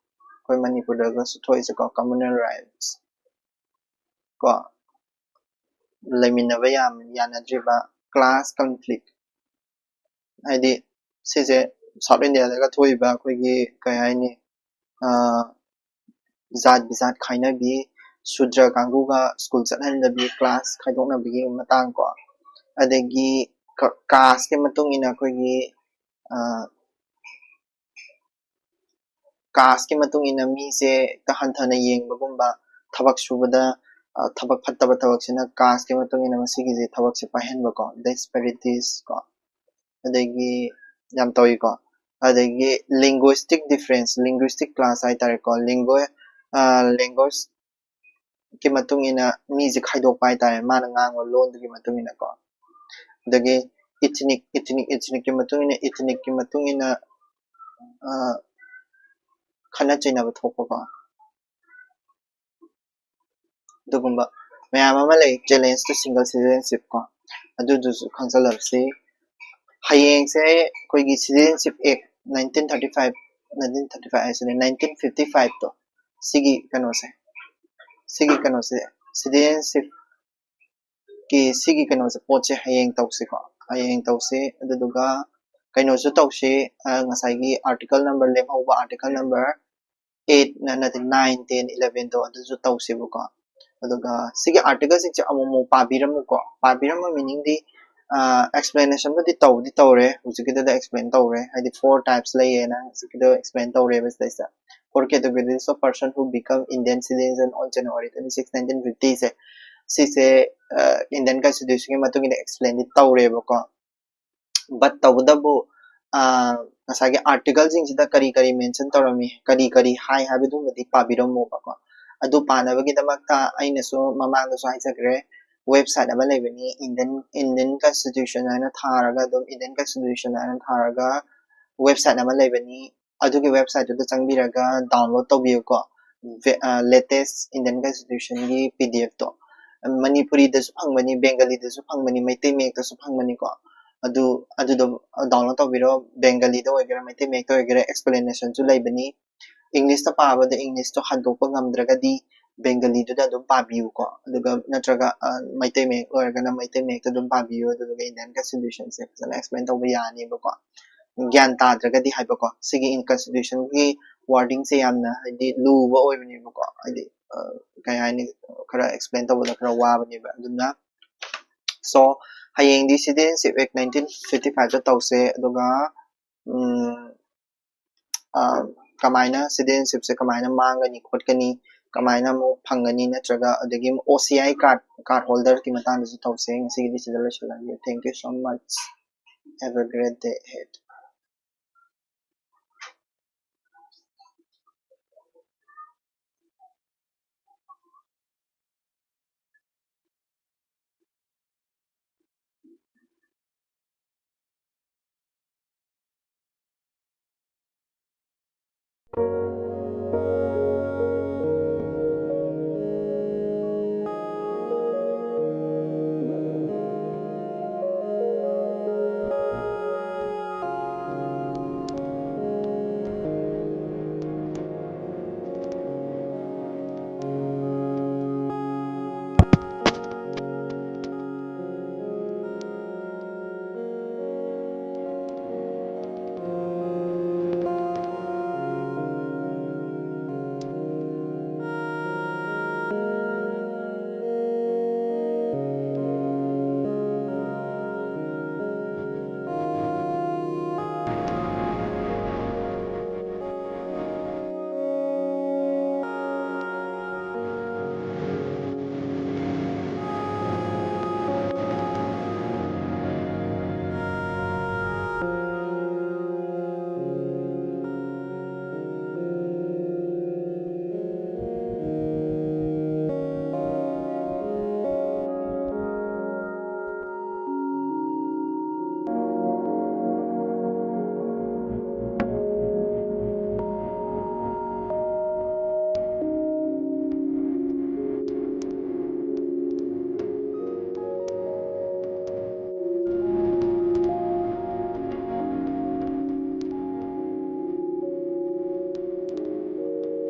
ꯑꯩꯈꯣꯏ ꯃꯅꯤꯄꯨꯔꯗꯒꯁꯨ ꯊꯣꯛꯏꯁꯦꯀꯣ, ꯀꯝꯃꯨꯅꯦꯜ ꯔꯥꯏꯠꯁ ꯀꯣ, ꯂꯩꯃꯤꯟꯅꯕ ꯌꯥꯝ ꯌꯥꯅꯗ꯭ꯔꯤꯕ, ꯀ꯭ꯂꯥꯁ ꯀꯟꯐ꯭ꯂꯤꯛ, ꯍꯥꯏꯗꯤ ꯁꯤꯁꯦ ꯁꯥꯎꯠ ꯏꯟꯗꯤꯌꯥꯗꯒ ꯊꯣꯛꯏꯕ ꯑꯩꯈꯣꯏꯒꯤ ꯀꯩ ꯍꯥꯏꯅꯤ, ꯖꯥꯠ ꯕꯤꯖꯥꯠ ꯈꯥꯏꯅꯕꯤ, ꯁꯨꯗ꯭ꯔ ꯀꯥꯡꯕꯨꯒ ꯁ꯭ꯀꯨꯜ ꯆꯠꯍꯟꯗꯕꯤ, ꯀ꯭ꯂꯥꯁ ꯈꯥꯏꯗꯣꯛꯅꯕꯒꯤ ꯃꯇꯥꯡ ꯀꯣ, ꯑꯗꯒꯤ ꯀꯥꯁꯀꯤ ꯃꯇꯨꯡ ꯏꯟꯅ ꯑꯩꯈꯣꯏꯒꯤ ꯀꯥꯁꯀꯤ ꯃꯇꯨꯡ ꯏꯟꯅ ꯃꯤꯁꯦ ꯍꯦꯛꯇ ꯍꯟꯊꯅ ꯌꯦꯡꯕꯒꯨꯝꯕ, ꯊꯕꯛ ꯁꯨꯕꯗ ꯊꯕꯛ ꯐꯠꯇꯕ ꯊꯕꯛꯁꯤꯅ ꯀꯥꯁꯀꯤ ꯃꯇꯨꯡ ꯏꯟꯅ ꯃꯁꯤꯒꯤꯁꯦ ꯊꯕꯛꯁꯦ ꯄꯥꯏꯍꯟꯕꯀꯣ, ꯗꯤꯁꯄꯦꯔꯤꯇꯤꯁ ꯀꯣ, ꯑꯗꯒꯤ ꯌꯥꯝ ꯇꯧꯏꯀꯣ꯫ ꯑꯗꯒꯤ ꯂꯤꯡꯒ꯭ꯋꯤꯁꯇꯤꯛ ꯗꯤꯐ꯭ꯔꯦꯟꯁ, ꯂꯤꯡꯒ꯭ꯋꯤꯁꯇꯤꯛ ꯀ꯭ꯂꯥꯁ ꯍꯥꯏꯇꯥꯔꯦꯀꯣ, ꯂꯤꯡꯒ꯭ꯋ ꯂꯦꯡꯒ꯭ꯋꯦꯖꯀꯤ ꯃꯇꯨꯡ ꯏꯟꯅ ꯃꯤꯁꯦ ꯈꯥꯏꯗꯣꯛꯄ ꯍꯥꯏꯇꯥꯔꯦ, ꯃꯥꯅ ꯉꯥꯡꯕ ꯂꯣꯟꯗꯨꯒꯤ ꯃꯇꯨꯡ ꯏꯟꯅꯀꯣ꯫ ꯑꯗꯒꯤ ꯏꯊꯅꯤꯛ ꯏꯊꯅꯤꯛ ꯏꯊꯅꯤꯛꯀꯤ ꯃꯇꯨꯡ ꯏꯟꯅ ꯏꯊꯅꯤꯛꯀꯤ ꯃꯇꯨꯡ ꯏꯟꯅ ꯈꯠꯅ ꯆꯩꯅꯕ ꯊꯣꯛꯄꯀꯣ꯫ ꯑꯗꯨꯒꯨꯝꯕ ꯃꯌꯥꯝ ꯑꯃ ꯂꯩ, ꯆꯦꯂꯦꯟꯖ ꯇꯨ ꯁꯤꯡꯒꯜ ꯁꯤꯇꯤꯖꯦꯟꯁꯤꯞ ꯀꯣ, ꯑꯗꯨꯗꯨꯁꯨ ꯈꯪꯖꯜꯂꯁꯤ꯫ ꯍꯌꯦꯡꯁꯦ ꯑꯩꯈꯣꯏꯒꯤ citizenship act nineteen thirty five, nineteen thirty five ꯍꯥꯏꯁꯤꯅꯦ, ꯅꯥꯏꯟꯇꯤꯟ ꯐꯤꯐꯇꯤ ꯐꯥꯏꯚꯇꯣ, ꯁꯤꯒꯤ ꯀꯩꯅꯣꯁꯦ, ꯁꯤꯒꯤ ꯀꯩꯅꯣꯁꯦ, ꯁꯤꯇꯤꯖꯦꯟꯁꯤꯞꯀꯤ ꯁꯤꯒꯤ ꯀꯩꯅꯣꯁꯦ, ꯄꯣꯠꯁꯦ ꯍꯌꯦꯡ ꯇꯧꯁꯤꯀꯣ, ꯍꯌꯦꯡ ꯇꯧꯁꯤ꯫ ꯑꯗꯨꯗꯨꯒ ꯀꯩꯅꯣꯁꯨ ꯇꯧꯁꯤ, ꯉꯁꯥꯏꯒꯤ ꯑꯥꯔꯇꯤꯀꯜ ꯅꯝꯕꯔ ꯂꯦꯝꯍꯧꯕ, ꯑꯥꯔꯇꯤꯀꯜ ꯅꯝꯕꯔ eight ꯅ ꯅꯠꯇꯦ, nine, ten, eleven ꯗꯣ ꯑꯗꯨꯁꯨ ꯇꯧꯁꯦꯕꯀꯣ꯫ ꯑꯗꯨꯒ ꯁꯤꯒꯤ article ꯁꯤꯡꯁꯦ ꯑꯃꯨꯛ ꯑꯃꯨꯛ ꯄꯥꯕꯤꯔꯝꯃꯨꯀꯣ꯫ ꯄꯥꯕꯤꯔꯝꯕ meaning ꯗꯤ, ꯑ, explanation ꯕꯨꯗꯤ ꯇꯧꯗꯤ ꯇꯧꯔꯦ, ꯍꯧꯖꯤꯛꯀꯤꯗꯨꯗ explain ꯇꯧꯔꯦ, ꯍꯥꯏꯗꯤ four types ꯂꯩꯌꯦꯅ ꯍꯧꯖꯤꯛꯀꯤꯗꯣ explain ꯇꯧꯔꯦꯕ ꯁꯤꯗꯩꯁꯤꯗ꯫ Four categories of person who become Indian citizens on January twenty-six, nineteen fifty ꯁꯦ꯫ ꯁꯤꯁꯦ, ꯑ, Indian Constitution ꯒꯤ ꯃꯇꯨꯡ ꯏꯟꯅ explain ꯗꯤ ꯇꯧꯔꯦꯕꯀꯣ꯫ But ꯇꯧꯕꯇꯕꯨ, ꯑ, ꯉꯁꯥꯏꯒꯤ article ꯁꯤꯡꯁꯤꯗ ꯀꯔꯤ ꯀꯔꯤ mention ꯇꯧꯔꯝꯃꯤ, ꯀꯔꯤ ꯀꯔꯤ ꯍꯥꯏ ꯍꯥꯏꯕꯗꯨꯃꯗꯤ ꯄꯥꯕꯤꯔꯝꯃꯣꯕꯀꯣ꯫ ꯑꯗꯨ ꯄꯥꯅꯕꯒꯤꯗꯃꯛꯇ ꯑꯩꯅꯁꯨ ꯃꯃꯥꯡꯗꯁꯨ ꯍꯥꯏꯖꯈ꯭ꯔꯦ, website ꯑꯃ ꯂꯩꯕꯅꯤ, Indian, Indian Constitution ꯍꯥꯏꯅ ꯊꯥꯔꯒ ꯑꯗꯨꯝ Indian Constitution ꯍꯥꯏꯅ ꯊꯥꯔꯒ website ꯑꯃ ꯂꯩꯕꯅꯤ, ꯑꯗꯨꯒꯤ website ꯇꯨꯗ ꯆꯪꯕꯤꯔꯒ download ꯇꯧꯕꯤꯌꯨꯀꯣ꯫ ꯚꯦ-, ꯑ, latest Indian Constitution ꯒꯤ P D F ꯇꯣ꯫ ꯃꯅꯤꯄꯨꯔꯤꯗꯁꯨ ꯐꯪꯕꯅꯤ, ꯕꯦꯡꯒꯂꯤꯗꯁꯨ ꯐꯪꯕꯅꯤ, ꯃꯩꯇꯩ ꯃꯌꯦꯛꯇꯁꯨ ꯐꯪꯕꯅꯤꯀꯣ꯫ ꯑꯗꯨ, ꯑꯗꯨꯗꯣ download ꯇꯧꯕꯤꯔꯣ, ꯕꯦꯡꯒꯂꯤꯗ ꯑꯣꯏꯒꯦꯔꯥ, ꯃꯩꯇꯩ ꯃꯌꯦꯛꯇ ꯑꯣꯏꯒꯦꯔꯥ, explanation ꯁꯨ ꯂꯩꯕꯅꯤ꯫ English ꯇ ꯄꯥꯕꯗ English ꯇꯣ ꯍꯟꯗꯣꯛꯄ ꯉꯝꯗ꯭ꯔꯒꯗꯤ ꯕꯦꯡꯒꯂꯤꯗꯨꯗ ꯑꯗꯨꯝ ꯄꯥꯕꯤꯌꯨꯀꯣ꯫ ꯑꯗꯨꯒ ꯅꯠꯇ꯭ꯔꯒ, ꯑ, ꯃꯩꯇꯩ ꯃꯌꯦꯛ ꯑꯣꯏꯔꯒꯅ ꯃꯩꯇꯩ ꯃꯌꯦꯛꯇ ꯑꯗꯨꯝ ꯄꯥꯕꯤꯌꯨ, ꯑꯗꯨꯗꯨꯒ Indian Constitution ꯁꯦ ꯐꯖꯅ explain ꯇꯧꯕ ꯌꯥꯅꯤꯕꯀꯣ꯫ ꯒ꯭ꯌꯥꯟ ꯇꯥꯗ꯭ꯔꯒꯗꯤ ꯍꯥꯏꯕꯀꯣ꯫ ꯁꯤꯒꯤ in-, Constitution ꯒꯤ wording ꯁꯦ ꯌꯥꯝꯅ ꯍꯥꯏꯗꯤ ꯂꯨꯕ ꯑꯣꯏꯕꯅꯦꯕꯀꯣ, ꯍꯥꯏꯗꯤ, ꯑ, ꯀꯩ ꯍꯥꯏꯅꯤ, ꯈꯔ explain ꯇꯧꯕꯗ ꯈꯔ ꯋꯥꯕꯅꯦꯕ꯫ ꯑꯗꯨꯅ, so, ꯍꯌꯦꯡꯗꯤ Citizenship Act nineteen fifty five ꯇ ꯇꯧꯁꯦ, ꯑꯗꯨꯒ, ꯎꯝ, ꯑ, ꯀꯃꯥꯏꯅ citizenship ꯁꯦ ꯀꯃꯥꯏꯅ ꯃꯥꯡꯒꯅꯤ ꯈꯣꯠꯀꯅꯤ, ꯀꯃꯥꯏꯅ ꯑꯃꯨꯛ ꯐꯪꯒꯅꯤ, ꯅꯠꯇ꯭ꯔꯒ ꯑꯗꯒꯤ ꯑꯃꯨꯛ O C I card, card holder ꯒꯤ ꯃꯇꯥꯡꯗꯁꯨ ꯇꯧꯁꯦ꯫ ꯉꯁꯤꯒꯤꯗꯤ ꯁꯤꯗ ꯂꯣꯏꯁꯤꯜꯂꯒꯦ꯫ Thank you so much. Have a great day ahead.